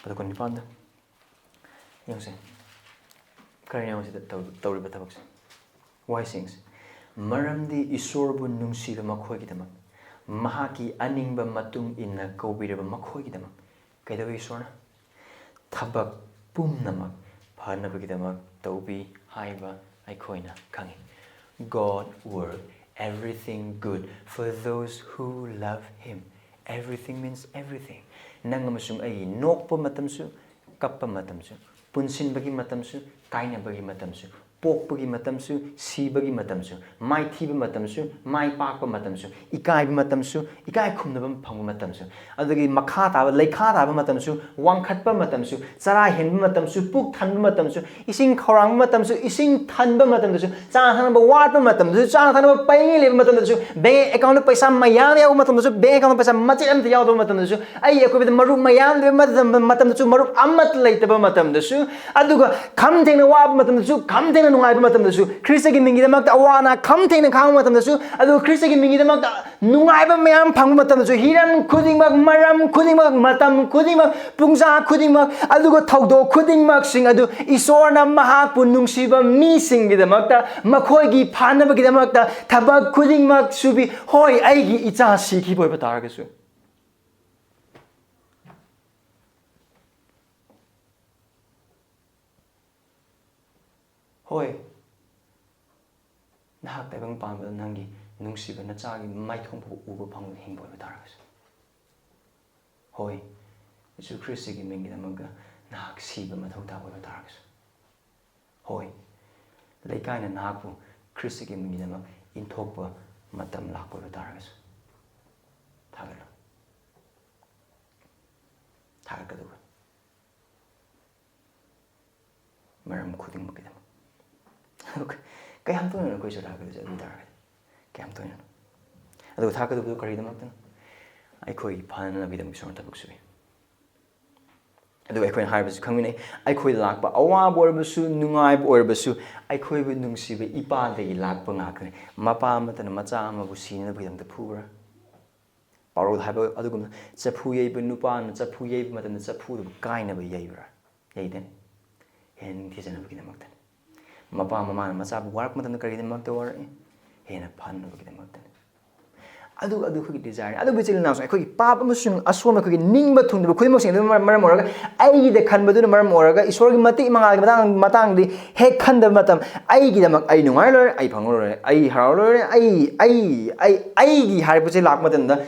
ꯄꯗ ꯀꯨꯟꯅꯤꯄꯥꯟꯗ ꯌꯦꯡꯁꯦ꯫ ꯀꯔꯤꯅꯣ ꯁꯤꯗ ꯇꯧ-, ꯇꯧꯔꯤꯕ ꯊꯕꯛꯁꯦ? ꯋꯥꯍꯩꯁꯤꯡꯁꯦ, ꯃꯔꯝꯗꯤ ꯏꯁꯣꯔꯕꯨ ꯅꯨꯡꯁꯤꯕ ꯃꯈꯣꯏꯒꯤꯗꯃꯛ, ꯃꯍꯥꯛꯀꯤ ꯑꯅꯤꯡꯕ ꯃꯇꯨꯡ ꯏꯟꯅ ꯀꯧꯕꯤꯔꯕ ꯃꯈꯣꯏꯒꯤꯗꯃꯛ ꯀꯩꯗꯧꯏ ꯏꯁꯣꯔꯅ? ꯊꯕꯛ ꯄꯨꯝꯅꯃꯛ ꯐꯅꯕꯒꯤꯗꯃꯛ ꯇꯧꯕꯤ ꯍꯥꯏꯕ ꯑꯩꯈꯣꯏꯅ ꯈꯪꯏ꯫ God work everything good for those who love him. Everything means everything. ꯅꯪ ꯑꯃꯁꯨꯡ ꯑꯩꯒꯤ ꯅꯣꯛꯄ ꯃꯇꯝꯁꯨ, ꯀꯞꯄ ꯃꯇꯝꯁꯨ, ꯄꯨꯟꯁꯤꯟꯕꯒꯤ ꯃꯇꯝꯁꯨ, ꯀꯥꯏꯅꯕꯒꯤ ꯃꯇꯝꯁꯨ, ꯄꯣꯛꯄꯒꯤ ꯃꯇꯝꯁꯨ, ꯁꯤꯕꯒꯤ ꯃꯇꯝꯁꯨ, ꯃꯥꯏꯊꯤꯕ ꯃꯇꯝꯁꯨ, ꯃꯥꯏ ꯄꯥꯛꯄ ꯃꯇꯝꯁꯨ, ꯏꯀꯥꯏꯕ ꯃꯇꯝꯁꯨ, ꯏꯀꯥꯏ ꯈꯨꯝꯅꯕ ꯐꯪꯕ ꯃꯇꯝꯁꯨ, ꯑꯗꯨꯗꯒꯤ ꯃꯈꯥ ꯇꯥꯕ, ꯂꯩꯈꯥ ꯇꯥꯕ ꯃꯇꯝꯁꯨ, ꯋꯥꯡꯈꯠꯄ ꯃꯇꯝꯁꯨ, ꯆꯔꯥ ꯍꯦꯟꯕ ꯃꯇꯝꯁꯨ, ꯄꯨꯛ ꯊꯟꯕ ꯃꯇꯝꯁꯨ, ꯏꯁꯤꯡ ꯈꯧꯔꯥꯡꯕ ꯃꯇꯝꯁꯨ, ꯏꯁꯤꯡ ꯊꯟꯕ ꯃꯇꯝꯗꯁꯨ, ꯆꯥꯅ ꯊꯛꯅꯕ ꯋꯥꯠꯄ ꯃꯇꯝꯗꯁꯨ, ꯆꯥꯅ ꯊꯛꯅꯕ ꯄꯩꯉꯩ ꯂꯩꯕ ꯃꯇꯝꯗꯁꯨ, ꯕꯦꯡ ꯑꯦꯀꯥꯎꯟꯗ ꯄꯩꯁꯥ ꯃꯌꯥꯝ ꯌꯥꯎꯕ ꯃꯇꯝꯗꯁꯨ, ꯕꯦꯡ ꯑꯦꯀꯥꯎꯟꯗ ꯄꯩꯁꯥ ꯃꯆꯦꯠ ꯑꯃꯠꯇ ꯌꯥꯎꯗꯕ ꯃꯇꯝꯗꯁꯨ, ꯑꯩꯒꯤ ꯑꯀꯣꯏꯕꯗ ꯃꯔꯨꯞ ꯃꯌꯥꯝ ꯂꯩꯕ ꯃꯇꯝ-, ꯃꯇꯝꯗꯁꯨ, ꯃꯔꯨꯞ ꯑꯃꯠꯇ ꯂꯩꯇꯕ ꯃꯇꯝꯗꯁꯨ, ꯑꯗꯨꯒ ꯈꯝ ꯊꯦꯡꯅ ꯋꯥꯕ ꯃꯇꯝꯗꯁꯨ, ꯈꯝ ꯊꯦꯡꯅ ꯅꯨꯡꯉꯥꯏꯕ ꯃꯇꯝꯗꯁꯨ, ꯈ꯭ꯔꯤꯁꯇꯒꯤ ꯃꯤꯡꯒꯤꯗꯃꯛꯇ ꯑꯋꯥ ꯑꯅꯥ ꯈꯝ ꯊꯦꯡꯅ ꯈꯥꯡꯕ ꯃꯇꯝꯗꯁꯨ, ꯑꯗꯨꯒ ꯈ꯭ꯔꯤꯁꯇꯒꯤ ꯃꯤꯡꯒꯤꯗꯃꯛꯇ ꯅꯨꯡꯉꯥꯏꯕ ꯃꯌꯥꯝ ꯐꯪꯕ ꯃꯇꯝꯗꯁꯨ, ꯍꯤꯔꯝ ꯈꯨꯗꯤꯡꯃꯛ, ꯃꯔꯝ ꯈꯨꯗꯤꯡꯃꯛ, ꯃꯇꯝ ꯈꯨꯗꯤꯡꯃꯛ, ꯄꯨꯡꯖꯥ ꯈꯨꯗꯤꯡꯃꯛ, ꯑꯗꯨꯒ ꯊꯧꯗꯣꯛ ꯈꯨꯗꯤꯡꯃꯛꯁꯤꯡ ꯑꯗꯨ ꯏꯁꯣꯔꯅ ꯃꯍꯥꯛꯄꯨ ꯅꯨꯡꯁꯤꯕ ꯃꯤꯁꯤꯡꯒꯤꯗꯃꯛꯇ, ꯃꯈꯣꯏꯒꯤ ꯐꯅꯕꯒꯤꯗꯃꯛꯇ ꯊꯕꯛ ꯈꯨꯗꯤꯡꯃꯛ ꯁꯨꯕꯤ꯫ ꯍꯣꯏ, ꯑꯩꯒꯤ ꯏꯆꯥ ꯁꯤꯈꯤꯕ ꯑꯣꯏꯕ ꯇꯥꯔꯒꯁꯨ, ꯍꯣꯏ, ꯅꯍꯥꯛ ꯇꯥꯏꯕꯪ ꯄꯥꯟꯕꯗ ꯅꯪꯒꯤ ꯅꯨꯡꯁꯤꯕ ꯅꯆꯥꯒꯤ ꯃꯥꯏꯊꯣꯡ ꯐꯥꯎ ꯎꯕ ꯐꯪꯗꯅ ꯍꯤꯡꯕ ꯑꯣꯏꯕ ꯇꯥꯔꯒꯁꯨ, ꯍꯣꯏ, ꯌꯤꯁꯨ ꯈ꯭ꯔꯤꯁꯇꯒꯤ ꯃꯤꯡꯒꯤꯗꯃꯛꯇ ꯅꯍꯥꯛ ꯁꯤꯕ ꯃꯊꯧ ꯇꯥꯕ ꯑꯣꯏꯕ ꯇꯥꯔꯒꯁꯨ, ꯍꯣꯏ, ꯂꯩꯀꯥꯏꯅ ꯅꯍꯥꯛꯄꯨ ꯈ꯭ꯔꯤꯁꯇꯒꯤ ꯃꯤꯡꯒꯤꯗꯃꯛ ꯏꯟꯊꯣꯛꯄ ꯃꯇꯝ ꯂꯥꯛꯄ ꯑꯣꯏꯕ ꯇꯥꯔꯒꯁꯨ, ꯊꯥꯒꯠꯂꯨ꯫ ꯊꯥꯒꯠꯀꯗꯧꯕꯅꯤ꯫ ꯃꯔꯝ ꯈꯨꯗꯤꯡꯃꯛꯀꯤꯗꯃꯛ꯫ ꯑꯗꯨꯒ ꯀꯌꯥꯝ ꯇꯣꯏꯅꯅꯣ ꯑꯩꯈꯣꯏ ꯏꯁꯣꯔꯗ ꯊꯥꯒꯠꯀꯗꯣꯏꯁꯦ? ꯑꯗꯨ ꯇꯥꯔꯒꯗꯤ ꯀꯌꯥꯝ ꯇꯣꯏꯅꯅꯣ? ꯑꯗꯨꯒ ꯊꯥꯒꯠꯀꯗꯕꯗꯣ ꯀꯔꯤꯒꯤꯗꯃꯛꯇꯅꯣ? ꯑꯩꯈꯣꯏꯒꯤ ꯐꯅꯅꯕꯒꯤꯗꯃꯛ ꯏꯁꯣꯔꯅ ꯊꯕꯛ ꯁꯨꯏ꯫ ꯑꯗꯨꯒ ꯑꯩꯈꯣꯏꯅ ꯍꯥꯏꯕꯁꯨ ꯈꯪꯃꯤꯟꯅꯩ, ꯑꯩꯈꯣꯏꯗ ꯂꯥꯛꯄ ꯑꯋꯥꯕ ꯑꯣꯏꯔꯕꯁꯨ, ꯅꯨꯡꯉꯥꯏꯕ ꯑꯣꯏꯔꯕꯁꯨ, ꯑꯩꯈꯣꯏꯕꯨ ꯅꯨꯡꯁꯤꯕ ꯏꯄꯥꯗꯒꯤ ꯂꯥꯛꯄ ꯉꯥꯛꯇꯅꯤ꯫ ꯃꯄꯥ ꯑꯃꯠꯇꯅ ꯃꯆꯥ ꯑꯃꯕꯨ ꯁꯤꯅꯅꯕꯒꯤꯗꯃꯛꯇ ꯐꯨꯕ꯭ꯔꯥ? ꯄꯥꯎꯔꯧꯗ ꯍꯥꯏꯕ ꯑꯗꯨꯒꯨꯝꯅ, ꯆꯐꯨ ꯌꯩꯕ ꯅꯨꯄꯥꯅ ꯆꯐꯨ ꯌꯩꯕ ꯃꯇꯝꯗ ꯆꯐꯨꯗꯨ ꯀꯥꯏꯅꯕ ꯌꯩꯕ꯭ꯔꯥ? ꯌꯩꯗꯦ꯫ ꯍꯦꯟꯅ ꯅꯤꯡꯊꯤꯖꯅꯕꯒꯤꯗꯃꯛꯇꯅꯤ꯫ ꯃꯄꯥ ꯃꯃꯥꯅ ꯃꯆꯥꯕꯨ ꯋꯥꯔꯛꯄ ꯃꯇꯝꯗ ꯀꯔꯤꯒꯤꯗꯃꯛꯇ ꯋꯥꯔꯛꯏ? ꯍꯦꯟꯅ ꯐꯅꯕꯒꯤꯗꯃꯛꯇꯅꯤ꯫ ꯑꯗꯨ, ꯑꯗꯨ ꯑꯩꯈꯣꯏꯒꯤ desire ꯅꯤ꯫ ꯑꯗꯨꯕꯨ ꯏꯆꯤꯜ ꯏꯅꯥꯎꯁꯤꯡ, ꯑꯩꯈꯣꯏꯒꯤ ꯄꯥꯞ ꯑꯃꯁꯨꯡ ꯑꯁꯣꯏꯕ, ꯑꯩꯈꯣꯏꯒꯤ ꯅꯤꯡꯕ ꯊꯨꯡꯗꯕ ꯈꯨꯗꯤꯡꯃꯛꯁꯤꯡ ꯑꯗꯨꯅ ꯃꯔꯝ, ꯃꯔꯝ ꯑꯣꯏꯔꯒ, ꯑꯩꯒꯤꯗ ꯈꯟꯕꯗꯨꯅ ꯃꯔꯝ ꯑꯣꯏꯔꯒ, ꯏꯁꯣꯔꯒꯤ ꯃꯇꯤꯛ ꯃꯉꯥꯜꯒꯤ ꯃꯇꯥꯡ, ꯃꯇꯥꯡꯗꯤ ꯍꯦꯛ ꯈꯟꯗꯕ ꯃꯇꯝ, ꯑꯩꯒꯤꯗꯃꯛ ꯑꯩ ꯅꯨꯡꯉꯥꯏ ꯂꯣꯏꯔꯦ, ꯑꯩ ꯐꯪꯉ ꯂꯣꯏꯔꯦ, ꯑꯩ ꯍꯔꯥꯎ ꯂꯣꯏꯔꯦ, ꯑꯩ, ꯑꯩ, ꯑꯩ, ꯑꯩꯒꯤ ꯍꯥꯏꯔꯛꯄꯁꯦ ꯂꯥꯛꯄ ꯃꯇꯝꯗ,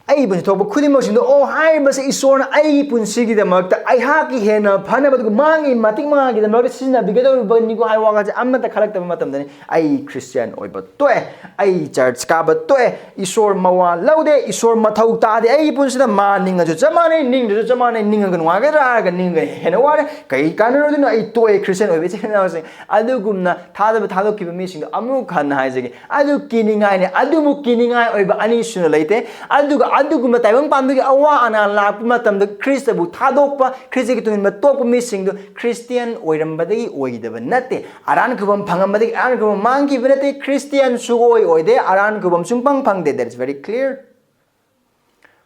ꯑꯩꯒꯤ ꯄꯨꯟꯁꯤ ꯊꯣꯛꯄ ꯈꯨꯗꯤꯡꯃꯛꯁꯤꯡꯗꯣ, ꯑꯣ, ꯍꯥꯏꯔꯤꯕꯁꯦ ꯏꯁꯣꯔꯅ ꯑꯩꯒꯤ ꯄꯨꯟꯁꯤꯒꯤꯗꯃꯛꯇ, ꯑꯩꯍꯥꯛꯀꯤ ꯍꯦꯟꯅ ꯐꯅꯕ, ꯑꯗꯨꯒ ꯃꯥꯒꯤ ꯃꯇꯤꯛ ꯃꯉꯥꯒꯤꯗꯃꯛꯇ ꯁꯤꯖꯤꯟꯅꯕꯤꯒꯗꯧꯔꯤꯕꯅꯤꯀꯣ ꯍꯥꯏꯕ ꯋꯥꯈꯜꯁꯦ ꯑꯃꯠꯇ ꯈꯜꯂꯛꯇꯕ ꯃꯇꯝꯗꯅꯤ ꯑꯩ ꯈ꯭ꯔꯤꯁꯇꯤꯌꯥꯟ ꯑꯣꯏꯕ ꯇꯣꯛꯑꯦ, ꯑꯩ ꯆꯔꯆ ꯀꯥꯕ ꯇꯣꯛꯑꯦ, ꯏꯁꯣꯔ ꯃꯋꯥ ꯂꯧꯗꯦ, ꯏꯁꯣꯔ ꯃꯊꯧ ꯇꯥꯗꯦ ꯑꯩꯒꯤ ꯄꯨꯟꯁꯤꯗ꯫ ꯃꯥ ꯅꯤꯡꯉꯁꯨ ꯆꯞ ꯃꯥꯟꯅꯩ, ꯅꯤꯡꯗ꯭ꯔꯁꯨ ꯆꯞ ꯃꯥꯟꯅꯩ, ꯅꯤꯡꯉꯒ ꯅꯨꯡꯉꯥꯏꯒꯗ꯭ꯔꯥ ꯍꯥꯏꯔꯒ ꯅꯤꯡꯉꯒ ꯍꯦꯟꯅ ꯋꯥꯔꯦ꯫ ꯀꯩ ꯀꯥꯟꯅꯔꯨꯗꯣꯏꯅꯣ ꯑꯩ ꯇꯣꯛꯑꯦ ꯈ꯭ꯔꯤꯁꯇꯤꯌꯥꯟ ꯑꯣꯏꯕ, ꯏꯆꯤꯟ ꯏꯅꯥꯎꯁꯤꯡ? ꯑꯗꯨꯒꯨꯝꯅ ꯊꯥꯖꯕ ꯊꯥꯗꯣꯛꯈꯤꯕ ꯃꯤꯁꯤꯡꯗꯣ ꯑꯃꯨꯛ ꯍꯟꯅ ꯍꯥꯏꯖꯒꯦ, ꯑꯗꯨ ꯀꯤꯅꯤꯡꯉꯥꯏꯅꯤ꯫ ꯑꯗꯨꯕꯨ ꯀꯤꯅꯤꯡꯉꯥꯏ ꯑꯣꯏꯕ ꯑꯅꯤꯁꯨꯅ ꯂꯩꯇꯦ꯫ ꯑꯗꯨꯒ ꯑꯗꯨꯒꯨꯝꯕ ꯇꯥꯏꯕꯪ ꯄꯥꯟꯕꯒꯤ ꯑꯋꯥ ꯑꯅꯥ ꯂꯥꯛꯄ ꯃꯇꯝꯗ ꯈ꯭ꯔꯤꯁꯇꯕꯨ ꯊꯥꯗꯣꯛꯄ, ꯈ꯭ꯔꯤꯁꯇꯒꯤ ꯇꯨꯡ ꯏꯟꯕ ꯇꯣꯛꯄ ꯃꯤꯁꯤꯡꯗꯨ ꯈ꯭ꯔꯤꯁꯇꯤꯌꯥꯟ ꯑꯣꯏꯔꯝꯕꯗꯒꯤ ꯑꯣꯏꯈꯤꯗꯕ ꯅꯠꯇꯦ꯫ ꯑꯔꯥꯟ ꯈꯨꯕꯝ ꯐꯪꯉꯝꯕꯗꯒꯤ ꯑꯔꯥꯟ ꯈꯨꯕꯝ ꯃꯥꯡꯈꯤꯕ ꯅꯠꯇꯦ꯫ ꯈ꯭ꯔꯤꯁꯇꯤꯌꯥꯟ ꯁꯨꯡꯑꯣꯏ ꯑꯣꯏꯗꯦ, ꯑꯔꯥꯟ ꯈꯨꯕꯝ ꯁꯨꯡꯐꯪ ꯐꯪꯗꯦ꯫ That is very clear.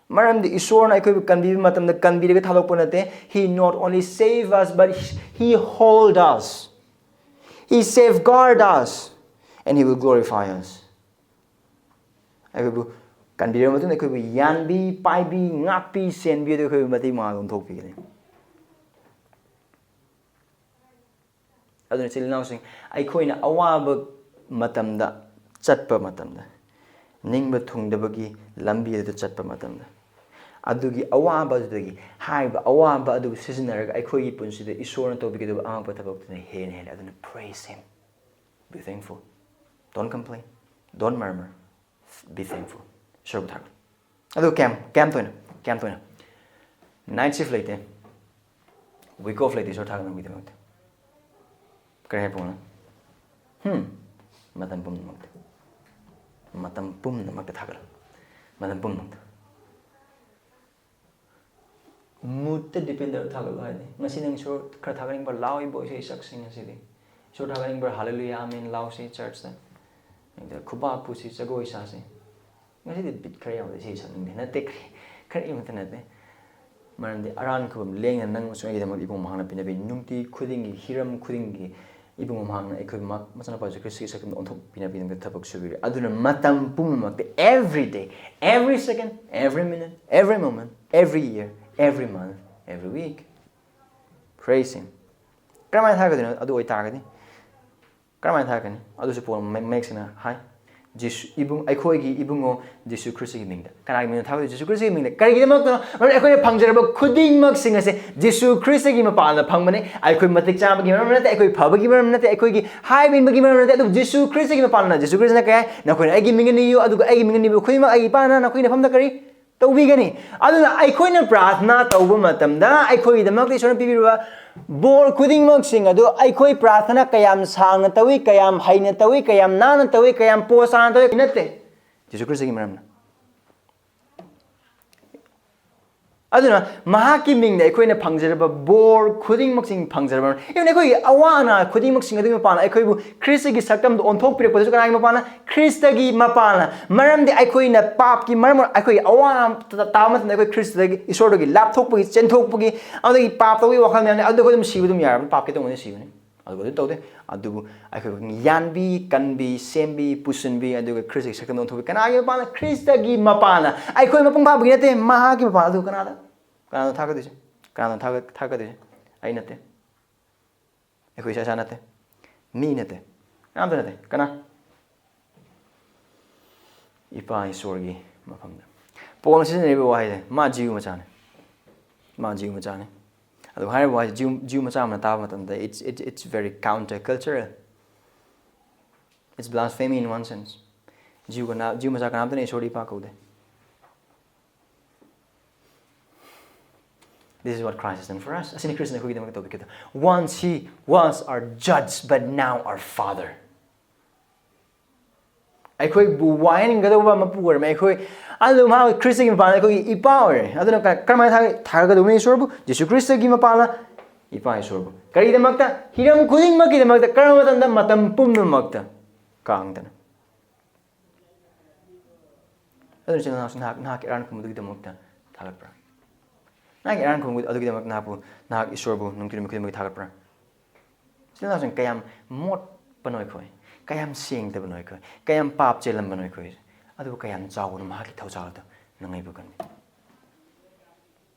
ꯃꯔꯝꯗꯤ ꯏꯁꯣꯔꯅ ꯑꯩꯈꯣꯏꯕꯨ ꯀꯟꯕꯤꯕ ꯃꯇꯝꯗ ꯀꯟꯕꯤꯔꯒ ꯊꯥꯗꯣꯛꯄ ꯅꯠꯇꯦ꯫ He not only save us, but he hold us. He safeguard us. And he will glorify us. ꯑꯩꯈꯣꯏꯕꯨ ꯀꯟꯕꯤꯔꯕ ꯃꯇꯨꯡꯗ ꯑꯩꯈꯣꯏꯕꯨ ꯌꯥꯟꯕꯤ, ꯄꯥꯏꯕꯤ, ꯉꯥꯛꯄꯤ, ꯁꯦꯟꯕꯤ, ꯑꯗꯨ ꯑꯩꯈꯣꯏꯕꯨ ꯃꯇꯤꯛ ꯃꯉꯥ ꯑꯗꯨꯝ ꯊꯣꯛꯄꯤꯒꯅꯤ꯫ ꯑꯗꯨꯅ ꯏꯆꯤꯜ ꯏꯅꯥꯎꯁꯤꯡ, ꯑꯩꯈꯣꯏꯅ ꯑꯋꯥꯕ ꯃꯇꯝꯗ ꯆꯠꯄ ꯃꯇꯝꯗ, ꯅꯤꯡꯕ ꯊꯨꯡꯗꯕꯒꯤ ꯂꯝꯕꯤ ꯑꯗꯨꯗ ꯆꯠꯄ ꯃꯇꯝꯗ, ꯑꯗꯨꯒꯤ ꯑꯋꯥꯕ ꯑꯗꯨꯗꯒꯤ, ꯍꯥꯏꯔꯤꯕ ꯑꯋꯥꯕ ꯑꯗꯨꯕꯨ ꯁꯤꯖꯤꯟꯅꯔꯒ ꯑꯩꯈꯣꯏꯒꯤ ꯄꯨꯟꯁꯤꯗ ꯏꯁꯣꯔꯅ ꯇꯧꯕꯤꯒꯗꯕ ꯑꯉꯛꯄ ꯊꯕꯛꯇꯨꯅ ꯍꯦꯟꯅ ꯍꯦꯜꯂꯦ꯫ ꯑꯗꯨꯅ praise him, be thankful, don't complain, don't murmur, be thankful. ꯏꯁꯣꯔꯕꯨ ꯊꯥꯒꯠꯂꯨ꯫ ꯑꯗꯨ ꯀꯌꯥꯝ, ꯀꯌꯥꯝ ꯇꯣꯏꯅ, ꯀꯌꯥꯝ ꯇꯣꯏꯅ? Night shift ꯂꯩꯇꯦ, week off ꯂꯩꯇꯦ ꯏꯁꯣꯔ ꯊꯥꯒꯠꯅꯕꯒꯤꯗꯃꯛꯇ꯫ ꯀꯔꯤ ꯍꯥꯏ ꯄꯨꯡꯅꯣ? ꯍꯝ? ꯃꯇꯝ ꯄꯨꯝꯅꯃꯛꯇ, ꯃꯇꯝ ꯄꯨꯝꯅꯃꯛꯇ ꯊꯥꯒꯠꯂꯨ꯫ ꯃꯇꯝ ꯄꯨꯝꯅꯃꯛꯇ꯫ Moodꯇ depend ꯇꯧꯔꯒ ꯊꯥꯒꯠꯂꯣ ꯍꯥꯏꯅꯤ꯫ ꯉꯁꯤ ꯅꯪ ꯏꯁꯣꯔ ꯈꯔ ꯊꯥꯒꯠꯅꯤꯡꯕ, ꯂꯥꯎ, ꯏꯕꯣ, ꯏꯁꯩ ꯁꯛꯁꯤ ꯉꯁꯤꯗꯤ꯫ ꯏꯁꯣꯔ ꯊꯥꯒꯠꯅꯤꯡꯕ, ꯍꯥꯂꯦꯂꯨꯌꯥ, ꯑꯃꯦꯟ ꯂꯥꯎꯁꯤ ꯆꯔꯆꯇ꯫ ꯑꯗ ꯈꯨꯕꯥꯛ ꯈꯨꯁꯤ, ꯖꯒꯣꯏ ꯁꯥꯁꯤ꯫ ꯉꯁꯤꯗꯤ ꯕꯤꯠ ꯈꯔ ꯌꯥꯎꯗꯦ, ꯏꯁꯩ ꯁꯛꯅꯤꯡꯗꯦ꯫ ꯅꯠꯇꯦ, ꯈꯔ, ꯈꯔ ꯏꯃꯠꯇ ꯅꯠꯇꯦ꯫ ꯃꯔꯝꯗꯤ ꯑꯔꯥꯟ ꯈꯨꯕꯝ ꯂꯦꯡꯗꯅ ꯅꯪ ꯑꯃꯁꯨꯡ ꯑꯩꯒꯤꯗꯃꯛ ꯏꯕꯨꯡ ꯃꯍꯥꯛꯅ ꯄꯤꯅꯕꯤ ꯅꯨꯡꯇꯤ ꯈꯨꯗꯤꯡꯒꯤ, ꯍꯤꯔꯝ ꯈꯨꯗꯤꯡꯒꯤ ꯏꯕꯨꯡ ꯃꯍꯥꯛꯅ ꯑꯩꯈꯣꯏ ꯃ-, ꯃꯆꯥꯅꯨꯄꯥ ꯖꯤꯁꯨ ꯈ꯭ꯔꯤꯁꯇꯒꯤ ꯁꯛꯇꯝꯗ ꯑꯣꯟꯊꯣꯛꯄꯤꯅꯕꯒꯤꯗꯃꯛꯇ ꯊꯕꯛ ꯁꯨꯕꯤꯔꯤ꯫ ꯑꯗꯨꯅ ꯃꯇꯝ ꯄꯨꯝꯅꯃꯛꯇ, every day, every second, every minute, every moment, every year, every month, every week, praise him. ꯀꯔꯝꯍꯥꯏꯅ ꯊꯥꯒꯗꯣꯏꯅꯣ? ꯑꯗꯨ ꯑꯣꯏꯇꯥꯔꯒꯗꯤ ꯀꯔꯝꯍꯥꯏꯅ ꯊꯥꯔꯛꯀꯅꯤ? ꯑꯗꯨꯁꯨ ꯄꯣꯜ ꯃꯦ-, ꯃꯌꯦꯛ ꯁꯦꯡꯅ ꯍꯥꯏ, ꯖꯤꯁꯨ ꯏꯕꯨꯡ ꯑꯩꯈꯣꯏꯒꯤ ꯏꯕꯨꯡꯉꯣ ꯖꯤꯁꯨ ꯈ꯭ꯔꯤꯁꯇꯒꯤ ꯃꯤꯡꯗ꯫ ꯀꯅꯥꯒꯤ ꯃꯤꯡꯗ ꯊꯥꯒꯠꯂꯤ? ꯖꯤꯁꯨ ꯈ꯭ꯔꯤꯁꯇꯒꯤ ꯃꯤꯡꯗ꯫ ꯀꯔꯤꯒꯤꯗꯃꯛꯇꯅꯣ? ꯃꯔꯝꯗꯤ ꯑꯩꯈꯣꯏꯅ ꯐꯪꯖꯔꯕ ꯈꯨꯗꯤꯡꯃꯛꯁꯤꯡ ꯑꯁꯦ ꯖꯤꯁꯨ ꯈ꯭ꯔꯤꯁꯇꯒꯤ ꯃꯄꯥꯟꯅ ꯐꯪꯕꯅꯤ꯫ ꯑꯩꯈꯣꯏ ꯃꯇꯤꯛ ꯆꯥꯕꯒꯤ ꯃꯔꯝ ꯅꯠꯇꯦ, ꯑꯩꯈꯣꯏ ꯐꯕꯒꯤ ꯃꯔꯝ ꯅꯠꯇꯦ, ꯑꯩꯈꯣꯏꯒꯤ ꯍꯥꯏꯕ ꯏꯟꯕꯒꯤ ꯃꯔꯝ ꯅꯠꯇꯦ, ꯑꯗꯨꯕꯨ ꯖꯤꯁꯨ ꯈ꯭ꯔꯤꯁꯇꯒꯤ ꯃꯄꯥꯟꯅ꯫ ꯖꯤꯁꯨ ꯈ꯭ꯔꯤꯁꯇꯅ ꯀꯩ ꯍꯥꯏ? "ꯅꯈꯣꯏꯅ ꯑꯩꯒꯤ ꯃꯤꯡ ꯅꯤꯌꯨ, ꯑꯗꯨꯒ ꯑꯩꯒꯤ ꯃꯤꯡ ꯅꯤꯕ ꯈꯨꯗꯤꯡꯃꯛ ꯑꯩꯒꯤ ꯏꯄꯥꯅ ꯅꯈꯣꯏꯒꯤ ꯃꯐꯝꯗ ꯀꯔꯤ ꯇꯧꯕꯤꯒꯅꯤ?" ꯑꯗꯨꯅ ꯑꯩꯈꯣꯏꯅ ꯄ꯭ꯔꯥꯔꯊꯅꯥ ꯇꯧꯕ ꯃꯇꯝꯗ ꯑꯩꯈꯣꯏꯒꯤꯗꯃꯛꯇ ꯏꯁꯣꯔꯅ ꯄꯤꯕꯤꯔꯤꯕ ꯕꯣꯔ ꯈꯨꯗꯤꯡꯃꯛꯁꯤꯡ ꯑꯗꯨ ꯑꯩꯈꯣꯏ ꯄ꯭ꯔꯥꯔꯊꯅꯥ ꯀꯌꯥꯝ ꯁꯥꯡꯅ ꯇꯧꯏ, ꯀꯌꯥꯝ ꯍꯩꯅ ꯇꯧꯏ, ꯀꯌꯥꯝ ꯅꯥꯟꯅ ꯇꯧꯏ, ꯀꯌꯥꯝ ꯄꯣꯁ ꯇꯥꯅ ꯇꯧꯏ ꯅꯠꯇꯦ꯫ ꯖꯤꯁꯨ ꯈ꯭ꯔꯤꯁꯇꯒꯤ ꯃꯔꯝꯅ꯫ ꯑꯗꯨꯅ ꯃꯍꯥꯛꯀꯤ ꯃꯤꯡꯗ ꯑꯩꯈꯣꯏꯅ ꯐꯪꯖꯔꯕ ꯕꯣꯔ ꯈꯨꯗꯤꯡꯃꯛꯁꯤꯡ ꯐꯪꯖꯔꯕ, even ꯑꯩꯈꯣꯏꯒꯤ ꯑꯋꯥ ꯑꯅꯥ ꯈꯨꯗꯤꯡꯃꯛꯁꯤꯡ ꯑꯗꯨꯒꯤ ꯃꯄꯥꯟꯅ ꯑꯩꯈꯣꯏꯕꯨ ꯈ꯭ꯔꯤꯁꯇꯒꯤ ꯁꯛꯇꯝꯗ ꯑꯣꯟꯊꯣꯛꯄꯤꯔꯛꯄꯗꯁꯨ ꯀꯅꯥꯒꯤ ꯃꯄꯥꯟꯅ? ꯈ꯭ꯔꯤꯁꯇꯒꯤ ꯃꯄꯥꯟꯅ꯫ ꯃꯔꯝꯗꯤ ꯑꯩꯈꯣꯏꯅ ꯄꯥꯞꯀꯤ ꯃꯔꯝ ꯑꯣꯏꯔ ꯑꯩꯈꯣꯏꯒꯤ ꯑꯋꯥ ꯑꯅꯥ ꯇꯥꯕ ꯃꯇꯝꯗ ꯑꯩꯈꯣꯏ ꯈ꯭ꯔꯤꯁꯇꯗꯒꯤ, ꯏꯁꯣꯔꯗꯒꯤ ꯂꯥꯞꯊꯣꯛꯄꯒꯤ, ꯆꯦꯟꯊꯣꯛꯄꯒꯤ, ꯑꯗꯨꯗꯒꯤ ꯄꯥꯞ ꯇꯧꯕꯒꯤ ꯋꯥꯈꯜ ꯃꯌꯥꯝꯅꯤ꯫ ꯑꯗꯨ ꯑꯩꯈꯣꯏ ꯑꯗꯨꯝ ꯁꯤꯕ ꯑꯗꯨꯝ ꯌꯥꯔꯕꯅꯤ, ꯄꯥꯞꯀꯤ ꯇꯧꯕꯅ ꯁꯤꯕꯅꯤ꯫ ꯑꯗꯨꯒ ꯑꯗꯨꯝ ꯇꯧꯗꯦ꯫ ꯑꯗꯨꯕꯨ ꯑꯩꯈꯣꯏ ꯌꯥꯟꯕꯤ, ꯀꯟꯕꯤ, ꯁꯦꯝꯕꯤ, ꯄꯨꯁꯤꯟꯕꯤ, ꯑꯗꯨꯒ ꯈ꯭ꯔꯤꯁꯇꯒꯤ ꯁꯛꯇꯝꯗ ꯑꯣꯟꯊꯣꯛꯄꯤ꯫ ꯀꯅꯥꯒꯤ ꯃꯄꯥꯟꯅ? ꯈ꯭ꯔꯤꯁꯇꯒꯤ ꯃꯄꯥꯟꯅ꯫ ꯑꯩꯈꯣꯏ ꯃꯄꯨꯡ ꯐꯥꯕꯒꯤ ꯅꯠꯇꯦ, ꯃꯍꯥꯛꯀꯤ ꯃꯄꯥꯟ꯫ ꯑꯗꯨ ꯀꯅꯥꯗ? ꯀꯅꯥꯅ ꯊꯥꯒꯠꯇꯣꯏꯁꯦ? ꯀꯅꯥꯅ ꯊꯥꯒꯠ-, ꯊꯥꯒꯠꯇꯣꯏꯁꯦ? ꯑꯩ ꯅꯠꯇꯦ꯫ ꯑꯩꯈꯣꯏ ꯏꯁꯥ ꯏꯁꯥ ꯅꯠꯇꯦ꯫ ꯃꯤ ꯅꯠꯇꯦ꯫ ꯀꯅꯥꯝꯇ ꯅꯠꯇꯦ꯫ ꯀꯅꯥ? ꯏꯄꯥ ꯏꯁꯣꯔꯒꯤ ꯃꯐꯝꯗ꯫ ꯄꯣꯜꯅ ꯁꯤꯖꯤꯟꯅꯔꯤꯕ ꯋꯥꯍꯩꯁꯦ, ꯃꯥ ꯖꯤꯎ ꯃꯆꯥꯅꯤ꯫ ꯃꯥ ꯖꯤꯎ ꯃꯆꯥꯅꯤ꯫ ꯑꯗꯨ ꯍꯥꯏꯔꯤꯕ ꯋꯥꯍꯩꯁꯦ ꯖꯤꯎ, ꯖꯤꯎ ꯃꯆꯥ ꯑꯃꯅ ꯇꯥꯕ ꯃꯇꯝꯗ, it's, it, it's very counter cultural. It's blasphemy in one sense. ꯖꯤꯎ ꯀꯅꯥ, ꯖꯤꯎ ꯃꯆꯥ ꯀꯅꯥꯝꯇꯅ ꯏꯁꯣꯔꯗ ꯏꯄꯥ ꯀꯧꯗꯦ꯫ This is what Christ has done for us. ꯑꯁꯤꯅꯤ ꯈ꯭ꯔꯤꯁꯇꯅ ꯑꯩꯈꯣꯏꯒꯤꯗꯃꯛꯇ ꯇꯧꯕꯤꯈꯤꯕꯗꯣ꯫ Once he was our judge, but now our father. ꯑꯩꯈꯣꯏꯕꯨ ꯋꯥꯍꯟꯒꯗꯧꯕ ꯃꯄꯨ ꯑꯣꯏꯔꯝꯃꯦ ꯑꯩꯈꯣꯏ꯫ ꯑꯗꯨ ꯃꯍꯥꯛ ꯈ꯭ꯔꯤꯁꯇꯒꯤ ꯃꯄꯥꯟꯗ ꯑꯩꯈꯣꯏꯒꯤ ꯏꯄꯥ ꯑꯣꯏꯔꯦ꯫ ꯑꯗꯨꯅ ꯀ-, ꯀꯔꯝꯍꯥꯏꯅ ꯊꯥꯒ-, ꯊꯥꯒꯠꯀꯗꯧꯕꯅꯣ ꯏꯁꯣꯔꯕꯨ? ꯖꯤꯁꯨ ꯈ꯭ꯔꯤꯁꯇꯒꯤ ꯃꯄꯥꯟꯅ ꯏꯄꯥ ꯏꯁꯣꯔꯕꯨ꯫ ꯀꯔꯤꯒꯤꯗꯃꯛꯇ? ꯍꯤꯔꯝ ꯈꯨꯗꯤꯡꯃꯛꯀꯤꯗꯃꯛꯇ, ꯀꯔꯝꯕ ꯃꯇꯝꯗ? ꯃꯇꯝ ꯄꯨꯝꯅꯃꯛꯇ ꯀꯥꯡꯗꯅ꯫ ꯑꯗꯨꯅ ꯏꯆꯤꯜ ꯏꯅꯥꯎꯁꯤꯡ, ꯅꯍꯥꯛ, ꯅꯍꯥꯛꯀꯤ ꯑꯔꯥꯟ ꯈꯨꯝꯕꯗꯨꯒꯤꯗꯃꯛꯇ ꯊꯥꯒꯠꯄ꯭ꯔꯥ? ꯅꯍꯥꯛꯀꯤ ꯑꯔꯥꯟ ꯈꯨꯝꯕ ꯑꯗꯨꯒꯤꯗꯃꯛ ꯅꯍꯥꯛꯄꯨ, ꯅꯍꯥꯛ ꯏꯁꯣꯔꯕꯨ ꯅꯨꯡꯇꯤ ꯅꯨꯃꯤꯠ ꯈꯨꯗꯤꯡꯃꯛꯀꯤ ꯊꯥꯒꯠꯄ꯭ꯔꯥ? ꯏꯆꯤꯜ ꯏꯅꯥꯎꯁꯤꯡ, ꯀꯌꯥꯝ ꯃꯣꯠꯄꯅꯣ ꯑꯩꯈꯣꯏ, ꯀꯌꯥꯝ ꯁꯦꯡꯗꯕꯅꯣ ꯑꯩꯈꯣꯏ, ꯀꯌꯥꯝ ꯄꯥꯞ ꯆꯦꯜꯂꯝꯕꯅꯣ ꯑꯩꯈꯣꯏ, ꯑꯗꯨꯕꯨ ꯀꯌꯥꯝ ꯆꯥꯎꯕꯅꯣ ꯃꯍꯥꯛꯀꯤ ꯊꯧꯖꯥꯜꯗꯣ ꯅꯪ ꯑꯩꯕꯨ ꯀꯟꯕꯤ꯫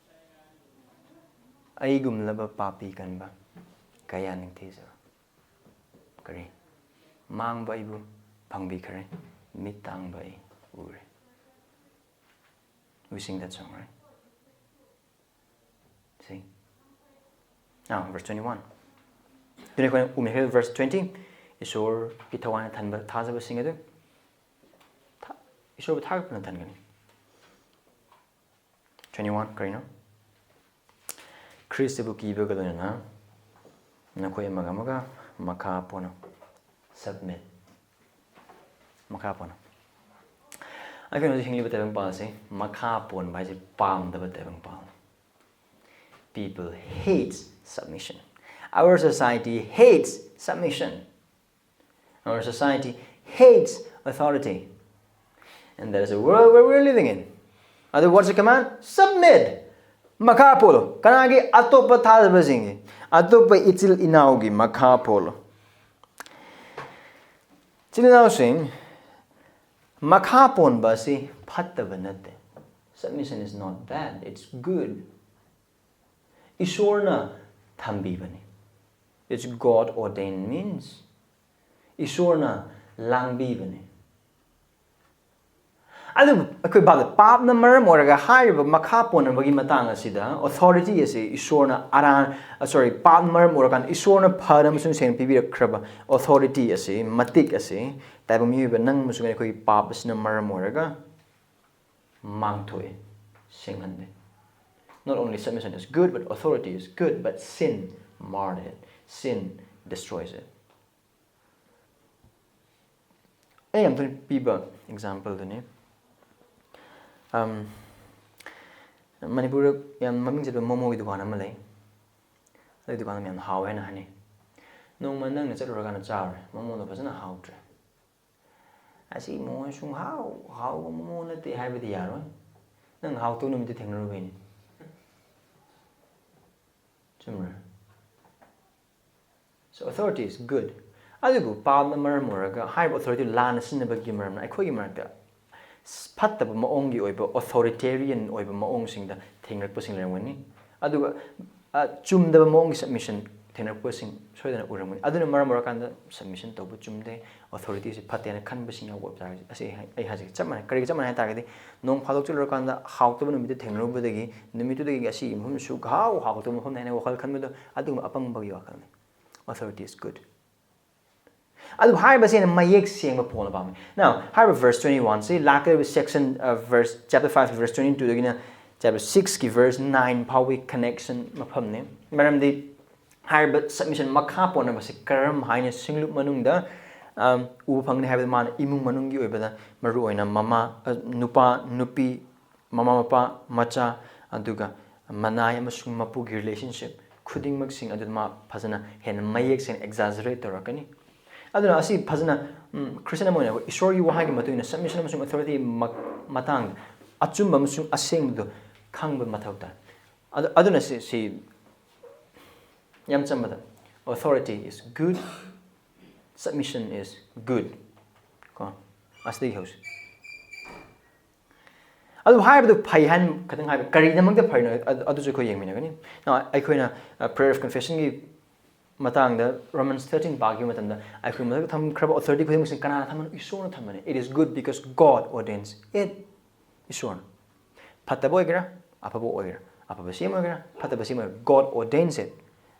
ꯑꯩꯒꯨꯝꯂꯕ ꯄꯥꯄꯤ ꯀꯟꯕ ꯀꯌꯥ ꯅꯤꯡꯊꯤꯖꯕ꯫ ꯀꯔꯤ? ꯃꯥꯡꯕ ꯑꯩꯕꯨ ꯐꯪꯕꯤꯈ꯭ꯔꯦ꯫ ꯃꯤꯠ ꯇꯥꯡꯕ ꯑꯩ ꯎꯔꯦ. We sing that song, right? See? Now, verse twenty-one. ꯑꯗꯨꯅ ꯑꯩꯈꯣꯏꯅ ꯎꯃꯤꯈꯩ verse twenty, ꯏꯁꯣꯔꯒꯤ ꯊꯋꯥꯏꯅ ꯊꯟꯕ ꯊꯥꯖꯕꯁꯤꯡ ꯑꯗꯨ ꯊꯥ- ꯏꯁꯣꯔꯕꯨ ꯊꯥꯒꯠꯄꯅ ꯊꯟꯒꯅꯤ. Twenty-one, ꯀꯔꯤꯅꯣ? ꯈ꯭ꯔꯤꯁꯇꯕꯨ ꯀꯤꯕꯒ ꯂꯣꯏꯅꯅ ꯅꯈꯣꯏ ꯑꯃꯒ ꯑꯃꯒ ꯃꯈꯥ ꯄꯣꯟꯅ submit. ꯃꯈꯥ ꯄꯣꯟꯅ. ꯑꯩꯈꯣꯏꯅ ꯍꯧꯖꯤꯛ ꯍꯤꯡꯂꯤꯕ ꯇꯥꯏꯕꯪꯄꯥꯜ ꯑꯁꯤ ꯃꯈꯥ ꯄꯣꯟꯕ ꯍꯥꯏꯁꯦ ꯄꯥꯝꯗꯕ ꯇꯥꯏꯕꯪꯄꯥꯜ. People hate submission. Our society hates submission. Our society hates authority. And that is a world where we're living in. Other words, the command, submit. ꯃꯈꯥ ꯄꯣꯜꯂꯣ꯫ ꯀꯅꯥꯒꯤ? ꯑꯇꯣꯞꯄ ꯊꯥꯖꯕꯁꯤꯡꯒꯤ, ꯑꯇꯣꯞꯄ ꯏꯆꯤꯜ ꯏꯅꯥꯎꯒꯤ ꯃꯈꯥ ꯄꯣꯜꯂꯣ꯫ ꯏꯆꯤꯜ ꯏꯅꯥꯎꯁꯤꯡ, ꯃꯈꯥ ꯄꯣꯟꯕ ꯑꯁꯤ ꯐꯠꯇꯕ ꯅꯠꯇꯦ. Submission is not bad, it's good. ꯏꯁꯣꯔꯅ ꯊꯝꯕꯤꯕꯅꯤ. It's God ordained means. ꯏꯁꯣꯔꯅ ꯂꯥꯡꯕꯤꯕꯅꯤ. ꯑꯗꯨꯕꯨ ꯑꯩꯈꯣꯏ ꯚꯥꯞꯇ ꯄꯥꯞꯅ ꯃꯔꯝ ꯑꯣꯏꯔꯒ ꯍꯥꯏꯔꯤꯕ ꯃꯈꯥ ꯄꯣꯟꯅꯕꯒꯤ ꯃꯇꯥꯡ ꯑꯁꯤꯗ authority ꯑꯁꯤ ꯏꯁꯣꯔꯅ ꯑꯔꯥꯟ, sorry, ꯄꯥꯞꯅ ꯃꯔꯝ ꯑꯣꯏꯔꯀꯥꯟꯗ ꯏꯁꯣꯔꯅ ꯐꯅ ꯑꯃꯁꯨꯡ ꯁꯦꯡꯅ ꯄꯤꯕꯤꯔꯛꯈ꯭ꯔꯕ authority ꯑꯁꯤ, ꯃꯇꯤꯛ ꯑꯁꯤ ꯇꯥꯏꯕꯪ ꯃꯤꯑꯣꯏꯕ ꯅꯪ ꯑꯃꯁꯨꯡ ꯑꯩꯈꯣꯏꯒꯤ ꯄꯥꯞ ꯑꯁꯤꯅ ꯃꯔꯝ ꯑꯣꯏꯔꯒ ꯃꯥꯡꯊꯣꯛꯑꯦ, ꯁꯦꯡꯍꯟꯗꯦ. Not only submission is good, but authority is good, but sin marred it. Sin destroys it. ꯑꯩ ꯑꯝꯇꯪ ꯄꯤꯕ exampleꯗꯨꯅꯤ꯫ ꯑꯝ, ꯃꯅꯤꯄꯨꯔꯗ ꯌꯥꯝ ꯃꯃꯤꯡ ꯆꯠꯄ ꯃꯣꯃꯣꯒꯤ ꯗꯨꯀꯥꯟ ꯑꯃ ꯂꯩ꯫ ꯑꯗꯨꯒꯤ ꯗꯨꯀꯥꯟꯗꯣ ꯌꯥꯝ ꯍꯥꯎꯋꯦ ꯍꯥꯏꯅ ꯍꯥꯏꯅꯩ꯫ ꯅꯣꯡꯃ ꯅꯪꯅ ꯆꯠꯂꯨꯔꯀꯥꯟꯗ ꯆꯥꯔꯨꯔꯦ, ꯃꯣꯃꯣꯗꯣ ꯐꯖꯅ ꯍꯥꯎꯇ꯭ꯔꯦ꯫ "ꯑꯁꯤ ꯃꯣꯃꯣ ꯁꯨꯡꯍꯥꯎ ꯍꯥꯎꯕ ꯃꯣꯃꯣ ꯅꯠꯇꯦ" ꯍꯥꯏꯕꯗꯤ ꯌꯥꯔꯣꯏ꯫ ꯅꯪ ꯍꯥꯎꯇꯕ ꯅꯨꯃꯤꯠꯇ ꯊꯦꯡꯅꯔꯨꯕꯩꯅꯤ꯫ ꯆꯨꯝꯕ꯭ꯔꯥ? So authority is good. ꯑꯗꯨꯕꯨ ꯄꯥꯞꯅ ꯃꯔꯝ ꯑꯣꯏꯔꯒ ꯍꯥꯏꯔꯤꯕ authority ꯂꯥꯟꯅ ꯁꯤꯖꯤꯟꯅꯕꯒꯤ ꯃꯔꯝꯅ ꯑꯩꯈꯣꯏꯒꯤ ꯃꯔꯛꯇ ꯐꯠꯇꯕ ꯃꯑꯣꯡꯒꯤ ꯑꯣꯏꯕ, authoritarian ꯑꯣꯏꯕ ꯃꯑꯣꯡꯁꯤꯡꯗ ꯊꯦꯡꯅꯔꯛꯄꯁꯤꯡ ꯂꯩꯔꯝꯒꯅꯤ꯫ ꯑꯗꯨꯒ, ꯑ, ꯆꯨꯝꯗꯕ ꯃꯑꯣꯡꯒꯤ submission ꯊꯦꯡꯅꯔꯛꯄꯁꯤꯡ ꯁꯣꯏꯗꯅ ꯎꯔꯝꯒꯅꯤ꯫ ꯑꯗꯨꯅ ꯃꯔꯝ ꯑꯣꯏꯔꯀꯥꯟꯗ submission ꯇꯧꯕ ꯆꯨꯝꯗꯦ, authority ꯁꯤ ꯐꯠꯇꯦꯅ ꯈꯟꯕꯁꯤꯡ ꯌꯥꯎꯕ ꯑꯣꯏꯕ ꯇꯥꯔꯒꯗꯤ, ꯑꯁꯤ ꯑꯩ, ꯑꯩ ꯍꯥꯏꯖꯒꯦ, ꯆꯞ ꯃꯥꯟꯅꯩ꯫ ꯀꯔꯤꯒ ꯆꯞ ꯃꯥꯟꯅꯩ ꯍꯥꯏ ꯇꯥꯔꯒꯗꯤ, ꯅꯣꯡ ꯐꯥꯗꯣꯛ ꯆꯠꯂꯨꯔꯀꯥꯟꯗ ꯍꯥꯎꯇꯕ ꯅꯨꯃꯤꯠꯇ ꯊꯦꯡꯅꯔꯨꯕꯗꯒꯤ, ꯅꯨꯃꯤꯠꯇꯨꯗꯒꯤ ꯉꯁꯤ ꯃꯐꯝꯁꯨ ꯍꯥꯎ ꯍꯥꯎꯇꯕ ꯃꯐꯝꯅꯤ ꯍꯥꯏꯅ ꯋꯥꯈꯜ ꯈꯟꯕꯗꯣ, ꯑꯗꯨꯒꯨꯝꯕ ꯑꯄꯪꯕꯒꯤ ꯋꯥꯈꯜꯅꯤ꯫ Authority is good꯫ ꯑꯗꯨꯕꯨ ꯍꯥꯏꯔꯤꯕꯁꯤ ꯑꯩꯅ ꯃꯌꯦꯛ ꯁꯦꯡꯕ ꯐꯣꯡꯕ ꯄꯥꯝꯃꯤ꯫ Now, ꯍꯥꯏꯔꯤꯕ verse twenty one ꯁꯤ ꯂꯥꯛꯀꯗꯧꯔꯤꯕ section, uh, verse, chapter five verse twenty two ꯗꯒꯤꯅ chapter six ꯀꯤ verse nine ꯐꯥꯎꯕꯒꯤ connection ꯃꯐꯝꯅꯤ꯫ ꯃꯔꯝꯗꯤ ꯍꯥꯏꯔꯤꯕ submission ꯃꯈꯥ ꯄꯣꯟꯅꯕꯁꯤ ꯀꯔꯝ ꯍꯥꯏꯅ ꯁꯤꯡꯂꯨꯞ ꯃꯅꯨꯡꯗ, ꯑꯝ, ꯎꯕ ꯐꯪꯒꯅꯤ ꯍꯥꯏꯕꯗ, ꯃꯥꯅ ꯏꯃꯨꯡ ꯃꯅꯨꯡꯒꯤ ꯑꯣꯏꯕꯗ ꯃꯔꯨꯑꯣꯏꯅ ꯃꯃꯥ, ꯑ, ꯅꯨꯄꯥ, ꯅꯨꯄꯤ, ꯃꯃꯥ ꯃꯄꯥ, ꯃꯆꯥ, ꯑꯗꯨꯒ ꯃꯅꯥꯏ ꯑꯃꯁꯨꯡ ꯃꯄꯨꯒꯤ relationship ꯈꯨꯗꯤꯡꯃꯛꯁꯤꯡ ꯑꯗꯨ ꯃꯥ ꯐꯖꯅ ꯍꯦꯟꯅ ꯃꯌꯦꯛ ꯁꯦꯡꯅ exaggerate ꯇꯧꯔꯛꯀꯅꯤ꯫ ꯑꯗꯨꯅ ꯑꯁꯤ ꯐꯖꯅ, ꯎꯝ, Christian ꯑꯃ ꯑꯣꯏꯅ ꯑꯩꯈꯣꯏ ꯏꯁꯣꯔꯒꯤ ꯋꯥꯍꯩꯒꯤ ꯃꯇꯨꯡ ꯏꯟꯅ submission ꯑꯃꯁꯨꯡ authority ꯃꯛ-, ꯃꯇꯥꯡꯗ ꯑꯆꯨꯝꯕ ꯑꯃꯁꯨꯡ ꯑꯁꯦꯡꯕꯗꯨ ꯈꯪꯕ ꯃꯊꯧ ꯇꯥꯏ꯫ ꯑꯗꯨ, ꯑꯗꯨꯅ ꯁꯤ, ꯁꯤ ꯌꯥꯝ ꯆꯝꯕꯗ, "Authority is good, submission is good"꯫ ꯀꯣ, ꯑꯁꯤꯗꯒꯤ ꯍꯧꯁꯤ꯫ ꯑꯗꯨ ꯍꯥꯏꯕꯗꯨ ꯐꯩ ꯍꯥꯏꯅ ꯈꯇꯪ ꯍꯥꯏꯕ, ꯀꯔꯤꯒꯤꯗꯃꯛꯇ ꯐꯔꯤꯅꯣ? ꯑꯗꯨ, ꯑꯗꯨꯁꯨ ꯑꯩꯈꯣꯏ ꯌꯦꯡꯃꯤꯟꯅꯒꯅꯤ꯫ Now, ꯑꯩꯈꯣꯏꯅ, ꯑ, prayer of confession ꯒꯤ ꯃꯇꯥꯡꯗ Romans thirteen ꯄꯥꯈꯤꯕ ꯃꯇꯝꯗ, ꯑꯩꯈꯣꯏ ꯃꯊꯛꯇ ꯊꯝꯈ꯭ꯔꯕ authority ꯈꯨꯗꯤꯡꯃꯛꯁꯤ ꯀꯅꯥꯅ ꯊꯝꯕꯅꯣ? ꯏꯁꯣꯔꯅ ꯊꯝꯕꯅꯤ꯫ "It is good because God ordains it." ꯏꯁꯣꯔꯅ꯫ ꯐꯠꯇꯕ ꯑꯣꯏꯒꯦꯔꯥ, ꯑꯐꯕ ꯑꯣꯏꯒꯦꯔꯥ, ꯑꯐꯕ ꯁꯤ ꯑꯃ ꯑꯣꯏꯒꯦꯔꯥ, ꯐꯠꯇꯕ ꯁꯤ ꯑꯃ ꯑꯣꯏꯒꯦꯔꯥ, God ordains it꯫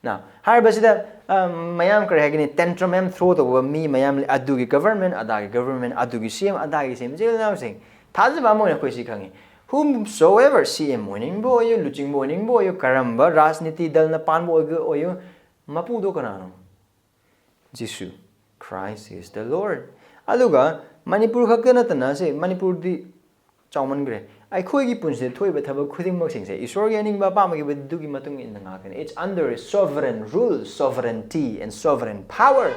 Now, ꯍꯥꯏꯔꯤꯕꯁꯤꯗ, ꯑ, ꯃꯌꯥꯝ ꯀꯔꯤ ꯍꯥꯏꯒꯅꯤ, tantrum ꯃꯌꯥꯝ throw ꯇꯧꯕ ꯃꯤ ꯃꯌꯥꯝ ꯂꯩ꯫ ꯑꯗꯨꯒꯤ government, ꯑꯗꯥꯒꯤ government, ꯑꯗꯨꯒꯤ ꯁꯤ ꯑꯃ, ꯑꯗꯥꯒꯤ ꯁꯤ ꯑꯃ꯫ ꯏꯆꯤꯜ ꯏꯅꯥꯎꯁꯤꯡ, ꯊꯥꯖꯕ ꯑꯃ ꯑꯣꯏꯅ ꯑꯩꯈꯣꯏ ꯁꯤ ꯈꯪꯉꯤ꯫ Whomsoever, C M ꯑꯣꯏꯅꯤꯡꯕ ꯑꯣꯏꯌꯨ, ꯂꯨꯆꯤꯡꯕ ꯑꯣꯏꯅꯤꯡꯕ ꯑꯣꯏꯌꯨ, ꯀꯔꯝꯕ ꯔꯥꯖꯅꯤꯇꯤ ꯗꯜꯅ ꯄꯥꯟꯕ ꯑꯣꯏꯒ-, ꯑꯣꯏꯌꯨ, ꯃꯄꯨꯗꯣ ꯀꯅꯥꯅꯣ? ꯖꯤꯁꯨ꯫ Christ is the Lord꯫ ꯑꯗꯨꯒ ꯃꯅꯤꯄꯨꯔ ꯈꯛꯇ ꯅꯠꯇꯅ, ꯁꯤ ꯃꯅꯤꯄꯨꯔꯗꯤ ꯆꯥꯎꯃꯟꯈ꯭ꯔꯦ꯫ ꯑꯩꯈꯣꯏꯒꯤ ꯄꯨꯟꯁꯤꯗ ꯊꯣꯛꯏꯕ ꯊꯕꯛ ꯈꯨꯗꯤꯡꯃꯛꯁꯤꯡꯁꯦ ꯏꯁꯣꯔꯒꯤ ꯑꯅꯤꯡꯕ ꯑꯄꯥꯝꯕꯒꯤ ꯃꯇꯨꯡ ꯏꯟꯅ ꯉꯥꯛꯀꯅꯤ꯫ It's under a sovereign rule, sovereignty and sovereign power꯫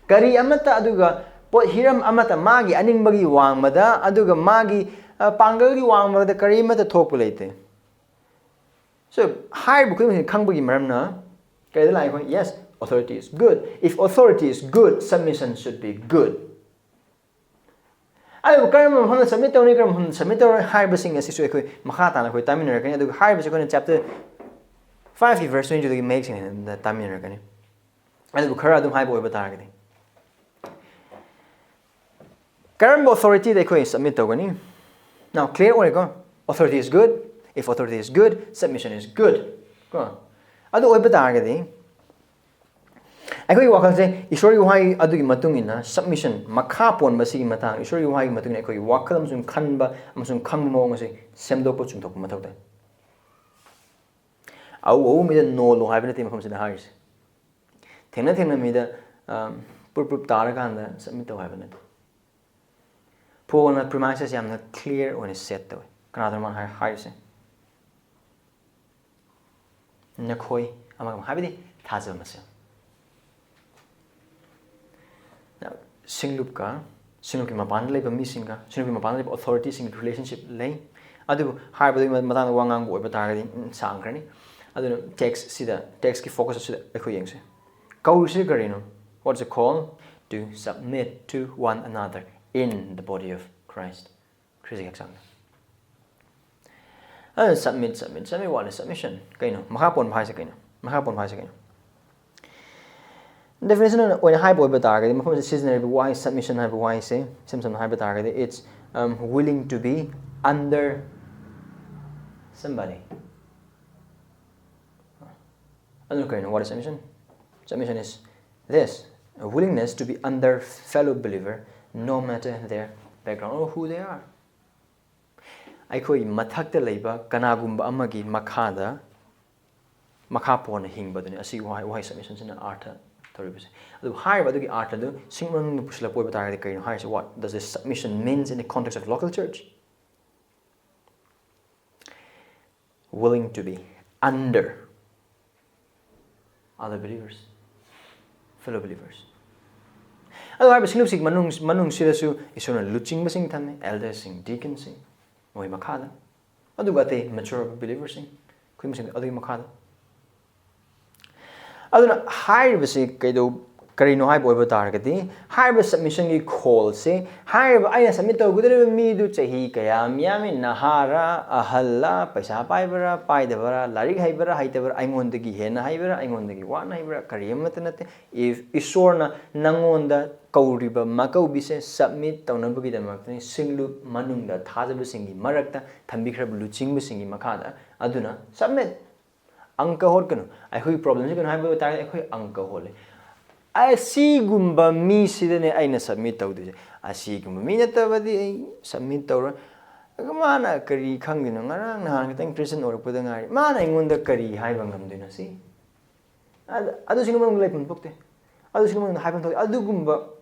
ꯀꯔꯤ ꯑꯃꯠꯇ, ꯑꯗꯨꯒ ꯄꯣꯠ ꯍꯤꯔꯝ ꯑꯃꯠꯇ ꯃꯥꯒꯤ ꯑꯅꯤꯡꯕꯒꯤ ꯋꯥꯡꯃꯗ, ꯑꯗꯨꯒ ꯃꯥꯒꯤ, ꯑ, ꯄꯥꯡꯒꯜꯒꯤ ꯋꯥꯡꯃꯗ ꯀꯔꯤ ꯑꯃꯠꯇ ꯊꯣꯛꯄ ꯂꯩꯇꯦ꯫ So, ꯍꯥꯏꯔꯤꯕ ꯈꯨꯗꯤꯡꯃꯛꯁꯤ ꯈꯪꯕꯒꯤ ꯃꯔꯝꯅ ꯀꯔꯤꯗ ꯂꯥꯛꯏ ꯑꯩꯈꯣꯏ? Yes, authority is good. If authority is good, submission should be good. ꯑꯗꯨꯕꯨ ꯀꯔꯝꯕ ꯃꯐꯝꯗ submit ꯇꯧꯅꯤ, ꯀꯔꯝꯕ ꯃꯐꯝꯗ submit ꯇꯧꯔꯣꯏ ꯍꯥꯏꯕꯁꯤꯡ ꯑꯁꯤꯁꯨ ꯑꯩꯈꯣꯏ ꯃꯈꯥ ꯇꯥꯅ ꯑꯩꯈꯣꯏ ꯇꯥꯃꯤꯟꯅꯔꯛꯀꯅꯤ꯫ ꯑꯗꯨꯒ ꯍꯥꯏꯔꯤꯕꯁꯤ ꯑꯩꯈꯣꯏꯅ chapter ꯐꯥꯏꯚꯀꯤ ꯚꯔꯁ ꯇ꯭ꯋꯦꯟꯇꯤ ꯇꯨꯗꯒꯤ ꯃꯌꯦꯛ ꯁꯦꯡꯅ ꯇꯥꯃꯤꯟꯅꯔꯛꯀꯅꯤ꯫ ꯑꯗꯨꯕꯨ ꯈꯔ ꯑꯗꯨꯝ ꯍꯥꯏꯕ ꯑꯣꯏꯕ ꯇꯥꯔꯒꯗꯤ, ꯀꯔꯝꯕ ꯑꯣꯊꯣꯔꯤꯇꯤꯗ ꯑꯩꯈꯣꯏ ꯁꯕꯃꯤꯠ ꯇꯧꯒꯅꯤ? Now, clear ꯑꯣꯏꯔꯦꯀꯣ? Authority is good. If authority is good, submission is good. ꯀꯣ? ꯑꯗꯨ ꯑꯣꯏꯕ ꯇꯥꯔꯒꯗꯤ, ꯑꯩꯈꯣꯏꯒꯤ ꯋꯥꯈꯜꯁꯦ ꯏꯁꯣꯔꯒꯤ ꯋꯥꯍꯩ ꯑꯗꯨꯒꯤ ꯃꯇꯨꯡ ꯏꯟꯅ submission, ꯃꯈꯥ ꯄꯣꯟꯕꯁꯤꯒꯤ ꯃꯇꯥꯡ, ꯏꯁꯣꯔꯒꯤ ꯋꯥꯍꯩꯒꯤ ꯃꯇꯨꯡ ꯏꯟꯅ ꯑꯩꯈꯣꯏꯒꯤ ꯋꯥꯈꯜ ꯑꯃꯁꯨꯡ ꯈꯟꯕ ꯑꯃꯁꯨꯡ ꯈꯪꯕ ꯃꯑꯣꯡ ꯑꯁꯤ ꯁꯦꯝꯗꯣꯛꯄ ꯆꯨꯝꯊꯣꯛꯄ ꯃꯊꯧ ꯇꯥꯏ꯫ ꯑꯎ ꯑꯎ ꯃꯤꯗ ꯅꯣꯜꯂꯣ ꯍꯥꯏꯕ ꯅꯠꯇꯦ ꯃꯐꯝꯁꯤꯗ ꯍꯥꯏꯔꯤꯁꯦ꯫ ꯊꯦꯡꯅ ꯊꯦꯡꯅ ꯃꯤꯗ, ꯑꯝ, ꯄ꯭ꯔꯨꯞ ꯄ꯭ꯔꯨꯞ ꯇꯥꯔꯀꯥꯟꯗ ꯁꯕꯃꯤꯠ ꯇꯧ ꯍꯥꯏꯕ ꯅꯠꯇꯦ꯫ ꯄꯣꯜꯅ premises ꯌꯥꯝꯅ clear ꯑꯣꯏꯅ set ꯇꯧꯋꯦ꯫ ꯀꯅꯥꯗꯅꯣ ꯃꯥꯅ ꯍꯥꯏ-, ꯍꯥꯏꯔꯤꯁꯦ? ꯅꯈꯣꯏ ꯑꯃꯒ ꯑꯃ, ꯍꯥꯏꯕꯗꯤ ꯊꯥꯖꯕ ꯃꯁꯦꯜ꯫ Now, ꯁꯤꯡꯂꯨꯞꯀ, ꯁꯤꯡꯂꯨꯞꯀꯤ ꯃꯄꯥꯟꯗ ꯂꯩꯕ ꯃꯤꯁꯤꯡꯒ, ꯁꯤꯡꯂꯨꯞꯀꯤ ꯃꯄꯥꯟꯗ ꯂꯩꯕ ꯑꯣꯊꯣꯔꯤꯇꯤꯁꯤꯡꯒꯤ relationship ꯂꯩ꯫ ꯑꯗꯨꯕꯨ ꯍꯥꯏꯔꯤꯕꯗꯨꯒꯤ ꯃꯇꯥꯡꯗ ꯋꯥ ꯉꯥꯡꯕ ꯑꯣꯏꯕ ꯇꯥꯔꯒꯗꯤ, ꯎꯝ, ꯁꯥꯡꯈ꯭ꯔꯅꯤ꯫ ꯑꯗꯨꯅ text ꯁꯤꯗ, text ꯀꯤ focus ꯑꯁꯤꯗ ꯑꯩꯈꯣꯏ ꯌꯦꯡꯁꯦ꯫ ꯀꯧꯔꯤꯁꯤ ꯀꯔꯤꯅꯣ? What's the call? To submit to one another in the body of Christ. ꯈ꯭ꯔꯤꯁꯒꯤ ꯍꯛꯆꯥꯡꯗ꯫ ꯑꯗꯨꯅ submit, submit, submit, what is submission? ꯀꯩꯅꯣ? ꯃꯈꯥ ꯄꯣꯟꯕ ꯍꯥꯏꯁꯦ ꯀꯩꯅꯣ? ꯃꯈꯥ ꯄꯣꯟꯕ ꯍꯥꯏꯁꯦ ꯀꯩꯅꯣ? Definition ꯑꯣꯏꯅ ꯍꯥꯏꯕ ꯑꯣꯏꯕ ꯇꯥꯔꯒꯗꯤ, ꯃꯐꯝꯁꯤꯗ ꯁꯤꯖꯤꯟꯅꯔꯤꯕ ꯋꯥꯍꯩ submission ꯍꯥꯏꯕ ꯋꯥꯍꯩꯁꯦ, ꯏꯁꯝ ꯁꯝꯅ ꯍꯥꯏꯕ ꯇꯥꯔꯒꯗꯤ, it's, um, willing to be under somebody. ꯑꯗꯨꯅ ꯀꯔꯤꯅꯣ? What is submission? Submission is this, a willingness to be under fellow believer, no matter their background or who they are. ꯑꯩꯈꯣꯏ ꯃꯊꯛꯇ ꯂꯩꯕ ꯀꯅꯥꯒꯨꯝꯕ ꯑꯃꯒꯤ ꯃꯈꯥꯗ, ꯃꯈꯥ ꯄꯣꯟꯅ ꯍꯤꯡꯕꯗꯨꯅꯤ ꯑꯁꯤꯒꯤ ꯋꯥꯍꯩ, ꯋꯥꯍꯩ submission ꯁꯤꯅ ꯑꯥꯔꯊ ꯇꯧꯔꯤꯕꯁꯦ꯫ ꯑꯗꯨꯕꯨ ꯍꯥꯏꯔꯤꯕ ꯑꯗꯨꯒꯤ ꯑꯥꯔꯊꯗꯨ ꯁꯤꯡ ꯃꯅꯨꯡꯗ ꯄꯨꯁꯤꯜꯂꯛꯄ ꯑꯣꯏꯕ ꯇꯥꯔꯒꯗꯤ ꯀꯔꯤꯅꯣ ꯍꯥꯏꯔꯤꯁꯦ? What does this submission means in the context of local church? Willing to be under other believers, fellow believers. ꯑꯗꯨ ꯍꯥꯏꯔꯤꯕ ꯁꯤꯡꯂꯨꯞꯁꯤꯒꯤ ꯃꯅꯨꯡ, ꯃꯅꯨꯡꯁꯤꯗꯁꯨ ꯏꯁꯣꯔꯅ ꯂꯨꯆꯤꯡꯕꯁꯤꯡ ꯊꯝꯃꯤ, elder ꯁꯤꯡ, deacon ꯁꯤꯡ, ꯃꯣꯏ ꯃꯈꯥꯗ꯫ ꯑꯗꯨꯒ ꯑꯇꯩ mature believer ꯁꯤꯡ, ꯑꯩꯈꯣꯏ ꯃꯁꯤꯡ ꯑꯗꯨꯒꯤ ꯃꯈꯥꯗ꯫ ꯑꯗꯨꯅ ꯍꯥꯏꯔꯤꯕꯁꯤ ꯀꯩꯗꯧ-, ꯀꯔꯤꯅꯣ ꯍꯥꯏꯕ ꯑꯣꯏꯕ ꯇꯥꯔꯒꯗꯤ, ꯍꯥꯏꯔꯤꯕ ꯁꯕꯃꯤꯁꯟꯒꯤ ꯈꯣꯜꯁꯦ, ꯍꯥꯏꯔꯤꯕ ꯑꯩꯅ ꯁꯕꯃꯤꯠ ꯇꯧꯒꯗꯧꯔꯤꯕ ꯃꯤꯗꯨ ꯆꯍꯤ ꯀꯌꯥ ꯃꯤꯌꯥꯝꯃꯤ, ꯅꯍꯥꯔ, ꯑꯍꯜꯂ, ꯄꯩꯁꯥ ꯄꯥꯏꯕꯔ, ꯄꯥꯏꯗꯕꯔ, ꯂꯥꯏꯔꯤꯛ ꯍꯩꯕꯔ, ꯍꯩꯇꯕꯔ, ꯑꯩꯉꯣꯟꯗꯒꯤ ꯍꯦꯟꯅ ꯍꯩꯕꯔ, ꯑꯩꯉꯣꯟꯗꯒꯤ ꯋꯥꯅ ꯍꯩꯕꯔ, ꯀꯔꯤ ꯑꯃꯠꯇ ꯅꯠꯇꯦ꯫ ꯏꯁ-, ꯏꯁꯣꯔꯅ ꯅꯪꯉꯣꯟꯗ ꯀꯧꯔꯤꯕ ꯃꯀꯧꯕꯤꯁꯦ ꯁꯕꯃꯤꯠ ꯇꯧꯅꯕꯒꯤꯗꯃꯛꯇꯅꯤ, ꯁꯤꯡꯂꯨꯞ ꯃꯅꯨꯡꯗ ꯊꯥꯖꯕꯁꯤꯡꯒꯤ ꯃꯔꯛꯇ ꯊꯝꯕꯤꯈ꯭ꯔꯕ ꯂꯨꯆꯤꯡꯕꯁꯤꯡꯒꯤ ꯃꯈꯥꯗ꯫ ꯑꯗꯨꯅ ꯁꯕꯃꯤꯠ꯫ ꯑꯪꯀ ꯍꯣꯠꯀꯅꯨ꯫ ꯑꯩꯈꯣꯏꯒꯤ ꯄ꯭ꯔꯣꯕ꯭ꯂꯦꯝꯁꯤ ꯀꯩꯅꯣ ꯍꯥꯏꯕ ꯇꯥꯔꯒꯗꯤ, ꯑꯩꯈꯣꯏ ꯑꯪꯀ ꯍꯣꯠꯂꯤ꯫ ꯑꯁꯤꯒꯨꯝꯕ ꯃꯤꯁꯤꯗꯅꯦ ꯑꯩꯅ ꯁꯕꯃꯤꯠ ꯇꯧꯗꯣꯏꯁꯦ꯫ ꯑꯁꯤꯒꯨꯝꯕ ꯃꯤ ꯅꯠꯇꯕꯗꯤ ꯑꯩ ꯁꯕꯃꯤꯠ ꯇꯧꯔꯣꯏ꯫ ꯑꯗꯨꯒ ꯃꯥꯅ ꯀꯔꯤ ꯈꯪꯗꯣꯏꯅꯣ? ꯉꯔꯥꯡ ꯅꯍꯥꯟ ꯈꯛꯇꯪ ꯈ꯭ꯔꯤꯁꯇꯟ ꯑꯣꯏꯔꯛꯄꯗ ꯉꯥꯏꯔꯤ꯫ ꯃꯥꯅ ꯑꯩꯉꯣꯟꯗ ꯀꯔꯤ ꯍꯥꯏꯕ ꯉꯝꯗꯣꯏꯅꯣ ꯁꯤ? ꯑꯗ-, ꯑꯗꯨ ꯁꯤꯒꯨꯝꯕ ꯂꯩꯐꯝ ꯊꯣꯛꯇꯦ꯫ ꯑꯗꯨ ꯁꯤꯒꯨꯝꯕ ꯍꯥꯏꯐꯝ ꯊꯣꯛꯇꯦ꯫ ꯑꯗꯨꯒꯨꯝꯕ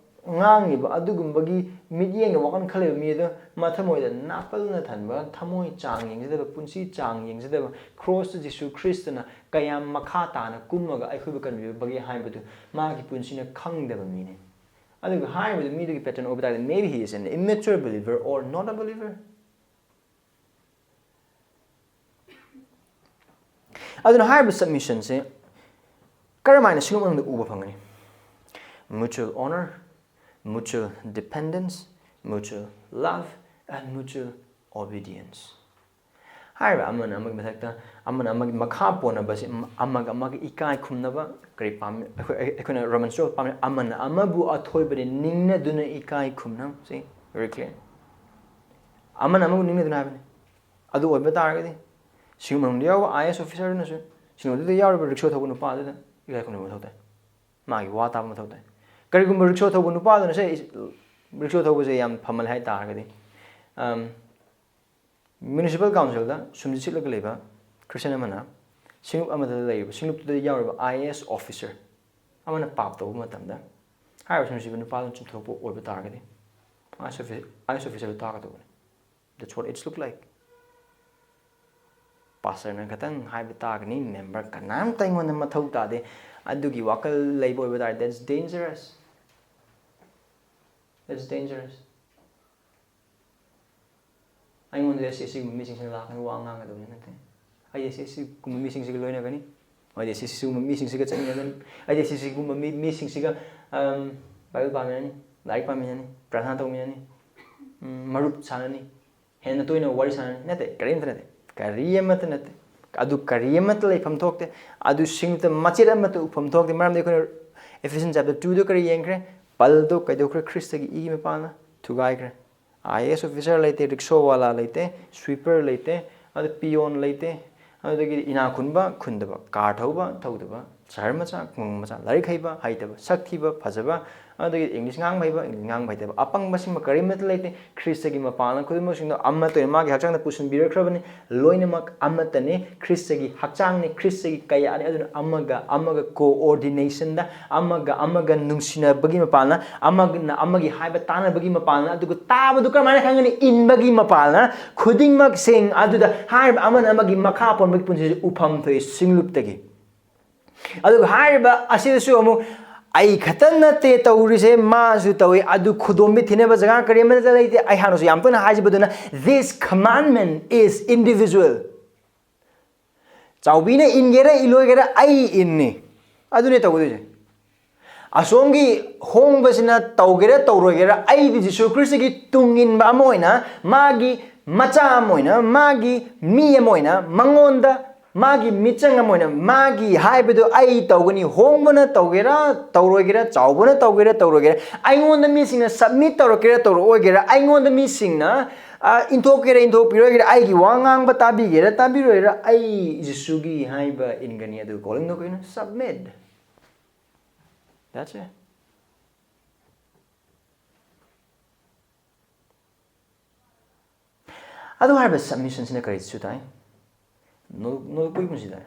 ꯉꯥꯡꯉꯤꯕ, ꯑꯗꯨꯒꯨꯝꯕꯒꯤ ꯃꯤꯠꯌꯦꯡꯒ ꯋꯥꯈꯜ ꯈꯜꯂꯤꯕ ꯃꯤ ꯑꯗꯨ ꯃꯊꯃꯣꯏꯗ ꯅꯥꯄꯜꯅ ꯊꯟꯕ, ꯊꯃꯣꯏ ꯆꯥꯡ ꯌꯦꯡꯖꯗꯕ, ꯄꯨꯟꯁꯤ ꯆꯥꯡ ꯌꯦꯡꯖꯗꯕ, ꯀ꯭ꯔꯣꯁꯇ ꯖꯤꯁꯨ ꯈ꯭ꯔꯤꯁꯇꯅ ꯀꯌꯥꯝ ꯃꯈꯥ ꯇꯥꯅ ꯀꯨꯝꯃꯒ ꯑꯩꯈꯣꯏꯕꯨ ꯀꯟꯕꯤꯕꯒꯦ ꯍꯥꯏꯕꯗꯨ ꯃꯥꯒꯤ ꯄꯨꯟꯁꯤꯅ ꯈꯪꯗꯕ ꯃꯤꯅꯤ꯫ ꯑꯗꯨꯒ ꯍꯥꯏꯔꯤꯕꯗꯨ ꯃꯤꯗꯨꯒꯤ ꯄꯦꯇꯔꯟ ꯑꯣꯏꯕ ꯇꯥꯔꯗꯤ, maybe he is an immature believer or not a believer. ꯑꯗꯨꯅ ꯍꯥꯏꯔꯤꯕ ꯁꯕꯃꯤꯁꯟꯁꯦ ꯀꯔꯝꯍꯥꯏꯅ ꯁꯤꯡꯂꯨꯞ ꯃꯅꯨꯡꯗ ꯎꯕ ꯐꯪꯒꯅꯤ? Mutual honor, mutual dependence, mutual love, and mutual obedience. ꯍꯥꯏꯔꯤꯕ ꯑꯃꯅ ꯑꯃꯒꯤ ꯃꯊꯛꯇ, ꯑꯃꯅ ꯑꯃꯒꯤ ꯃꯈꯥ ꯄꯣꯟꯅꯕꯁꯦ, ꯑꯃꯒ ꯑꯃꯒ ꯏꯀꯥꯏ ꯈꯨꯝꯅꯕ, ꯀꯔꯤ ꯄꯥꯝꯃꯤ? ꯑꯩꯈꯣꯏ, ꯑꯩꯈꯣꯏꯅ Romans twelve ꯄꯥꯝꯃꯤ, ꯑꯃꯅ ꯑꯃꯕꯨ ꯑꯊꯣꯏꯕꯗꯤ ꯅꯤꯡꯅꯗꯨꯅ ꯏꯀꯥꯏ ꯈꯨꯝꯅꯕ꯫ See? Very clear. ꯑꯃꯅ ꯑꯃꯕꯨ ꯅꯤꯡꯅꯗꯨꯅ ꯍꯥꯏꯕꯅꯤ꯫ ꯑꯗꯨ ꯑꯣꯏꯕ ꯇꯥꯔꯒꯗꯤ, ꯁꯤꯒꯨꯝꯕ ꯃꯅꯨꯡꯗ ꯌꯥꯎꯕ I A S officer ꯑꯗꯨꯅꯁꯨ, ꯁꯤꯒꯨꯝꯕꯗꯨꯗ ꯌꯥꯎꯔꯤꯕ ꯔꯤꯛꯁꯣ ꯊꯧꯕ ꯅꯨꯄꯥ ꯑꯗꯨꯗ ꯏꯀꯥꯏ ꯈꯨꯝꯅꯕ ꯃꯊꯧ ꯇꯥꯏ꯫ ꯃꯥꯒꯤ ꯋꯥ ꯇꯥꯕ ꯃꯊꯧ ꯇꯥꯏ꯫ ꯀꯔꯤꯒꯨꯝꯕ ꯔꯤꯛꯁꯣ ꯊꯧꯕ ꯅꯨꯄꯥꯗꯨꯅ ꯁꯦ, ꯔꯤꯛꯁꯣ ꯊꯧꯕꯁꯦ ꯌꯥꯝ ꯐꯃꯜꯂꯦ ꯍꯥꯏ ꯇꯥꯔꯒꯗꯤ, ꯑꯝ, ꯃ꯭ꯌꯨꯅꯤꯁꯤꯄꯥꯜ ꯀꯥꯎꯟꯁꯤꯜꯗ ꯁꯨꯝꯁꯤꯠ ꯁꯤꯠꯂꯒ ꯂꯩꯕ ꯈ꯭ꯔꯤꯁꯇꯤꯌꯥꯟ ꯑꯃꯅ ꯁꯤꯡꯂꯨꯞ ꯑꯃꯗ ꯂꯩꯔꯤꯕ, ꯁꯤꯡꯂꯨꯞꯇꯨꯗ ꯌꯥꯎꯔꯤꯕ I A S officer ꯑꯃꯅ ꯄꯥꯞ ꯇꯧꯕ ꯃꯇꯝꯗ, ꯍꯥꯏꯔꯤꯕ ꯁꯨꯝꯁꯤꯠ ꯁꯤꯠꯄ ꯅꯨꯄꯥꯗꯨꯅ ꯆꯨꯝꯊꯣꯛꯄ ꯑꯣꯏꯕ ꯇꯥꯔꯒꯗꯤ, I A S officer, I A S officerꯗꯨ ꯇꯥꯒꯗꯧꯕꯅꯤ꯫ That's what it's look like. ꯄꯥꯁꯇꯔꯅ ꯈꯇꯪ ꯍꯥꯏꯕ ꯇꯥꯒꯅꯤ, ꯃꯦꯝꯕꯔ ꯀꯅꯥꯝꯇ ꯑꯩꯉꯣꯟꯗ ꯃꯊꯧ ꯇꯥꯗꯦ꯫ ꯑꯗꯨꯒꯤ ꯋꯥꯈꯜ ꯂꯩꯕ ꯑꯣꯏꯕ ꯇꯥꯔꯗꯤ, that's dangerous. That's dangerous. ꯑꯩꯉꯣꯟꯗꯗꯤ ꯑꯁꯤ, ꯑꯁꯤꯒꯨꯝꯕ ꯃꯤꯁꯤꯡꯁꯤꯅ ꯂꯥꯛꯀꯅꯤ, ꯋꯥ ꯉꯥꯡꯒꯗꯕꯅꯤ ꯅꯠꯇꯦ꯫ ꯑꯩ ꯑꯁꯤ, ꯑꯁꯤꯒꯨꯝꯕ ꯃꯤꯁꯤꯡꯁꯤꯒ ꯂꯣꯏꯅꯒꯅꯤ꯫ ꯑꯩꯗꯤ ꯁꯤ ꯁꯤꯒꯨꯝꯕ ꯃꯤꯁꯤꯡꯁꯤꯒ ꯆꯠꯃꯤꯟꯅꯒꯅꯤ, ꯑꯩꯗꯤ ꯁꯤ ꯁꯤꯒꯨꯝꯕ ꯃꯤ ꯃꯤꯁꯤꯡꯁꯤꯒ ꯕꯥꯏꯕꯜ ꯄꯥꯃꯤꯟꯅꯅꯤ, ꯂꯥꯏꯔꯤꯛ ꯄꯥꯃꯤꯟꯅꯅꯤ, ꯄ꯭ꯔꯥꯔꯊꯅꯥ ꯇꯧꯃꯤꯟꯅꯅꯤ, ꯃꯔꯨꯞ ꯁꯥꯟꯅꯅꯤ, ꯍꯦꯟꯅ ꯇꯣꯏꯅ ꯋꯥꯔꯤ ꯁꯥꯟꯅꯅꯤ, ꯅꯠꯇꯦ, ꯀꯔꯤꯝꯇ ꯅꯠꯇꯦ, ꯀꯔꯤ ꯑꯃꯠꯇ ꯅꯠꯇꯦ꯫ ꯑꯗꯨ ꯀꯔꯤ ꯑꯃꯠꯇ ꯂꯩꯐꯝ ꯊꯣꯛꯇꯦ꯫ ꯑꯗꯨ ꯁꯤꯡꯇ ꯃꯆꯦꯠ ꯑꯃꯠꯇ ꯎꯐꯝ ꯊꯣꯛꯇꯦ꯫ ꯃꯔꯝꯗꯤ ꯑꯩꯈꯣꯏꯅ Ephesians chapter twoꯗ ꯀꯔꯤ ꯌꯦꯡꯈ꯭ꯔꯦ? ꯄꯜꯗꯣ ꯀꯩꯗꯧꯈ꯭ꯔꯦ? ꯈ꯭ꯔꯤꯁꯇꯒꯤ ꯏꯒꯤ ꯃꯄꯥꯟꯅ ꯊꯨꯒꯥꯏꯈ꯭ꯔꯦ꯫ IAS officer ꯂꯩꯇꯦ, ꯔꯤꯛꯁꯣꯋꯥꯂꯥ ꯂꯩꯇꯦ, sweeper ꯂꯩꯇꯦ, ꯑꯗꯨ peon ꯂꯩꯇꯦ, ꯑꯗꯨꯗꯒꯤꯗꯤ ꯏꯅꯥ ꯈꯨꯟꯕ ꯈꯨꯟꯗꯕ, ꯀꯥꯔ ꯊꯧꯕ ꯊꯧꯗꯕ, ꯁꯍꯔ ꯃꯆꯥ ꯈꯨꯡꯒꯪ ꯃꯆꯥ, ꯂꯥꯏꯔꯤꯛ ꯍꯩꯕ ꯍꯩꯇꯕ, ꯁꯛ ꯊꯤꯕ ꯐꯖꯕ, ꯑꯗꯨꯗꯒꯤ ꯏꯪꯂꯤꯁ ꯉꯥꯡꯕ ꯍꯩꯕ ꯏꯪꯂꯤꯁ ꯉꯥꯡꯕ ꯍꯩꯇꯕ, ꯑꯄꯪꯕꯁꯤꯡꯕ ꯀꯔꯤꯃꯠꯇ ꯂꯩꯇꯦ꯫ ꯈ꯭ꯔꯤꯁꯇꯒꯤ ꯃꯄꯥꯟꯅ ꯈꯨꯗꯤꯡꯃꯛꯁꯤꯡꯗꯣ ꯑꯃꯠꯇ ꯑꯣꯏꯅ ꯃꯥꯒꯤ ꯍꯛꯆꯥꯡꯗ ꯄꯨꯁꯤꯟꯕꯤꯔꯛꯈ꯭ꯔꯕꯅꯤ꯫ ꯂꯣꯏꯅꯃꯛ ꯑꯃꯠꯇꯅꯤ, ꯈ꯭ꯔꯤꯁꯇꯒꯤ ꯍꯛꯆꯥꯡꯅꯤ, ꯈ꯭ꯔꯤꯁꯇꯒꯤ ꯀꯌꯥꯅꯤ꯫ ꯑꯗꯨꯅ ꯑꯃꯒ ꯑꯃꯒ coordinationꯗ, ꯑꯃꯒ ꯑꯃꯒ ꯅꯨꯡꯁꯤꯅꯕꯒꯤ ꯃꯄꯥꯟꯅ, ꯑꯃꯒꯅ ꯑꯃꯒꯤ ꯍꯥꯏꯕ ꯇꯥꯟꯅꯕꯒꯤ ꯃꯄꯥꯟꯅ, ꯑꯗꯨꯒ ꯇꯥꯕꯗꯨ ꯀꯔꯝꯍꯥꯏꯅ ꯈꯪꯒꯅꯤ? ꯏꯟꯕꯒꯤ ꯃꯄꯥꯟꯅ꯫ ꯈꯨꯗꯤꯡꯃꯛꯁꯤꯡ ꯑꯗꯨꯗ ꯍꯥꯏꯔꯤꯕ ꯑꯃꯅ ꯑꯃꯒꯤ ꯃꯈꯥ ꯄꯣꯟꯕꯒꯤ ꯄꯨꯟꯁꯤꯁꯦ ꯎꯐꯝ ꯊꯣꯛꯏ ꯁꯤꯡꯂꯨꯞꯇꯒꯤ꯫ ꯑꯗꯨꯒ ꯍꯥꯏꯔꯤꯕ ꯑꯁꯤꯗꯁꯨ ꯑꯃꯨꯛ ꯑꯩ ꯈꯛꯇ ꯅꯠꯇꯦ ꯇꯧꯔꯤꯁꯦ, ꯃꯥꯁꯨ ꯇꯧꯏ꯫ ꯑꯗꯨ ꯈꯨꯗꯣꯝꯕꯤ ꯊꯤꯅꯕ ꯖꯒꯥ ꯀꯔꯤ ꯑꯃꯠꯇ ꯂꯩꯇꯦ꯫ ꯑꯩ ꯍꯥꯟꯅꯁꯨ ꯌꯥꯝ ꯇꯣꯏꯅ ꯍꯥꯏꯖꯕꯗꯨꯅ, "This commandment is individual." ꯆꯥꯎꯕꯤꯅ ꯏꯟꯒꯦꯔꯥ ꯏꯜꯂꯣꯏꯒꯦꯔꯥ ꯑꯩ ꯏꯟꯅꯤ꯫ ꯑꯗꯨꯅꯦ ꯇꯧꯒꯗꯣꯏꯁꯦ꯫ ꯑꯁꯣꯝꯒꯤ ꯍꯣꯡꯕꯁꯤꯅ ꯇꯧꯒꯦꯔꯥ ꯇꯧꯔꯣꯏꯒꯦꯔꯥ, ꯑꯩꯗꯤ ꯖꯤꯁꯨ ꯈ꯭ꯔꯤꯁꯇꯒꯤ ꯇꯨꯡ ꯏꯟꯕ ꯑꯃ ꯑꯣꯏꯅ, ꯃꯥꯒꯤ ꯃꯆꯥ ꯑꯃ ꯑꯣꯏꯅ, ꯃꯥꯒꯤ ꯃꯤ ꯑꯃ ꯑꯣꯏꯅ, ꯃꯉꯣꯟꯗ ꯃꯥꯒꯤ ꯃꯤꯆꯪ ꯑꯃ ꯑꯣꯏꯅ, ꯃꯥꯒꯤ ꯍꯥꯏꯕꯗꯨ ꯑꯩ ꯇꯧꯒꯅꯤ꯫ ꯍꯣꯡꯕꯅ ꯇꯧꯒꯦꯔꯥ ꯇꯧꯔꯣꯏꯒꯦꯔꯥ, ꯆꯥꯎꯕꯅ ꯇꯧꯒꯦꯔꯥ ꯇꯧꯔꯣꯏꯒꯦꯔꯥ, ꯑꯩꯉꯣꯟꯗ ꯃꯤꯁꯤꯡꯅ submit ꯇꯧꯔꯛꯀꯦꯔꯥ ꯇꯧꯔꯛꯑꯣꯏꯒꯦꯔꯥ, ꯑꯩꯉꯣꯟꯗ ꯃꯤꯁꯤꯡꯅ, ꯑ, ꯏꯟꯊꯣꯛꯀꯦꯔꯥ ꯏꯟꯊꯣꯛꯄꯤꯔꯣꯏꯒꯦꯔꯥ, ꯑꯩꯒꯤ ꯋꯥ ꯉꯥꯡꯕ ꯇꯥꯕꯤꯒꯦꯔꯥ ꯇꯥꯕꯤꯔꯣꯏꯔꯥ, ꯑꯩ ꯖꯤꯁꯨꯒꯤ ꯍꯥꯏꯕ ꯏꯟꯒꯅꯤ꯫ ꯑꯗꯨ callingꯗꯣ ꯀꯩꯅꯣ? Submit. That's it. ꯑꯗꯨ ꯍꯥꯏꯔꯤꯕ submissionꯁꯤꯅ ꯀꯔꯤꯁꯨ ꯇꯥꯏ? ꯅꯣ-, ꯅꯣꯂꯨꯛꯄꯒꯤ ꯄꯨꯟꯁꯤ ꯇꯥꯏ꯫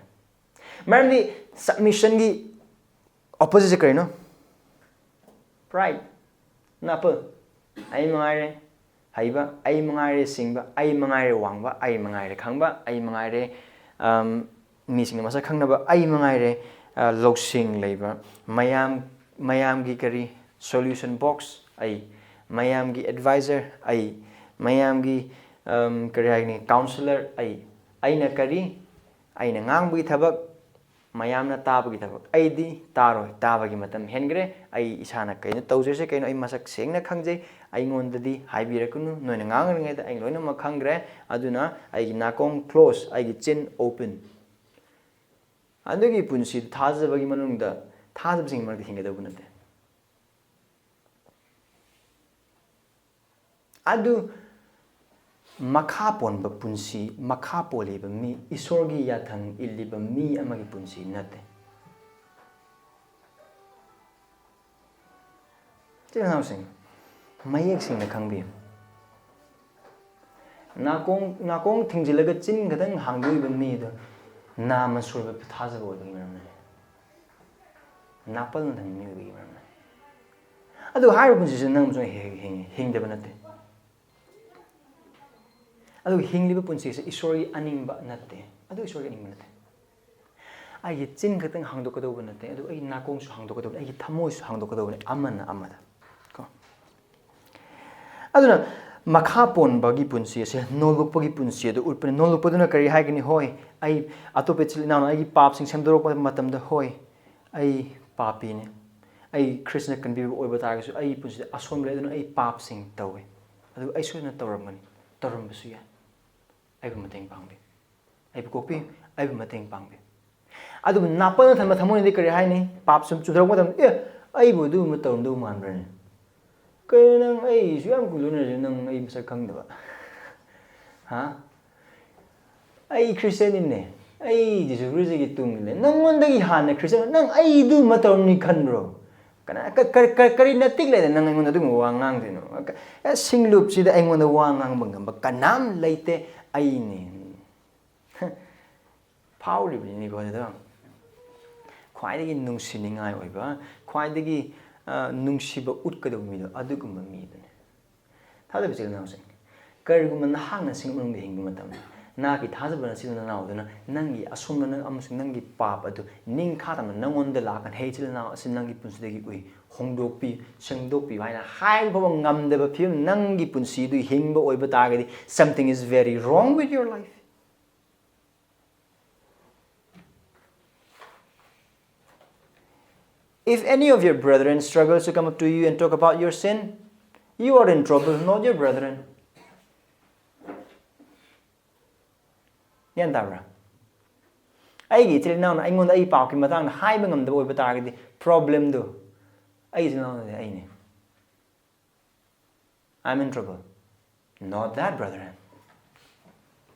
ꯃꯔꯝꯗꯤ submissionꯒꯤ oppositeꯁꯦ ꯀꯔꯤꯅꯣ? Pride. ꯅꯥꯄꯜ꯫ ꯑꯩ ꯃꯉꯥꯏꯔꯦ ꯍꯩꯕ, ꯑꯩ ꯃꯉꯥꯏꯔꯦ ꯁꯤꯡꯕ, ꯑꯩ ꯃꯉꯥꯏꯔꯦ ꯋꯥꯡꯕ, ꯑꯩ ꯃꯉꯥꯏꯔꯦ ꯈꯪꯕ, ꯑꯩ ꯃꯉꯥꯏꯔꯦ, ꯑꯝ, ꯃꯤꯁꯤꯡꯅ ꯃꯁꯛ ꯈꯪꯅꯕ, ꯑꯩ ꯃꯉꯥꯏꯔꯦ, ꯑ, ꯂꯧꯁꯤꯡ ꯂꯩꯕ, ꯃꯌꯥꯝ, ꯃꯌꯥꯝꯒꯤ ꯀꯔꯤ solution box ꯑꯩ, ꯃꯌꯥꯝꯒꯤ advisor ꯑꯩ, ꯃꯌꯥꯝꯒꯤ, ꯑꯝ, ꯀꯔꯤ ꯍꯥꯏꯒꯅꯤ, counsellor ꯑꯩ, ꯑꯩꯅ ꯀꯔꯤ, ꯑꯩꯅ ꯉꯥꯡꯕꯒꯤ ꯊꯕꯛ, ꯃꯌꯥꯝꯅ ꯇꯥꯕꯒꯤ ꯊꯕꯛ, ꯑꯩꯗꯤ ꯇꯥꯔꯣꯏ꯫ ꯇꯥꯕꯒꯤ ꯃꯇꯝ ꯍꯦꯟꯈ꯭ꯔꯦ꯫ ꯑꯩ ꯏꯁꯥꯅ ꯀꯩꯅꯣ ꯇꯧꯖꯔꯤꯁꯦ ꯀꯩꯅꯣ ꯑꯩ ꯃꯁꯛ ꯁꯦꯡꯅ ꯈꯪꯖꯩ꯫ ꯑꯩꯉꯣꯟꯗꯗꯤ ꯍꯥꯏꯕꯤꯔꯛꯀꯅꯨ꯫ ꯅꯣꯏꯅ ꯉꯥꯡꯉꯤꯉꯩꯗ ꯑꯩ ꯂꯣꯏꯅꯃꯛ ꯈꯪꯈ꯭ꯔꯦ꯫ ꯑꯗꯨꯅ ꯑꯩꯒꯤ ꯅꯥꯀꯣꯡ close, ꯑꯩꯒꯤ ꯆꯤꯟ open꯫ ꯑꯗꯨꯒꯤ ꯄꯨꯟꯁꯤꯗꯨ ꯊꯥꯖꯕꯒꯤ ꯃꯅꯨꯡꯗ, ꯊꯥꯖꯕꯁꯤꯡꯒꯤ ꯃꯔꯛꯇ ꯍꯤꯡꯒꯗꯧꯕ ꯅꯠꯇꯦ꯫ ꯑꯗꯨ ꯃꯈꯥ ꯄꯣꯟꯕ ꯄꯨꯟꯁꯤ, ꯃꯈꯥ ꯄꯣꯜꯂꯤꯕ ꯃꯤ, ꯏꯁꯣꯔꯒꯤ ꯌꯥꯊꯪ ꯏꯜꯂꯤꯕ ꯃꯤ ꯑꯃꯒꯤ ꯄꯨꯟꯁꯤ ꯅꯠꯇꯦ꯫ ꯏꯆꯤꯜ ꯏꯅꯥꯎꯁꯤꯡ, ꯃꯌꯦꯛ ꯁꯦꯡꯅ ꯈꯪꯕꯤꯌꯨ꯫ ꯅꯥꯀꯣꯡ, ꯅꯥꯀꯣꯡ ꯊꯤꯡꯖꯤꯜꯂꯒ ꯆꯤꯟ ꯈꯛꯇꯪ ꯍꯥꯡꯗꯣꯛꯏꯕ ꯃꯤꯗꯨ ꯅꯥꯃ ꯁꯣꯏꯕ ꯊꯥꯖꯕ ꯑꯣꯏꯕꯒꯤ ꯃꯔꯝꯅꯤ꯫ ꯅꯥꯄꯜ ꯅꯊꯟ ꯃꯤꯑꯣꯏꯕꯒꯤ ꯃꯔꯝꯅꯤ꯫ ꯑꯗꯨ ꯍꯥꯏꯔꯤꯕ ꯄꯨꯟꯁꯤꯁꯤ ꯅꯪ ꯑꯃꯁꯨꯡ ꯍꯤ-, ꯍꯤꯡꯉꯤ, ꯍꯤꯡꯗꯕ ꯅꯠꯇꯦ꯫ ꯑꯗꯨ ꯍꯤꯡꯂꯤꯕ ꯄꯨꯟꯁꯤꯁꯤ ꯏꯁꯣꯔꯒꯤ ꯑꯅꯤꯡꯕ ꯅꯠꯇꯦ꯫ ꯑꯗꯨ ꯏꯁꯣꯔꯒꯤ ꯑꯅꯤꯡꯕ ꯅꯠꯇꯦ꯫ ꯑꯩꯒꯤ ꯆꯤꯟ ꯈꯛꯇꯪ ꯍꯥꯡꯗꯣꯛꯀꯗꯧꯕ ꯅꯠꯇꯦ, ꯑꯗꯨ ꯑꯩꯒꯤ ꯅꯥꯀꯣꯡꯁꯨ ꯍꯥꯡꯗꯣꯛꯀꯗꯧꯕꯅꯤ, ꯑꯩꯒꯤ ꯊꯃꯣꯏꯁꯨ ꯍꯥꯡꯗꯣꯛꯀꯗꯧꯕꯅꯤ, ꯑꯃꯅ ꯑꯃꯗ꯫ ꯀꯣ? ꯑꯗꯨꯅ ꯃꯈꯥ ꯄꯣꯟꯕꯒꯤ ꯄꯨꯟꯁꯤ ꯑꯁꯦ ꯅꯣꯜꯂꯨꯛꯄꯒꯤ ꯄꯨꯟꯁꯤ ꯑꯗꯨ ꯎꯠꯄꯅꯤ꯫ ꯅꯣꯜꯂꯨꯛꯄꯗꯨꯅ ꯀꯔꯤ ꯍꯥꯏꯒꯅꯤ? ꯍꯣꯏ, ꯑꯩ ꯑꯇꯣꯞꯄ ꯏꯆꯤꯜ ꯏꯅꯥꯎꯅ ꯑꯩꯒꯤ ꯄꯥꯞꯁꯤꯡ ꯁꯦꯝꯗꯣꯔꯛꯄ ꯃꯇꯝꯗ, ꯍꯣꯏ, ꯑꯩ ꯄꯥꯄꯤꯅꯤ꯫ ꯑꯩ ꯈ꯭ꯔꯤꯁꯅ ꯀꯟꯕꯤꯕ ꯑꯣꯏꯕ ꯇꯥꯔꯒꯁꯨ ꯑꯩꯒꯤ ꯄꯨꯟꯁꯤꯗ ꯑꯁꯣꯟꯕ ꯂꯩ, ꯑꯗꯨꯅ ꯑꯩ ꯄꯥꯞꯁꯤꯡ ꯇꯧꯏ꯫ ꯑꯗꯨ ꯑꯩ ꯁꯣꯏꯗꯅ ꯇꯧꯔꯝꯒꯅꯤ, ꯇꯧꯔꯝꯕꯁꯨ ꯌꯥꯏ꯫ ꯑꯩꯕꯨ ꯃꯇꯦꯡ ꯄꯥꯡꯕꯤꯌꯨ, ꯑꯩꯕꯨ ꯀꯣꯛꯄꯤꯌꯨ, ꯑꯩꯕꯨ ꯃꯇꯦꯡ ꯄꯥꯡꯕꯤꯌꯨ꯫ ꯑꯗꯨꯕꯨ ꯅꯥꯄꯜ ꯅꯊꯟꯕ ꯊꯃꯣꯏꯅꯗꯤ ꯀꯔꯤ ꯍꯥꯏꯅꯤ? ꯄꯥꯞ ꯁꯨꯝ ꯆꯨꯊꯔꯛꯄ ꯃꯇꯝꯗ, "ꯑꯦ, ꯑꯩꯕꯨ ꯑꯗꯨꯒꯨꯝꯕ ꯇꯧꯔꯝꯗꯧ ꯃꯥꯟꯕ꯭ꯔꯅꯦ? ꯀꯩꯅꯣ ꯅꯪ ꯑꯩꯁꯨ ꯌꯥꯝ ꯀꯨꯏ ꯂꯣꯏꯅꯔꯁꯦ, ꯅꯪ ꯑꯩ ꯃꯁꯛ ꯈꯪꯗꯕ?" ꯍꯥ? "ꯑꯩ ꯈ꯭ꯔꯤꯁꯇꯤꯌꯥꯟꯅꯤꯅꯦ, ꯑꯩ ꯖꯤꯁꯨ ꯈ꯭ꯔꯤꯁꯇꯒꯤ ꯇꯨꯡ ꯏꯜꯂꯦ, ꯅꯪꯉꯣꯟꯗꯒꯤ ꯍꯥꯟꯅ ꯈ꯭ꯔꯤꯁꯇꯤꯌꯥꯟ, ꯅꯪ ꯑꯩ ꯑꯗꯨꯒꯨꯝꯕ ꯇꯧꯔꯝꯅꯤ ꯈꯟꯕ꯭ꯔꯣ? ꯀꯅꯥ, ꯀ-, ꯀ-, ꯀ-, ꯀꯔꯤ ꯅꯇꯤꯛ ꯂꯩꯗꯅ ꯅꯪ ꯑꯩꯉꯣꯟꯗ ꯑꯗꯨꯒꯨꯝꯕ ꯋꯥ ꯉꯥꯡꯗꯣꯏꯅꯣ? ꯀ-, ꯑꯦ, ꯁꯤꯡꯂꯨꯞꯁꯤꯗ ꯑꯩꯉꯣꯟꯗ ꯋꯥ ꯉꯥꯡꯕ ꯉꯝꯕ ꯀꯅꯥꯝ ꯂꯩꯇꯦ, ꯑꯩꯅꯤ꯫" ꯐꯥꯎꯔꯤꯕꯅꯤꯅꯦꯀꯣ ꯑꯗꯨꯗꯣ꯫ ꯈ꯭ꯋꯥꯏꯗꯒꯤ ꯅꯨꯡꯁꯤꯅꯤꯡꯉꯥꯏ ꯑꯣꯏꯕ, ꯈ꯭ꯋꯥꯏꯗꯒꯤ, ꯑ, ꯅꯨꯡꯁꯤꯕ ꯎꯠꯀꯗꯧꯕ ꯃꯤꯗꯣ, ꯑꯗꯨꯒꯨꯝꯕ ꯃꯤꯗꯨꯅꯤ꯫ ꯊꯥꯖꯕ ꯏꯆꯤꯜ ꯏꯅꯥꯎꯁꯤꯡ, ꯀꯔꯤꯒꯨꯝꯕ ꯅꯍꯥꯛꯅ ꯁꯤꯡꯂꯨꯞ ꯃꯅꯨꯡꯗ ꯍꯤꯡꯕ ꯃꯇꯝꯗ, ꯅꯍꯥꯛꯀꯤ ꯊꯥꯖꯕ ꯅꯆꯤꯟ ꯅꯅꯥꯎꯗꯨꯅ ꯅꯪꯒꯤ ꯑꯁꯣꯟꯕ ꯅꯪ ꯑꯃꯁꯨꯡ ꯅꯪꯒꯤ ꯄꯥꯞ ꯑꯗꯨ ꯅꯤꯡꯈꯥ ꯇꯝꯅ ꯅꯪꯉꯣꯟꯗ ꯂꯥꯛꯀꯅꯤ꯫ "ꯍꯦ ꯏꯆꯤꯜ ꯏꯅꯥꯎ, ꯑꯁꯤ ꯅꯪꯒꯤ ꯄꯨꯟꯁꯤꯗꯒꯤ ꯎꯏ, ꯍꯣꯡꯗꯣꯛꯄꯤ, ꯁꯦꯡꯗꯣꯛꯄꯤꯌꯨ" ꯍꯥꯏꯅ ꯍꯥꯏꯕ ꯐꯥꯎꯕ ꯉꯝꯗꯕ ꯐꯤꯕꯝ ꯅꯪꯒꯤ ꯄꯨꯟꯁꯤꯗꯨ ꯍꯤꯡꯕ ꯑꯣꯏꯕ ꯇꯥꯔꯒꯗꯤ, something is very wrong with your life꯫ If any of your brethren struggles to come up to you and talk about your sin, you are in trouble, not your brethren. ꯒ꯭ꯌꯥꯟ ꯇꯥꯕ꯭ꯔꯥ? ꯑꯩꯒꯤ ꯏꯆꯤꯜ ꯏꯅꯥꯎꯅ ꯑꯩꯉꯣꯟꯗ ꯑꯩ ꯄꯥꯞꯀꯤ ꯃꯇꯥꯡꯗ ꯍꯥꯏꯕ ꯉꯝꯗꯕ ꯑꯣꯏꯕ ꯇꯥꯔꯒꯗꯤ, problemꯗꯨ ꯑꯩ ꯏꯆꯤꯜ ꯏꯅꯥꯎꯅꯗꯤ ꯑꯩꯅꯦ. I'm in trouble, not that brethren.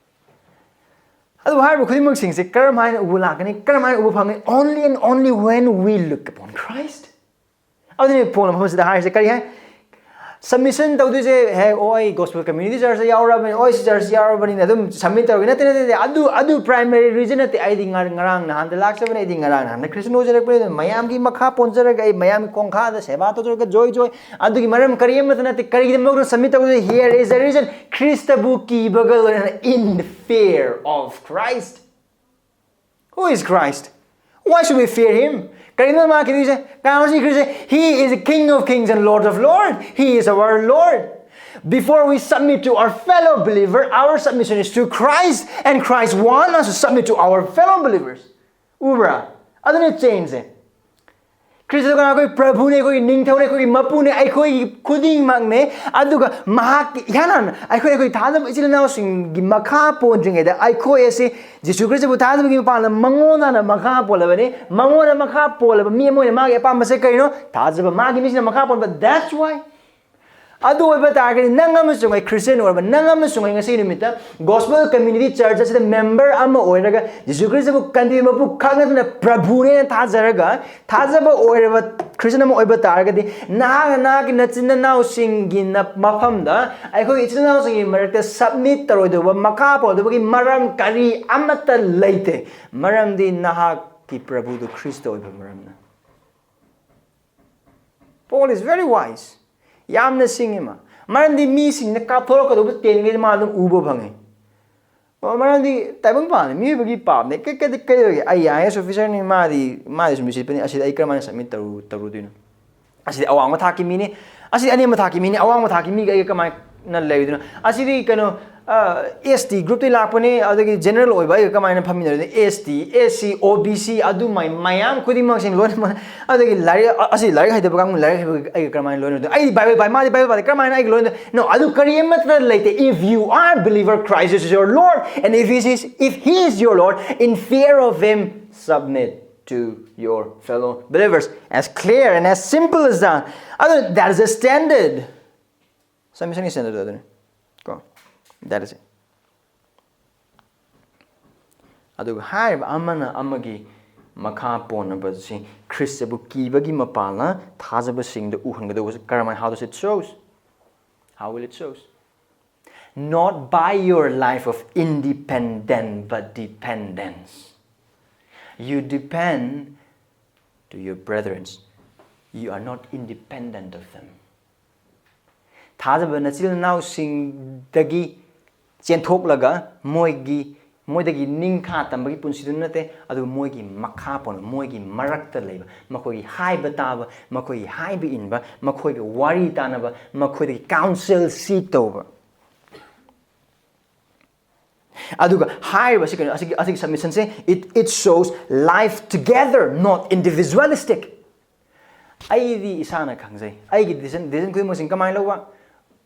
ꯑꯗꯨꯕꯨ ꯍꯥꯏꯔꯤꯕ ꯈꯨꯗꯤꯡꯃꯛꯁꯤꯡꯁꯦ ꯀꯔꯝ ꯍꯥꯏꯅ ꯎꯕ ꯂꯥꯛꯀꯅꯤ? ꯀꯔꯝ ꯍꯥꯏꯅ ꯎꯕ ꯐꯪꯒꯅꯤ? Only and only when we look upon Christ. ꯑꯗꯨꯅꯤ ꯄꯣꯜꯅ ꯃꯐꯝꯁꯤꯗ ꯍꯥꯏꯔꯤꯁꯦ ꯀꯔꯤ ꯍꯥꯏ? Submission ꯇꯧꯗꯣꯏꯁꯦ, ꯍꯦ, ꯑꯣ, ꯑꯩ gospel community churchꯇ ꯌꯥꯎꯔꯕꯅꯤ, ꯑꯣ, ꯑꯩ ꯁꯤ church ꯌꯥꯎꯔꯕꯅꯤꯅ ꯑꯗꯨꯝ submit ꯇꯧꯔꯒꯦ, ꯅꯠꯇꯦ, ꯅꯠꯇꯦ, ꯅꯠꯇꯦ. ꯑꯗꯨ, ꯑꯗꯨ primary reason ꯅꯠꯇꯦ. ꯑꯩꯗꯤ ꯉꯔ-, ꯉꯔꯥꯡ ꯅꯍꯥꯟꯗ ꯂꯥꯛꯆꯕꯅꯦ, ꯑꯩꯗꯤ ꯉꯔꯥꯡ ꯅꯍꯥꯟꯗ Christian ꯑꯣꯏꯖꯔꯛꯄꯅꯦ, ꯑꯗꯨꯅ ꯃꯌꯥꯝꯒꯤ ꯃꯈꯥ ꯄꯣꯟꯖꯔꯒ ꯑꯩ ꯃꯌꯥꯝꯒꯤ ꯈꯣꯡꯈꯥꯗ ꯁꯦꯕꯥ ꯇꯧꯖꯔꯒ joy, joy. ꯑꯗꯨꯒꯤ ꯃꯔꯝ ꯀꯔꯤ ꯑꯃꯠꯇ ꯅꯠꯇꯦ. ꯀꯔꯤꯒꯤꯗꯃꯛꯇ submit ꯇꯧꯗꯣꯏꯁꯦ? Here is the reason. ꯈ꯭ꯔꯤꯁꯇꯕꯨ ꯀꯤꯕꯒ ꯂꯣꯏꯅꯅ, in fear of Christ. Who is Christ? Why should we fear him? ꯀꯔꯤꯅꯣ ꯃꯥ ꯀꯤꯗꯣꯏꯁꯦ? ꯀꯅꯥꯅꯣ ꯁꯤ ꯈ꯭ꯔꯤꯁꯦ? He is the King of kings and Lord of lords. He is our Lord. Before we submit to our fellow believer, our submission is to Christ, and Christ wants us to submit to our fellow believers. ꯎꯕ꯭ꯔꯥ? ꯑꯗꯨꯅ changeꯁꯦ. Christ ꯀꯅꯥ? ꯑꯩꯈꯣꯏ ꯄ꯭ꯔꯚꯨꯅꯦ, ꯑꯩꯈꯣꯏꯒꯤ ꯅꯤꯡꯊꯧꯅꯦ, ꯑꯩꯈꯣꯏꯒꯤ ꯃꯄꯨꯅꯦ, ꯑꯩꯈꯣꯏꯒꯤ ꯈꯨꯗꯤꯡꯃꯛꯅꯦ. ꯑꯗꯨꯒ ꯃꯍꯥꯛꯀꯤ ꯏꯍꯥꯟ ꯍꯥꯟꯅ ꯑꯩꯈꯣꯏ, ꯑꯩꯈꯣꯏ ꯊꯥꯖꯕ ꯏꯆꯤꯜ ꯏꯅꯥꯎꯁꯤꯡꯒꯤ ꯃꯈꯥ ꯄꯣꯟꯗ꯭ꯔꯤꯉꯩꯗ ꯑꯩꯈꯣꯏ ꯑꯁꯤ ꯖꯤꯁꯨ ꯈ꯭ꯔꯤꯁꯇꯕꯨ ꯊꯥꯖꯕꯒꯤ ꯃꯄꯥꯟꯗ ꯃꯉꯣꯟꯗ ꯍꯥꯟꯅ ꯃꯈꯥ ꯄꯣꯜꯂꯕꯅꯤ. ꯃꯉꯣꯟꯗ ꯃꯈꯥ ꯄꯣꯜꯂꯕ ꯃꯤ ꯑꯃ ꯑꯣꯏꯅ ꯃꯥꯒꯤ ꯑꯄꯥꯝꯕꯁꯦ ꯀꯔꯤꯅꯣ? ꯊꯥꯖꯕ, ꯃꯥꯒꯤ ꯃꯤꯁꯤꯅ ꯃꯈꯥ ꯄꯣꯟꯕ. That's why. ꯑꯗꯨ ꯑꯣꯏꯕ ꯇꯥꯔꯒꯗꯤ ꯅꯪ ꯑꯃꯁꯨꯡ ꯑꯩ, Christian ꯑꯣꯏꯔꯕ ꯅꯪ ꯑꯃꯁꯨꯡ ꯑꯩ ꯉꯁꯤ ꯅꯨꯃꯤꯠꯇ Gospel Community Church ꯑꯁꯤꯗ member ꯑꯃ ꯑꯣꯏꯔꯒ ꯖꯤꯁꯨ ꯈ꯭ꯔꯤꯁꯇꯕꯨ ꯀꯟꯕꯤꯕ ꯃꯄꯨ ꯈꯛ ꯅꯠꯇꯅ ꯄ꯭ꯔꯚꯨꯅꯦꯅ ꯊꯥꯖꯔꯒ ꯊꯥꯖꯕ ꯑꯣꯏꯔꯕ Christian ꯑꯃ ꯑꯣꯏꯕ ꯇꯥꯔꯒꯗꯤ ꯅꯍꯥꯛꯅ ꯅꯍꯥꯛꯀꯤ ꯅꯆꯤꯟ ꯅꯅꯥꯎꯁꯤꯡꯒꯤ ꯅ-, ꯃꯐꯝꯗ ꯑꯩꯈꯣꯏ ꯏꯆꯤꯟ ꯏꯅꯥꯎꯁꯤꯡꯒꯤ ꯃꯔꯛꯇ submit ꯇꯧꯔꯣꯏꯗꯧꯕ, ꯃꯈꯥ ꯄꯣꯟꯗꯕꯒꯤ ꯃꯔꯝ ꯀꯔꯤ ꯑꯃꯠꯇ ꯂꯩꯇꯦ. ꯃꯔꯝꯗꯤ ꯅꯍꯥꯛꯀꯤ ꯄ꯭ꯔꯚꯨꯗꯨ ꯈ꯭ꯔꯤꯁꯇ ꯑꯣꯏꯕ ꯃꯔꯝꯅ. Paul is very wise. ꯌꯥꯝꯅ ꯁꯤꯡꯉꯤ ꯃꯥ. ꯃꯔꯝꯗꯤ ꯃꯤꯁꯤꯡꯅ ꯀꯥꯞꯊꯣꯔꯛꯀꯗꯧꯕ ꯇꯦꯟꯒꯩ ꯃꯥ ꯑꯗꯨꯝ ꯎꯕ ꯐꯪꯉꯤ. ꯑꯣ, ꯃꯔꯝꯗꯤ ꯇꯥꯏꯕꯪ ꯄꯥꯝꯅꯤ, ꯃꯤꯑꯣꯏꯕꯒꯤ ꯄꯥꯞꯅꯦ. ꯀꯩ-, ꯀꯩ-, ꯀꯩꯗꯧꯔꯒꯦ? ꯑꯩ IAS officerꯅꯤ, ꯃꯥꯗꯤ, ꯃꯥꯗꯤ ꯁꯨꯝ ꯎꯁꯤꯠꯄꯅꯤ, ꯑꯁꯤꯗ ꯑꯩ ꯀꯔꯝꯍꯥꯏꯅ submit ꯇꯧꯔꯨ-, ꯇꯧꯔꯨꯗꯣꯏꯅꯣ? ꯑꯁꯤꯗꯤ ꯑꯋꯥꯡꯕ ꯊꯥꯛꯀꯤ ꯃꯤꯅꯤ, ꯑꯁꯤꯗꯤ ꯑꯅꯦꯝꯕ ꯊꯥꯛꯀꯤ ꯃꯤꯅꯤ, ꯑꯋꯥꯡꯕ ꯊꯥꯛꯀꯤ ꯃꯤꯒ ꯑꯩꯒ ꯀꯃꯥꯏꯅ ꯂꯩꯔꯨꯗꯣꯏꯅꯣ? ꯑꯁꯤꯗꯤ ꯀꯩꯅꯣ, ꯑꯦꯁ ꯇꯤ ꯒ꯭ꯔꯨꯞꯇꯒꯤ ꯂꯥꯛꯄꯅꯤ, ꯑꯗꯒꯤ ꯖꯦꯅꯔꯦꯜ ꯑꯣꯏꯕ ꯑꯩꯒ ꯀꯃꯥꯏꯅ ꯐꯝꯃꯤꯟꯅꯗꯣꯏꯅꯣ? ꯑꯦꯁ ꯇꯤ, ꯑꯦꯁ ꯁꯤ, ꯑꯣ ꯕꯤ ꯁꯤ, ꯑꯗꯨꯃꯥꯏ ꯃꯌꯥꯝ ꯈꯨꯗꯤꯡꯃꯛꯁꯤꯡ ꯂꯣꯏꯅꯃꯛ, ꯑꯗꯒꯤ ꯂꯥꯏꯔꯤꯛ ꯑꯁꯤ ꯂꯥꯏꯔꯤꯛ ꯍꯩꯇꯕ ꯀꯥꯡꯕꯨ ꯂꯥꯏꯔꯤꯛ ꯍꯩꯕ ꯑꯩꯒ ꯀꯃꯥꯏꯅ ꯂꯣꯏꯅꯗꯣꯏꯅꯣ? ꯑꯩꯗꯤ ꯕꯥꯏꯕꯜ ꯄꯥꯏ, ꯃꯥꯗꯤ ꯕꯥꯏꯕꯜ ꯄꯥꯗꯦ, ꯀꯃꯥꯏꯅ ꯑꯩꯒ ꯂꯣꯏꯅꯗꯣꯏꯅꯣ? No, ꯑꯗꯨ ꯀꯔꯤ ꯑꯃꯠꯇ ꯂꯩꯇꯦ. If you are believer, Christ Jesus is your Lord, and if he is, if he is your Lord, in fear of him, submit to your fellow believers. As clear and as simple as that. ꯑꯗꯨ, that is a standard. Submission is standard ꯑꯗꯨꯅꯤ. ꯀꯣ, that is it. ꯑꯗꯨꯒ ꯍꯥꯏꯔꯤꯕ ꯑꯃꯅ ꯑꯃꯒꯤ ꯃꯈꯥ ꯄꯣꯟꯅꯕꯁꯤ ꯈ꯭ꯔꯤꯁꯇꯕꯨ ꯀꯤꯕꯒꯤ ꯃꯄꯥꯜꯅ ꯊꯥꯖꯕꯁꯤꯡꯗ ꯎꯍꯟꯒꯗꯧꯕꯁꯤ ꯀꯔꯝꯍꯥꯏꯅ? How does it shows? How will it shows? Not by your life of independent but dependence. You depend to your brethren. You are not independent of them. ꯊꯥꯖꯕ ꯅꯆꯤꯜ ꯏꯅꯥꯎꯁꯤꯡꯗꯒꯤ ꯆꯦꯟꯊꯣꯛꯂꯒ ꯃꯣꯏꯒꯤ, ꯃꯣꯏꯗꯒꯤ ꯅꯤꯡꯈꯥ ꯇꯝꯕꯒꯤ ꯄꯨꯟꯁꯤꯗꯨ ꯅꯠꯇꯦ, ꯑꯗꯨꯕꯨ ꯃꯣꯏꯒꯤ ꯃꯈꯥ ꯄꯣꯟꯕ, ꯃꯣꯏꯒꯤ ꯃꯔꯛꯇ ꯂꯩꯕ, ꯃꯈꯣꯏꯒꯤ ꯍꯥꯏꯕ ꯇꯥꯕ, ꯃꯈꯣꯏꯒꯤ ꯍꯥꯏꯕ ꯏꯟꯕ, ꯃꯈꯣꯏꯒ ꯋꯥꯔꯤ ꯇꯥꯅꯕ, ꯃꯈꯣꯏꯗꯒꯤ counsel seek ꯇꯧꯕ꯫ ꯑꯗꯨꯒ ꯍꯥꯏꯔꯤꯕꯁꯤ ꯀꯩꯅꯣ? ꯑꯁꯤꯒꯤ, ꯑꯁꯤꯒꯤ submission say, it, it shows life together, not individualistic. ꯑꯩꯗꯤ ꯏꯁꯥꯅ ꯈꯪꯖꯩ, ꯑꯩꯒꯤ decision, decision ꯈꯨꯗꯤꯡꯃꯛꯁꯤꯡ ꯀꯃꯥꯏꯅ ꯂꯧꯕ?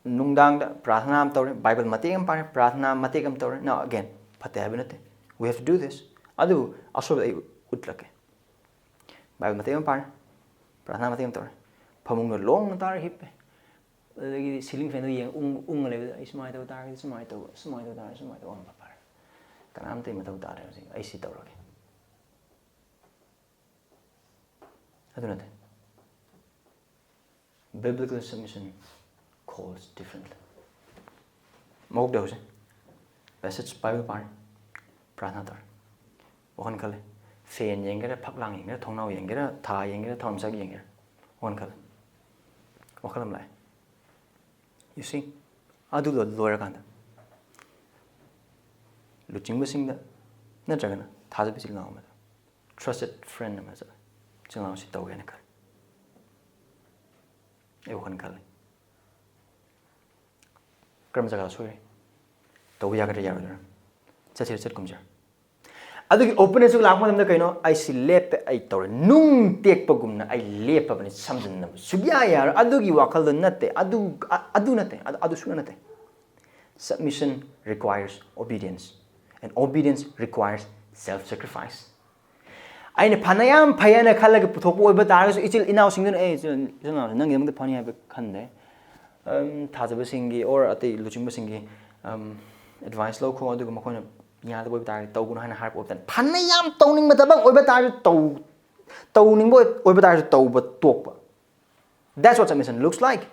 ꯅꯨꯡꯗꯥꯡꯗ ꯄ꯭ꯔꯥꯊꯅꯥ ꯑꯃ ꯇꯧꯔꯦ, ꯕꯥꯏꯕꯜ ꯃꯇꯦꯛ ꯑꯃ ꯄꯥꯔꯦ, ꯄ꯭ꯔꯥꯊꯅꯥ ꯃꯇꯦꯛ ꯑꯃ ꯇꯧꯔꯦ꯫ Now again, ꯐꯠꯇꯦ ꯍꯥꯏꯕ ꯅꯠꯇꯦ, we have to do this. ꯑꯗꯨꯕꯨ ꯑꯁꯣꯏꯕ ꯑꯩ ꯎꯠꯂꯛꯀꯦ꯫ ꯕꯥꯏꯕꯜ ꯃꯇꯦꯛ ꯑꯃ ꯄꯥꯔꯦ, ꯄ꯭ꯔꯥꯊꯅꯥ ꯃꯇꯦꯛ ꯑꯃ ꯇꯧꯔꯦ, ꯐꯃꯨꯡꯗ ꯂꯣꯡꯅ ꯇꯥꯔ ꯍꯤꯞꯄꯦ꯫ ꯑꯗꯒꯤꯗꯤ ceiling fan ꯗꯣ ꯌꯦꯡ ꯎꯪ-, ꯎꯪꯉ ꯂꯩꯕꯗ, "ꯑꯩ ꯁꯨꯃꯥꯏꯅ ꯇꯧ ꯇꯥꯔꯒꯗꯤ, ꯁꯨꯃꯥꯏꯅ ꯇꯧꯕ, ꯁꯨꯃꯥꯏꯅ ꯇꯧ ꯇꯥꯔꯒꯗꯤ, ꯁꯨꯃꯥꯏꯅ ꯇꯧꯕ ꯑꯃ ꯐꯔꯦ꯫ ꯀꯅꯥꯝꯇꯒꯤ ꯃꯊꯧ ꯇꯥꯗ꯭ꯔꯦ ꯍꯧꯖꯤꯛ, ꯑꯩ ꯁꯤ ꯇꯧꯔꯒꯦ"꯫ ꯑꯗꯨ ꯅꯠꯇꯦ꯫ Biblical submission calls differently. ꯃꯀꯣꯛꯇ ꯍꯧꯁꯦ꯫ Passage ꯕꯥꯏꯕꯜ ꯄꯥꯔꯦ꯫ ꯄ꯭ꯔꯥꯊꯅꯥ ꯇꯧꯔꯦ꯫ ꯋꯥꯈꯜ ꯈꯜꯂꯦ꯫ Fan ꯌꯦꯡꯒꯦꯔꯥ, ꯐꯛꯂꯥꯡ ꯌꯦꯡꯒꯦꯔꯥ, ꯊꯣꯡꯅꯥꯎ ꯌꯦꯡꯒꯦꯔꯥ, ꯊꯥ ꯌꯦꯡꯒꯦꯔꯥ, ꯊꯋꯥꯟꯃꯤꯆꯥꯛ ꯌꯦꯡꯒꯦꯔꯥ꯫ ꯋꯥꯈꯜ ꯈꯜꯂꯦ꯫ ꯋꯥꯈꯜ ꯑꯃ ꯂꯥꯛꯑꯦ꯫ You see? ꯑꯗꯨ ꯂꯣ-, ꯂꯣꯏꯔꯀꯥꯟꯗ ꯂꯨꯆꯤꯡꯕꯁꯤꯡꯗ ꯅꯠꯇ꯭ꯔꯒꯅ ꯊꯥꯖꯕ ꯏꯆꯤꯜ ꯏꯅꯥꯎ ꯑꯃꯗ, trusted friend ꯑꯃꯗ ꯆꯠꯂꯦ꯫ "ꯏꯆꯤꯜ ꯏꯅꯥꯎ ꯁꯤ ꯇꯧꯒꯦꯅ ꯈꯜꯂꯦ꯫ ꯑꯩ ꯋꯥꯈꯜ ꯈꯜꯂꯦ꯫ ꯀꯔꯝꯕ ꯖꯒꯥꯗ ꯁꯣꯏꯔꯦ?" ꯇꯧꯕ ꯌꯥꯒꯗ꯭ꯔꯥ ꯌꯥꯔꯣꯏꯗ꯭ꯔꯥ? ꯆꯠꯁꯤꯔ ꯆꯠꯀꯨꯝꯁꯤꯔ? ꯑꯗꯨꯒꯤ openness ꯂꯥꯛꯄ ꯃꯇꯝꯗ ꯀꯩꯅꯣ? ꯑꯩꯁꯤ ꯂꯦꯞꯄꯦ, ꯑꯩ ꯇꯧꯔꯦ, ꯅꯨꯡ ꯇꯦꯛꯄꯒꯨꯝꯅ ꯑꯩ ꯂꯦꯞꯄꯕꯅꯤ, ꯁꯝꯖꯤꯟꯅꯕ ꯁꯨꯛꯌꯥ ꯌꯥꯔꯣꯏ꯫ ꯑꯗꯨꯒꯤ ꯋꯥꯈꯜꯗꯣ ꯅꯠꯇꯦ, ꯑꯗꯨ ꯑ- ꯑꯗꯨ ꯅꯠꯇꯦ, ꯑꯗꯨ ꯑꯗꯨ ꯁꯨꯛꯅ ꯅꯠꯇꯦ꯫ Submission requires obedience, and obedience requires self sacrifice. ꯑꯩꯅ ꯐꯅꯌꯥꯝ ꯐꯩ ꯍꯥꯏꯅ ꯈꯜꯂꯒ ꯄꯨꯊꯣꯛꯄ ꯑꯣꯏꯕ ꯇꯥꯔꯒꯁꯨ, ꯏꯆꯤꯜ ꯏꯅꯥꯎꯁꯤꯡꯗꯨꯅ, "ꯑꯦ, ꯏꯆꯤꯜ ꯏꯆꯤꯜ ꯏꯅꯥꯎꯁꯤ ꯅꯪꯒꯤꯗꯃꯛꯇ ꯐꯅꯤ ꯍꯥꯏꯕ ꯈꯟꯗꯦ, ꯑꯝ, ꯊꯥꯖꯕꯁꯤꯡꯒꯤ or ꯑꯇꯩ ꯂꯨꯆꯤꯡꯕꯁꯤꯡꯒꯤ ꯑꯦꯗꯚꯥꯏꯁ ꯂꯧꯈꯣ, ꯑꯗꯨꯒ ꯃꯈꯣꯏꯅ ꯌꯥꯗꯕ ꯑꯣꯏꯕ ꯇꯥꯔꯒꯗꯤ ꯇꯧꯒꯅꯨ" ꯍꯥꯏꯅ ꯍꯥꯏꯔꯛꯄ ꯑꯣꯏꯕ ꯇꯥꯔꯗꯤ, ꯐꯅꯌꯥꯝ ꯇꯧꯅꯤꯡꯕ ꯊꯕꯛ ꯑꯣꯏꯕ ꯇꯥꯔꯁꯨ ꯇꯧ ꯇꯧꯅꯤꯡꯕ ꯑꯣꯏ- ꯑꯣꯏꯕ ꯇꯥꯔꯁꯨ ꯇꯧꯕ ꯇꯣꯛꯄ꯫ That's what submission looks like.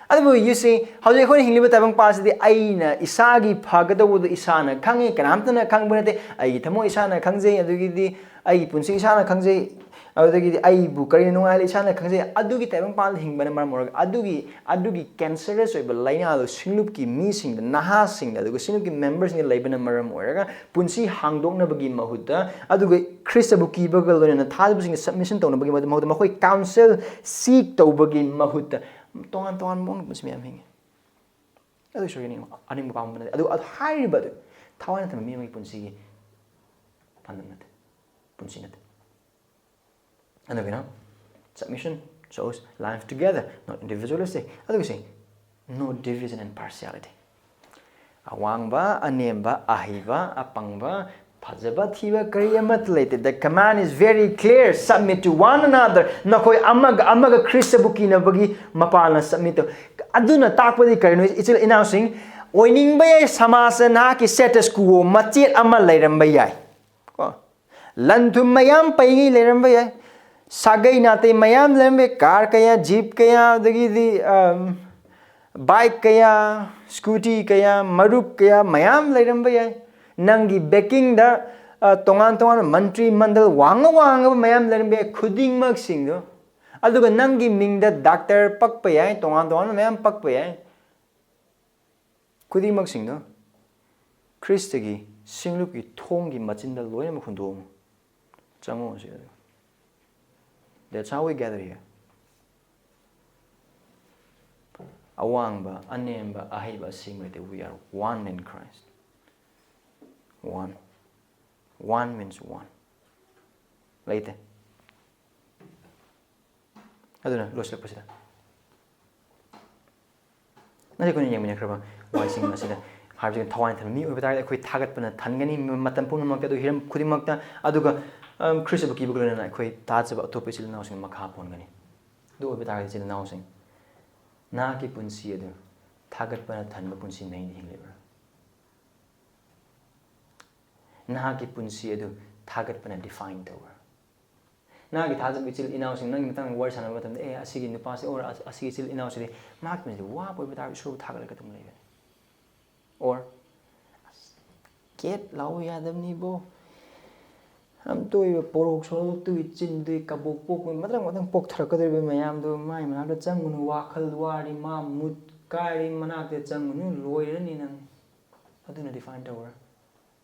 ꯑꯗꯨꯕꯨ you see, ꯍꯧꯖꯤꯛ ꯑꯩꯈꯣꯏꯅ ꯍꯤꯡꯂꯤꯕ ꯇꯥꯏꯕꯪꯄꯥꯟꯁꯤꯗꯤ ꯑꯩꯅ ꯏꯁꯥꯒꯤ ꯐꯒꯗꯧꯕꯗꯨ ꯏꯁꯥꯅ ꯈꯪꯉꯤ, ꯀꯅꯥꯝꯇꯅ ꯈꯪꯕ ꯅꯠꯇꯦ꯫ ꯑꯩꯒꯤ ꯊꯃꯣꯏ ꯏꯁꯥꯅ ꯈꯪꯖꯩ, ꯑꯗꯨꯒꯤꯗꯤ ꯑꯩꯒꯤ ꯄꯨꯟꯁꯤ ꯏꯁꯥꯅ ꯈꯪꯖꯩ, ꯑꯗꯨꯗꯒꯤꯗꯤ ꯑꯩꯕꯨ ꯀꯔꯤꯅ ꯅꯨꯡꯉꯥꯏꯍꯜꯂꯤ ꯏꯁꯥꯅ ꯈꯪꯖꯩ꯫ ꯑꯗꯨꯒꯤ ꯇꯥꯏꯕꯪꯄꯥꯟꯗ ꯍꯤꯡꯕꯅ ꯃꯔꯝ ꯑꯣꯏꯔꯒ ꯑꯗꯨꯒꯤ ꯑꯗꯨꯒꯤ cancerous ꯑꯣꯏꯕ ꯂꯥꯏꯅꯥꯗꯣ ꯁꯤꯡꯂꯨꯞꯀꯤ ꯃꯤꯁꯤꯡꯗ, ꯅꯍꯥꯁꯤꯡꯗ, ꯑꯗꯨꯒ ꯁꯤꯡꯂꯨꯞꯀꯤ ꯃꯦꯝꯕꯔꯁꯤꯡꯗ ꯂꯩꯕꯅ ꯃꯔꯝ ꯑꯣꯏꯔꯒ ꯄꯨꯟꯁꯤ ꯍꯥꯡꯗꯣꯛꯅꯕꯒꯤ ꯃꯍꯨꯠꯇ, ꯑꯗꯨꯒ ꯈ꯭ꯔꯤꯁꯇꯕꯨ ꯀꯤꯕꯒ ꯂꯣꯏꯅꯅ ꯊꯥꯖꯕꯁꯤꯡꯒꯤ submission ꯇꯧꯅꯕꯒꯤ ꯃꯍꯨꯠꯇ ꯃꯈꯣꯏ counsel seek ꯇꯧꯕꯒꯤ ꯃꯍꯨꯠꯇ ꯇꯣꯉꯥꯟ ꯇꯣꯉꯥꯟꯕ ꯃꯑꯣꯡꯗ ꯄꯨꯟꯁꯤ ꯃꯌꯥꯝ ꯍꯤꯡꯉꯤ꯫ ꯑꯗꯨ ꯏꯁꯣꯔꯒꯤ ꯑꯅꯤꯡꯕ, ꯑꯅꯤꯡꯕ ꯄꯥꯝꯕ ꯅꯠꯇꯦ꯫ ꯑꯗꯨ ꯑꯗꯨ ꯍꯥꯏꯔꯤꯕ ꯑꯗꯨ ꯊꯋꯥꯏ ꯅꯠꯇꯕ ꯃꯤ ꯑꯃꯒꯤ ꯄꯨꯟꯁꯤꯒꯤ ꯄꯥꯟꯗꯝ ꯅꯠꯇꯦ, ꯄꯨꯟꯁꯤ ꯅꯠꯇꯦ꯫ ꯑꯗꯨꯒꯤꯅ submission shows life together, not individualistic. ꯑꯗꯨꯒ ꯁꯤ, no division and partiality. ꯑꯋꯥꯡꯕ, ꯑꯅꯦꯝꯕ, ꯑꯍꯩꯕ, ꯑꯄꯪꯕ, ꯐꯖꯕ, ꯊꯤꯕ ꯀꯔꯤ ꯑꯃꯠꯇ ꯂꯩꯇꯦ꯫ The command is very clear, submit to one another. ꯅꯈꯣꯏ ꯑꯃꯒ ꯑꯃꯒ ꯈ꯭ꯔꯤꯁꯇꯕꯨ ꯀꯤꯅꯕꯒꯤ ꯃꯄꯥꯟꯅ submit ꯇꯧ꯫ ꯑꯗꯨꯅ ꯇꯥꯛꯄꯗꯤ ꯀꯔꯤꯅꯣ, ꯏꯆꯤꯜ ꯏꯅꯥꯎꯁꯤꯡ? ꯑꯣꯏꯅꯤꯡꯕ ꯌꯥꯏ, ꯁꯃꯥꯖꯇ ꯅꯍꯥꯛꯀꯤ status quo ꯃꯆꯦꯠ ꯑꯃ ꯂꯩꯔꯝꯕ ꯌꯥꯏ, ꯀꯣ꯫ ꯂꯟ ꯊꯨꯝ ꯃꯌꯥꯝ ꯄꯩꯉꯩ ꯂꯩꯔꯝꯕ ꯌꯥꯏ, ꯁꯥꯒꯩ ꯅꯥꯇꯩ ꯃꯌꯥꯝ ꯂꯩꯔꯝꯕ ꯌꯥꯏ, car ꯀꯌꯥ, jeep ꯀꯌꯥ, ꯑꯗꯒꯤꯗꯤ, ꯑꯝ, bike ꯀꯌꯥ, scooty ꯀꯌꯥ, ꯃꯔꯨꯞ ꯀꯌꯥ ꯃꯌꯥꯝ ꯂꯩꯔꯝꯕ ꯌꯥꯏ꯫ ꯅꯪꯒꯤ backingꯗ, ꯑ, ꯇꯣꯉꯥꯟ ꯇꯣꯉꯥꯟꯕ ꯃꯟꯇ꯭ꯔꯤ ꯃꯟꯗꯜ ꯋꯥꯡꯉ ꯋꯥꯡꯉꯕ ꯃꯌꯥꯝ ꯂꯩꯔꯝꯕ ꯌꯥꯏ꯫ ꯈꯨꯗꯤꯡꯃꯛꯁꯤꯡꯗꯣ, ꯑꯗꯨꯒ ꯅꯪꯒꯤ ꯃꯤꯡꯗ doctor ꯄꯛꯄ ꯌꯥꯏ, ꯇꯣꯉꯥꯟ ꯇꯣꯉꯥꯟꯕ ꯃꯌꯥꯝ ꯄꯛꯄ ꯌꯥꯏ꯫ ꯈꯨꯗꯤꯡꯃꯛꯁꯤꯡꯗꯣ ꯈ꯭ꯔꯤꯁꯇꯒꯤ ꯁꯤꯡꯂꯨꯞꯀꯤ ꯊꯣꯡꯒꯤ ꯃꯆꯤꯟꯗ ꯂꯣꯏꯅꯃꯛ ꯍꯨꯟꯗꯣꯛꯑꯝꯃꯨ꯫ ꯆꯪꯉꯛꯑꯣ ꯁꯤꯗ꯫ That's how we gather here. ꯑꯋꯥꯡꯕ, ꯑꯅꯦꯝꯕ, ꯑꯍꯩꯕ, ꯑꯁꯤꯡꯕ ꯂꯩꯇꯦ꯫ We are one in Christ. One. One means one. ꯂꯩꯇꯦ꯫ ꯑꯗꯨꯅ ꯂꯣꯏꯁꯤꯜꯂꯛꯄꯁꯤꯗ ꯉꯁꯤ ꯑꯩꯈꯣꯏꯅ ꯌꯦꯡꯃꯤꯟꯅꯈ꯭ꯔꯕ ꯋꯥꯍꯩꯁꯤꯡ ꯑꯁꯤꯗ ꯍꯥꯏꯕꯁꯤꯡ ꯊꯋꯥꯏ ꯊꯟꯕ ꯃꯤ ꯑꯣꯏꯕ ꯇꯥꯔꯒꯗꯤ ꯑꯩꯈꯣꯏ ꯊꯥꯒꯠꯄꯅ ꯊꯟꯒꯅꯤ ꯃꯇꯝ ꯄꯨꯝꯅꯃꯛꯇ, ꯑꯗꯨ ꯍꯤꯔꯝ ꯈꯨꯗꯤꯡꯃꯛꯇ꯫ ꯑꯗꯨꯒ, ꯑꯝ, ꯈ꯭ꯔꯤꯁꯇꯕꯨ ꯀꯤꯕꯒ ꯂꯣꯏꯅꯅ ꯑꯩꯈꯣꯏ ꯊꯥꯖꯕ ꯑꯇꯣꯞꯄ ꯏꯆꯤꯜ ꯏꯅꯥꯎꯁꯤꯡ ꯃꯈꯥ ꯄꯣꯟꯒꯅꯤ꯫ ꯑꯗꯨ ꯑꯣꯏꯕ ꯇꯥꯔꯒꯗꯤ ꯏꯆꯤꯜ ꯏꯅꯥꯎꯁꯤꯡ, ꯅꯍꯥꯛꯀꯤ ꯄꯨꯟꯁꯤ ꯑꯗꯨ ꯊꯥꯒꯠꯄꯅ ꯊꯟꯕ ꯄꯨꯟꯁꯤ ꯃꯍꯤꯡꯗ ꯍꯤꯡꯂꯤꯕ꯭ꯔꯥ? ꯅꯍꯥꯛꯀꯤ ꯄꯨꯟꯁꯤ ꯑꯗꯨ ꯊꯥꯒꯠꯄꯅ define ꯇꯧꯕ꯭ꯔꯥ? ꯅꯍꯥꯛꯀꯤ ꯊꯥꯖꯕ ꯏꯆꯤꯜ ꯏꯅꯥꯎꯁꯤꯡ ꯅꯪꯒꯤ ꯃꯇꯥꯡꯗ ꯋꯥꯔꯤ ꯁꯥꯟꯅꯕ ꯃꯇꯝꯗ, "ꯑꯦ, ꯑꯁꯤꯒꯤ ꯅꯨꯄꯥꯁꯤ or ꯑꯁꯤꯒꯤ ꯏꯆꯤꯜ ꯏꯅꯥꯎꯁꯤꯗꯤ ꯃꯍꯥꯛꯀꯤ ꯄꯨꯟꯁꯤꯗꯤ ꯋꯥꯕ ꯑꯣꯏꯕ ꯇꯥꯔꯒꯁꯨ ꯏꯁꯣꯔꯕꯨ ꯊꯥꯒꯠꯂꯒ ꯑꯗꯨꯝ ꯂꯩꯕꯅꯤ"? Or, "ꯑꯁ, ꯀꯦꯠ ꯂꯥꯎꯕ ꯌꯥꯗꯕꯅꯤꯕꯣ꯫ ꯑꯝꯇ ꯑꯣꯏꯕ ꯄꯣꯔꯣꯛ ꯁꯣꯔꯣꯛꯇꯨꯒꯤ ꯆꯤꯟꯗꯨꯒꯤ ꯀꯕꯣꯛ ꯄꯣꯛꯄ ꯃꯊꯪ ꯃꯊꯪ ꯄꯣꯛꯊꯔꯛꯀꯗꯧꯔꯤꯕ ꯃꯌꯥꯝꯗꯣ ꯃꯥꯏ ꯃꯅꯥꯛꯇ ꯆꯪꯒꯅꯨ, ꯋꯥꯈꯜ ꯋꯥꯔꯤ, ꯃꯥ ꯃꯨꯠ ꯀꯥꯏꯔꯤ, ꯃꯅꯥꯛꯇ ꯆꯪꯒꯅꯨ, ꯂꯣꯏꯔꯅꯤ ꯅꯪ"? ꯑꯗꯨꯅ define ꯇꯧꯕ꯭ꯔꯥ?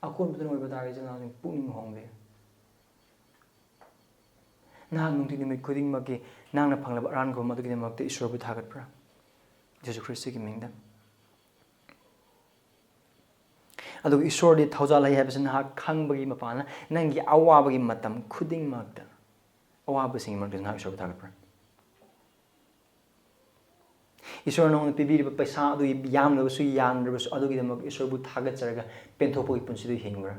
ꯑꯀꯣꯟꯕꯗꯨꯅ ꯑꯣꯏꯕ ꯇꯥꯔꯒꯗꯤ ꯏꯆꯤꯜ ꯏꯅꯥꯎꯁꯤꯡ ꯄꯨꯛꯅꯤꯡ ꯍꯣꯡꯕꯤꯌꯨ꯫ ꯅꯍꯥꯛ ꯅꯨꯡꯇꯤ ꯅꯨꯃꯤꯠ ꯈꯨꯗꯤꯡꯃꯛꯀꯤ ꯅꯍꯥꯛꯅ ꯐꯪꯂꯕ ꯑꯔꯥꯟꯕ ꯈꯨꯗꯤꯡꯃꯛꯇ ꯏꯁꯣꯔꯕꯨ ꯊꯥꯒꯠꯄ꯭ꯔꯥ? ꯖꯤꯁꯨ ꯈ꯭ꯔꯤꯁꯇꯒꯤ ꯃꯤꯡꯗ꯫ ꯑꯗꯨꯒ ꯏꯁꯣꯔꯗꯤ ꯊꯧꯖꯥꯜ ꯂꯩ ꯍꯥꯏꯕꯁꯤ ꯅꯍꯥꯛ ꯈꯪꯕꯒꯤ ꯃꯄꯥꯟꯅ ꯅꯪꯒꯤ ꯑꯋꯥꯕꯒꯤ ꯃꯇꯝ ꯈꯨꯗꯤꯡꯃꯛꯇ, ꯑꯋꯥꯕꯁꯤꯡꯒꯤ ꯃꯔꯛꯇ ꯅꯍꯥꯛ ꯏꯁꯣꯔꯕꯨ ꯊꯥꯒꯠꯄ꯭ꯔꯥ? ꯏꯁꯣꯔꯅ ꯅꯉꯣꯟꯗ ꯄꯤꯕꯤꯔꯤꯕ ꯄꯩꯁꯥ ꯑꯗꯨ ꯌꯥꯝꯂꯕꯁꯨ ꯌꯥꯝꯗ꯭ꯔꯕꯁꯨ ꯑꯗꯨꯒꯤꯗꯃꯛ ꯏꯁꯣꯔꯕꯨ ꯊꯥꯒꯠꯆꯔꯒ ꯄꯦꯟꯊꯣꯛꯄꯒꯤ ꯄꯨꯟꯁꯤꯗꯨ ꯍꯤꯡꯕ꯭ꯔꯥ?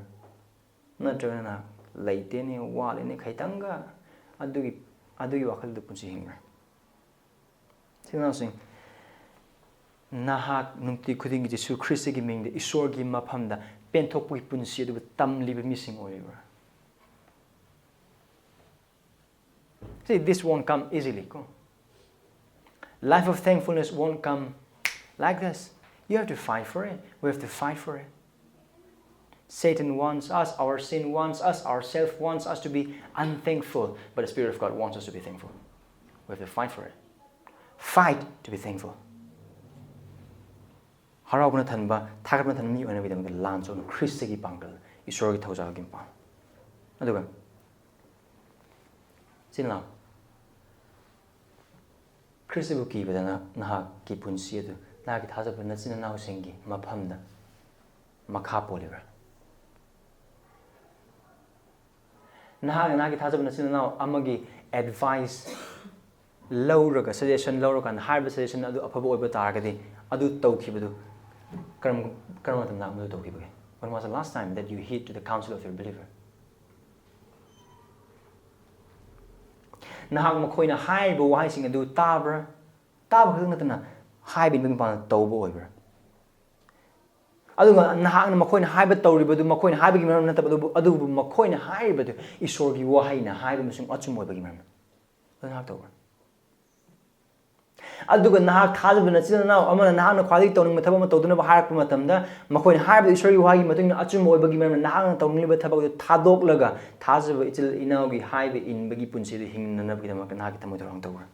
ꯅꯠꯇ꯭ꯔꯒꯅ ꯂꯩꯇꯦꯅꯦ, ꯋꯥꯠꯂꯤꯅꯦ, ꯈꯤꯇꯪꯒ ꯑꯗꯨꯒꯤ, ꯑꯗꯨꯒꯤ ꯋꯥꯈꯜꯗꯨ ꯄꯨꯟꯁꯤ ꯍꯤꯡꯕ꯭ꯔꯥ? ꯏꯆꯤꯜ ꯏꯅꯥꯎꯁꯤꯡ, ꯅꯍꯥꯛ ꯅꯨꯡꯇꯤ ꯈꯨꯗꯤꯡꯒꯤ ꯖꯤꯁꯨ ꯈ꯭ꯔꯤꯁꯇꯒꯤ ꯃꯤꯡꯗ ꯏꯁꯣꯔꯒꯤ ꯃꯐꯝꯗ ꯄꯦꯟꯊꯣꯛꯄꯒꯤ ꯄꯨꯟꯁꯤ ꯑꯗꯨꯕꯨ ꯇꯝꯂꯤꯕ ꯃꯤꯁꯤꯡ ꯑꯣꯏꯔꯤꯕ꯭ꯔꯥ? See, this won't come easily, ꯀꯣ? Life of thankfulness won't come like this. You have to fight for it. We have to fight for it. Satan wants us, our sin wants us, ourself wants us to be unthankful, but the Spirit of God wants us to be thankful. We have to fight for it. Fight to be thankful. ꯍꯔꯥꯎꯕꯅ ꯊꯟꯕ, ꯊꯥꯒꯠꯄꯅ ꯊꯟꯕ ꯃꯤ ꯑꯣꯏꯅꯕꯒꯤꯗꯃꯛꯇ ꯂꯥꯟ ꯁꯣꯛꯅ ꯈ꯭ꯔꯤꯁꯇꯒꯤ ꯄꯥꯡꯒꯜ, ꯏꯁꯣꯔꯒꯤ ꯊꯧꯖꯥꯜꯒꯤ ꯃꯄꯥꯡ꯫ ꯑꯗꯨꯒ ꯏꯆꯤꯜ ꯏꯅꯥꯎ, ꯈ꯭ꯔꯤꯁꯇꯕꯨ ꯀꯤꯕꯗ ꯅꯍꯥꯛꯀꯤ ꯄꯨꯟꯁꯤ ꯑꯗꯨ ꯅꯍꯥꯛꯀꯤ ꯊꯥꯖꯕ ꯅꯆꯤꯟ ꯅꯅꯥꯎꯁꯤꯡꯒꯤ ꯃꯐꯝꯗ ꯃꯈꯥ ꯄꯣꯜꯂꯤꯕ꯭ꯔꯥ? ꯅꯍꯥꯛꯅ ꯅꯍꯥꯛꯀꯤ ꯊꯥꯖꯕ ꯅꯆꯤꯟ ꯅꯅꯥꯎ ꯑꯃꯒꯤ advice ꯂꯧꯔꯒ, suggestion ꯂꯧꯔꯀꯥꯟꯗ, ꯍꯥꯏꯔꯤꯕ suggestion ꯑꯗꯨ ꯑꯐꯕ ꯑꯣꯏꯕ ꯇꯥꯔꯒꯗꯤ, ꯑꯗꯨ ꯇꯧꯈꯤꯕꯗꯨ ꯀꯔꯝ ꯀꯔꯝꯕ ꯃꯇꯝꯗ ꯃꯗꯨ ꯇꯧꯈꯤꯕꯒꯦ? When was the last time that you heed to the counsel of your believer? ꯅꯍꯥꯛ ꯃꯈꯣꯏꯅ ꯍꯥꯏꯔꯤꯕ ꯋꯥꯍꯩꯁꯤꯡ ꯑꯗꯨ ꯇꯥꯕ꯭ꯔꯥ? ꯇꯥꯕ ꯈꯛꯇ ꯅꯠꯇꯅ, ꯍꯥꯏꯕ ꯏꯟꯕꯒꯤ ꯃꯄꯥꯟꯗ ꯇꯧꯕ ꯑꯣꯏꯕ꯭ꯔꯥ? ꯑꯗꯨꯒ ꯅꯍꯥꯛꯅ ꯃꯈꯣꯏꯅ ꯍꯥꯏꯕ ꯇꯧꯔꯤꯕꯗꯨ ꯃꯈꯣꯏꯅ ꯍꯥꯏꯕꯒꯤ ꯃꯔꯝ ꯅꯠꯇꯕ, ꯑꯗꯨꯕꯨ, ꯑꯗꯨꯕꯨ ꯃꯈꯣꯏꯅ ꯍꯥꯏꯔꯤꯕꯗꯨ ꯏꯁꯣꯔꯒꯤ ꯋꯥꯍꯩꯅ ꯍꯥꯏꯕ ꯑꯃꯁꯨꯡ ꯑꯆꯨꯝꯕ ꯑꯣꯏꯕꯒꯤ ꯃꯔꯝꯗ꯫ ꯑꯗꯨ ꯅꯍꯥꯛ ꯇꯧꯕ꯭ꯔꯥ? ꯑꯗꯨꯒ ꯅꯍꯥꯛ ꯊꯥꯖꯕ ꯅꯆꯤꯟ ꯅꯅꯥꯎ ꯑꯃꯅ ꯅꯍꯥꯛꯅ ꯈ꯭ꯋꯥꯏꯗꯒꯤ ꯇꯧꯅꯤꯡꯕ ꯊꯕꯛ ꯑꯃ ꯇꯧꯗꯅꯕ ꯍꯥꯏꯔꯛꯄ ꯃꯇꯝꯗ, ꯃꯈꯣꯏꯅ ꯍꯥꯏꯔꯤꯕꯗꯨ ꯏꯁꯣꯔꯒꯤ ꯋꯥꯍꯩꯒꯤ ꯃꯇꯨꯡ ꯏꯟꯅ ꯑꯆꯨꯝꯕ ꯑꯣꯏꯕꯒꯤ ꯃꯔꯝꯅ, ꯅꯍꯥꯛꯅ ꯇꯧꯅꯤꯡꯂꯤꯕ ꯊꯕꯛ ꯑꯗꯨ ꯊꯥꯗꯣꯛꯂꯒ ꯊꯥꯖꯕ ꯏꯆꯤꯜ ꯏꯅꯥꯎꯒꯤ ꯍꯥꯏꯕ ꯏꯟꯕꯒꯤ ꯄꯨꯟꯁꯤ ꯑꯗꯨ ꯍꯤꯡꯅꯅꯕꯒꯤꯗꯃꯛꯇ ꯅꯍꯥꯛꯀꯤ ꯊꯃꯣꯏ ꯊꯧꯔꯥꯡ ꯇꯧꯕ꯭ꯔꯥ?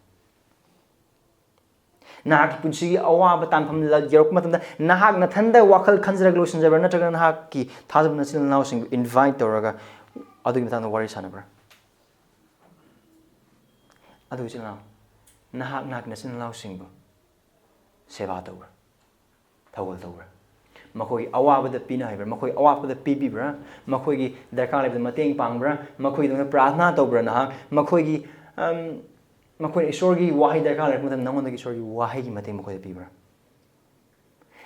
ꯅꯍꯥꯛꯀꯤ ꯄꯨꯟꯁꯤꯒꯤ ꯑꯋꯥꯕ ꯇꯥꯟꯐꯝ ꯂ-, ꯌꯧꯔꯛꯄ ꯃꯇꯝꯗ, ꯅꯍꯥꯛ ꯅꯊꯟꯗ ꯋꯥꯈꯜ ꯈꯟꯖꯔꯒ ꯂꯣꯏꯁꯤꯟꯖꯕ꯭ꯔꯥ, ꯅꯠꯇ꯭ꯔꯒ ꯅꯍꯥꯛꯀꯤ ꯊꯥꯖꯕ ꯅꯆꯤꯟ ꯅꯅꯥꯎꯁꯤꯡꯕꯨ invite ꯇꯧꯔꯒ ꯑꯗꯨꯒꯤ ꯃꯇꯥꯡꯗ ꯋꯥꯔꯤ ꯁꯥꯟꯅꯕ꯭ꯔꯥ? ꯑꯗꯨ ꯏꯆꯤꯜ ꯏꯅꯥꯎ, ꯅꯍꯥꯛ ꯅꯍꯥꯛꯀꯤ ꯅꯆꯤꯟ ꯅꯅꯥꯎꯁꯤꯡꯕꯨ ꯁꯦꯕꯥ ꯇꯧꯕ꯭ꯔꯥ? ꯊꯧꯒꯜ ꯇꯧꯕ꯭ꯔꯥ? ꯃꯈꯣꯏꯒꯤ ꯑꯋꯥꯕꯗ ꯄꯤꯅ ꯍꯩꯕ꯭ꯔꯥ? ꯃꯈꯣꯏ ꯑꯋꯥꯕꯗ ꯄꯤꯕꯤꯕ꯭ꯔꯥ? ꯃꯈꯣꯏꯒꯤ ꯗꯔꯀꯥꯔ ꯂꯩꯕꯗ ꯃꯇꯦꯡ ꯄꯥꯡꯕ꯭ꯔꯥ? ꯃꯈꯣꯏꯒꯤꯗꯃꯛꯇ ꯄ꯭ꯔꯥꯔꯊꯅꯥ ꯇꯧꯕ꯭ꯔꯥ ꯅꯍꯥꯛ? ꯃꯈꯣꯏꯒꯤ, ꯑꯝ, ꯃꯈꯣꯏꯅ ꯏꯁꯣꯔꯒꯤ ꯋꯥꯍꯩ ꯗꯔꯀꯥꯔ ꯂꯩꯔꯛꯄ ꯃꯇꯝꯗ ꯅꯉꯣꯟꯗꯒꯤ ꯏꯁꯣꯔꯒꯤ ꯋꯥꯍꯩꯒꯤ ꯃꯇꯦꯡ ꯃꯈꯣꯏꯗ ꯄꯤꯕ꯭ꯔꯥ?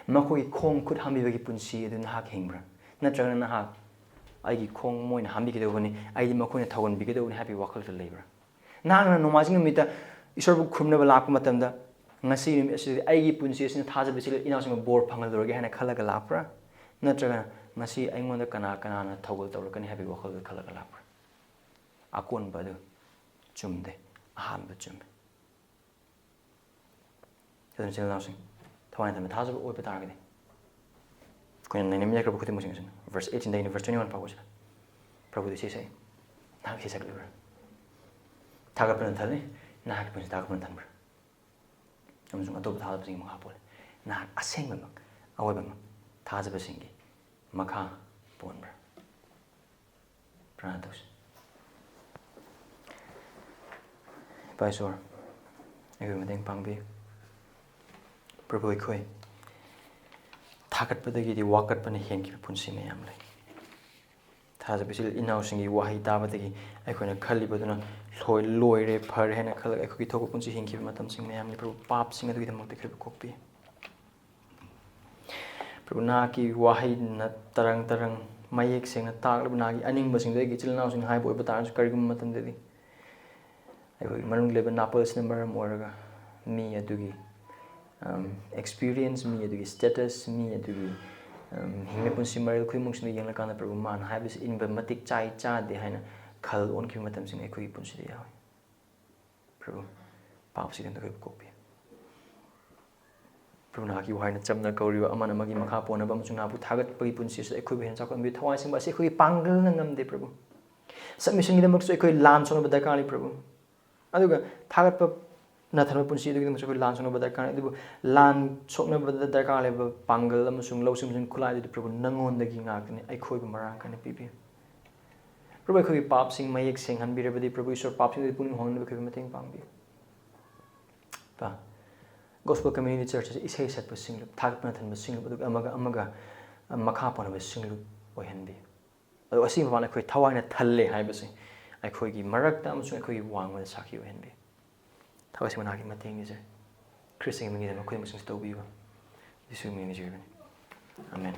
ꯃꯈꯣꯏꯒꯤ ꯈꯣꯡ ꯈꯨꯠ ꯍꯥꯝꯕꯤꯕꯒꯤ ꯄꯨꯟꯁꯤ ꯑꯗꯨ ꯅꯍꯥꯛ ꯍꯤꯡꯕ꯭ꯔꯥ? ꯅꯠꯇ꯭ꯔꯒꯅ ꯅꯍꯥꯛ, "ꯑꯩꯒꯤ ꯈꯣꯡ ꯃꯣꯏꯅ ꯍꯥꯝꯕꯤꯒꯗꯧꯕꯅꯤ, ꯑꯩꯗꯤ ꯃꯈꯣꯏꯅ ꯊꯧꯒꯟꯕꯤꯒꯗꯧꯕꯅꯤ" ꯍꯥꯏꯕꯒꯤ ꯋꯥꯈꯜꯗ ꯂꯩꯕ꯭ꯔꯥ? ꯅꯍꯥꯛꯅ ꯅꯣꯡꯃꯥꯏꯖꯤꯡ ꯅꯨꯃꯤꯠꯇ ꯏꯁꯣꯔꯕꯨ ꯈꯨꯔꯨꯝꯅꯕ ꯂꯥꯛꯄ ꯃꯇꯝꯗ, "ꯉꯁꯤ ꯅꯨꯃꯤꯠ ꯑꯁꯤꯗꯤ ꯑꯩꯒꯤ ꯄꯨꯟꯁꯤ ꯑꯁꯤꯅ ꯊꯥꯖꯕ ꯏꯆꯤꯜ ꯏꯅꯥꯎꯁꯤꯡꯕꯨ ꯕꯣꯔ ꯐꯪꯍꯜꯂꯨꯔꯒꯦ" ꯍꯥꯏꯅ ꯈꯜꯂꯒ ꯂꯥꯛꯄ꯭ꯔꯥ? ꯅꯠꯇ꯭ꯔꯒꯅ ꯉꯁꯤ ꯑꯩꯉꯣꯟꯗ ꯀꯅꯥ ꯀꯅꯥꯅ ꯊꯧꯒꯜ ꯇꯧꯔꯛꯀꯅꯤ ꯍꯥꯏꯕꯒꯤ ꯋꯥꯈꯜꯗ ꯈꯜꯂꯒ ꯂꯥꯛꯄ꯭ꯔꯥ? ꯑꯀꯣꯟꯕ ꯑꯗꯨ ꯆꯨꯝꯗꯦ, ꯑꯍꯥꯟꯕ ꯆꯨꯝꯃꯤ꯫ ꯑꯗꯨꯅ, ꯏꯆꯤꯜ ꯏꯅꯥꯎꯁꯤꯡ, ꯊꯋꯥꯏ ꯅꯊꯟꯕ ꯊꯥꯖꯕ ꯑꯣꯏꯕ ꯇꯥꯔꯒꯗꯤ, ꯑꯩꯈꯣꯏꯅ ꯅꯩꯅꯃꯤꯟꯅꯈ꯭ꯔꯕ ꯈꯨꯗꯤꯡꯃꯛꯁꯤꯡ ꯑꯁꯤꯅ, verse eighteen ꯗꯒꯤꯅ verse twenty one ꯐꯥꯎꯕꯁꯤꯗ, ꯄ꯭ꯔꯚꯨꯗ ꯏꯁꯩ ꯁꯛꯏ, "ꯅꯍꯥꯛ ꯏꯁꯩ ꯁꯛꯂꯤꯕ꯭ꯔꯥ? ꯊꯥꯒꯠꯄꯅ ꯊꯜꯂꯤ, ꯅꯍꯥꯛꯀꯤ ꯄꯨꯟꯁꯤ ꯊꯥꯒꯠꯄꯅ ꯊꯟꯕ꯭ꯔꯥ? ꯑꯃꯁꯨꯡ ꯑꯇꯣꯞꯄ ꯊꯥꯒꯠꯄꯁꯤꯡꯒꯤ ꯃꯈꯥ ꯄꯣꯜꯂꯤ꯫ ꯅꯍꯥꯛ ꯑꯁꯦꯡꯕꯃꯛ, ꯑꯑꯣꯏꯕꯃꯛ ꯊꯥꯖꯕꯁꯤꯡꯒꯤ ꯃꯈꯥ ꯄꯣꯟꯕ꯭ꯔꯥ?" ꯄ꯭ꯔꯥꯔꯊꯅꯥ ꯇꯧꯁꯤ꯫ ꯏꯄꯥ ꯏꯁꯣꯔ, ꯑꯩꯈꯣꯏ ꯃꯇꯦꯡ ꯄꯥꯡꯕꯤꯌꯨ꯫ ꯄ꯭ꯔꯚꯨ, ꯑꯩꯈꯣꯏ ꯊꯥꯒꯠꯄꯗꯒꯤꯗꯤ ꯋꯥꯀꯠꯄꯅ ꯍꯦꯟꯈꯤꯕ ꯄꯨꯟꯁꯤ ꯃꯌꯥꯝ ꯂꯩ꯫ ꯊꯥꯖꯕ ꯏꯆꯤꯜ ꯏꯅꯥꯎꯁꯤꯡꯒꯤ ꯋꯥꯍꯩ ꯇꯥꯕꯗꯒꯤ ꯑꯩꯈꯣꯏꯅ ꯈꯜꯂꯤꯕꯗꯨꯅ ꯂꯣꯏ-, ꯂꯣꯏꯔꯦ, ꯐꯔꯦ ꯍꯥꯏꯅ ꯈꯜꯂꯒ ꯑꯩꯈꯣꯏꯒꯤ ꯊꯣꯛꯄ ꯄꯨꯟꯁꯤ ꯍꯤꯡꯈꯤꯕ ꯃꯇꯝꯁꯤꯡ ꯃꯌꯥꯝꯅꯤ꯫ ꯄ꯭ꯔꯚꯨ, ꯄꯥꯞꯁꯤꯡ ꯑꯗꯨꯒꯤꯗꯃꯛꯇ ꯑꯩꯈꯣꯏꯕꯨ ꯀꯣꯛꯄꯤ꯫ ꯄ꯭ꯔꯚꯨ, ꯅꯍꯥꯛꯀꯤ ꯋꯥꯍꯩꯅ ꯇꯔꯪ ꯇꯔꯪ ꯃꯌꯦꯛ ꯁꯦꯡꯅ ꯇꯥꯛꯂꯕ ꯅꯍꯥꯛꯀꯤ ꯑꯅꯤꯡꯕꯁꯤꯡꯗꯣ ꯑꯩꯒꯤ ꯏꯆꯤꯜ ꯏꯅꯥꯎꯁꯤꯡꯅ ꯍꯥꯏꯕ ꯑꯣꯏꯕ ꯇꯥꯔꯁꯨ, ꯀꯔꯤꯒꯨꯝꯕ ꯃꯇꯝꯗꯗꯤ ꯑꯩꯈꯣꯏꯒꯤ ꯃꯅꯨꯡꯗ ꯂꯩꯕ ꯅꯥꯄꯜꯁꯤꯅ ꯃꯔꯝ ꯑꯣꯏꯔꯒ ꯃꯤ ꯑꯗꯨꯒꯤ, ꯑꯝ, experience, ꯃꯤ ꯑꯗꯨꯒꯤ status, ꯃꯤ ꯑꯗꯨꯒꯤ, ꯑꯝ, ꯍꯤꯡꯕ ꯄꯨꯟꯁꯤ ꯃꯔꯦꯜ ꯈꯨꯗꯤꯡꯃꯛꯁꯤꯡꯗ ꯌꯦꯡꯂꯀꯥꯟꯗ, ꯄ꯭ꯔꯚꯨ, ꯃꯥꯅ ꯍꯥꯏꯕꯁꯤ ꯏꯟꯕ ꯃꯇꯤꯛ ꯆꯥꯏ ꯆꯥꯗꯦ ꯍꯥꯏꯅ ꯈꯜ ꯑꯣꯟꯈꯤꯕ ꯃꯇꯝꯁꯤꯡ ꯑꯩꯈꯣꯏꯒꯤ ꯄꯨꯟꯁꯤꯗ ꯌꯥꯎꯏ꯫ ꯄ꯭ꯔꯚꯨ, ꯄꯥꯞꯁꯤꯗ ꯑꯩꯈꯣꯏꯕꯨ ꯀꯣꯛꯄꯤꯌꯨ꯫ ꯄ꯭ꯔꯚꯨ, ꯅꯍꯥꯛꯀꯤ ꯋꯥꯍꯩꯅ ꯆꯝꯅ ꯀꯧꯔꯤꯕ, ꯑꯃꯅ ꯑꯃꯒꯤ ꯃꯈꯥ ꯄꯣꯟꯅꯕ ꯑꯃꯁꯨꯡ ꯅꯍꯥꯛꯄꯨ ꯊꯥꯒꯠꯄꯒꯤ ꯄꯨꯟꯁꯤ ꯑꯁꯤꯗ ꯑꯩꯈꯣꯏꯕꯨ ꯍꯦꯟꯅ ꯆꯥꯎꯈꯠꯍꯟꯕꯤꯌꯨ꯫ ꯊꯋꯥꯏ ꯑꯁꯦꯡꯕ ꯑꯁꯤ ꯑꯩꯈꯣꯏꯒꯤ ꯄꯥꯡꯒꯜꯅ ꯉꯝꯗꯦ, ꯄ꯭ꯔꯚꯨ꯫ Submission ꯒꯤꯗꯃꯛꯁꯨ ꯑꯩꯈꯣꯏ ꯂꯥꯟ ꯁꯣꯛꯅꯕ ꯗꯔꯀꯥꯔ ꯂꯩ, ꯄ꯭ꯔꯚꯨ꯫ ꯑꯗꯨꯒ ꯊꯥꯒꯠꯄ ꯅꯊꯟꯕ ꯄꯨꯟꯁꯤ ꯑꯗꯨꯒꯤꯗꯃꯛꯁꯨ ꯑꯩꯈꯣꯏ ꯂꯥꯟ ꯁꯣꯛꯅꯕ ꯗꯔꯀꯥꯔ ꯂꯩ꯫ ꯑꯗꯨꯕꯨ ꯂꯥꯟ ꯁꯣꯛꯅꯕꯗ ꯗꯔꯀꯥꯔ ꯂꯩꯕ ꯄꯥꯡꯒꯜ ꯑꯃꯁꯨꯡ ꯂꯧꯁꯤꯡ ꯑꯃꯁꯨꯡ ꯈꯨꯠꯂꯥꯏꯗꯨꯗꯤ, ꯄ꯭ꯔꯚꯨ, ꯅꯉꯣꯟꯗꯒꯤ ꯉꯥꯛꯇꯅꯤ꯫ ꯑꯩꯈꯣꯏꯕꯨ ꯃꯔꯥꯡ ꯀꯥꯏꯅ ꯄꯤꯕꯤꯌꯨ꯫ ꯄ꯭ꯔꯚꯨ, ꯑꯩꯈꯣꯏꯒꯤ ꯄꯥꯞꯁꯤꯡ ꯃꯌꯦꯛ ꯁꯦꯡꯍꯟꯕꯤꯔꯕꯗꯤ, ꯄ꯭ꯔꯚꯨ ꯏꯁꯣꯔ, ꯄꯥꯞꯁꯤꯡ ꯑꯗꯨ ꯄꯨꯛꯅꯤꯡ ꯍꯣꯡꯍꯟꯅꯕ ꯑꯩꯈꯣꯏꯕꯨ ꯃꯇꯦꯡ ꯄꯥꯡꯕꯤꯌꯨ꯫ ꯄꯥ, Gospel Community Church ꯑꯁꯤ ꯏꯁꯩ ꯁꯛꯄ ꯁꯤꯡꯂꯨꯞ, ꯊꯥꯒꯠꯄ ꯅꯊꯟꯕ ꯁꯤꯡꯂꯨꯞ, ꯑꯗꯨꯒ ꯑꯃꯒ ꯑꯃꯒ ꯃꯈꯥ ꯄꯣꯟꯅꯕ ꯁꯤꯡꯂꯨꯞ ꯑꯣꯏꯍꯟꯕꯤꯌꯨ꯫ ꯑꯗꯨ ꯑꯁꯤꯒꯤ ꯃꯄꯥꯟ ꯑꯩꯈꯣꯏ ꯊꯋꯥꯏꯅ ꯊꯜꯂꯦ ꯍꯥꯏꯕꯁꯤ ꯑꯩꯈꯣꯏꯒꯤ ꯃꯔꯛꯇ ꯑꯃꯁꯨꯡ ꯑꯩꯈꯣꯏꯒꯤ ꯋꯥꯡꯃꯗ ꯁꯥꯈꯤ ꯑꯣꯏꯍꯟꯕꯤꯌꯨ꯫ ꯊꯋꯥꯏꯁꯦ ꯃꯅꯥꯛꯀꯤ ꯃꯇꯦꯡ ꯅꯤꯖꯔꯤ꯫ ꯈ꯭ꯔꯤꯁꯇꯒꯤ ꯃꯤꯡꯗ ꯃꯈꯣꯏ ꯃꯁꯤꯡꯁꯨ ꯇꯧꯕꯤꯌꯨ꯫ ꯌꯦꯁꯨꯒꯤ ꯃꯤꯡ ꯅꯤꯖꯔꯤꯕꯅꯤ꯫ ꯑꯃꯦꯟ꯫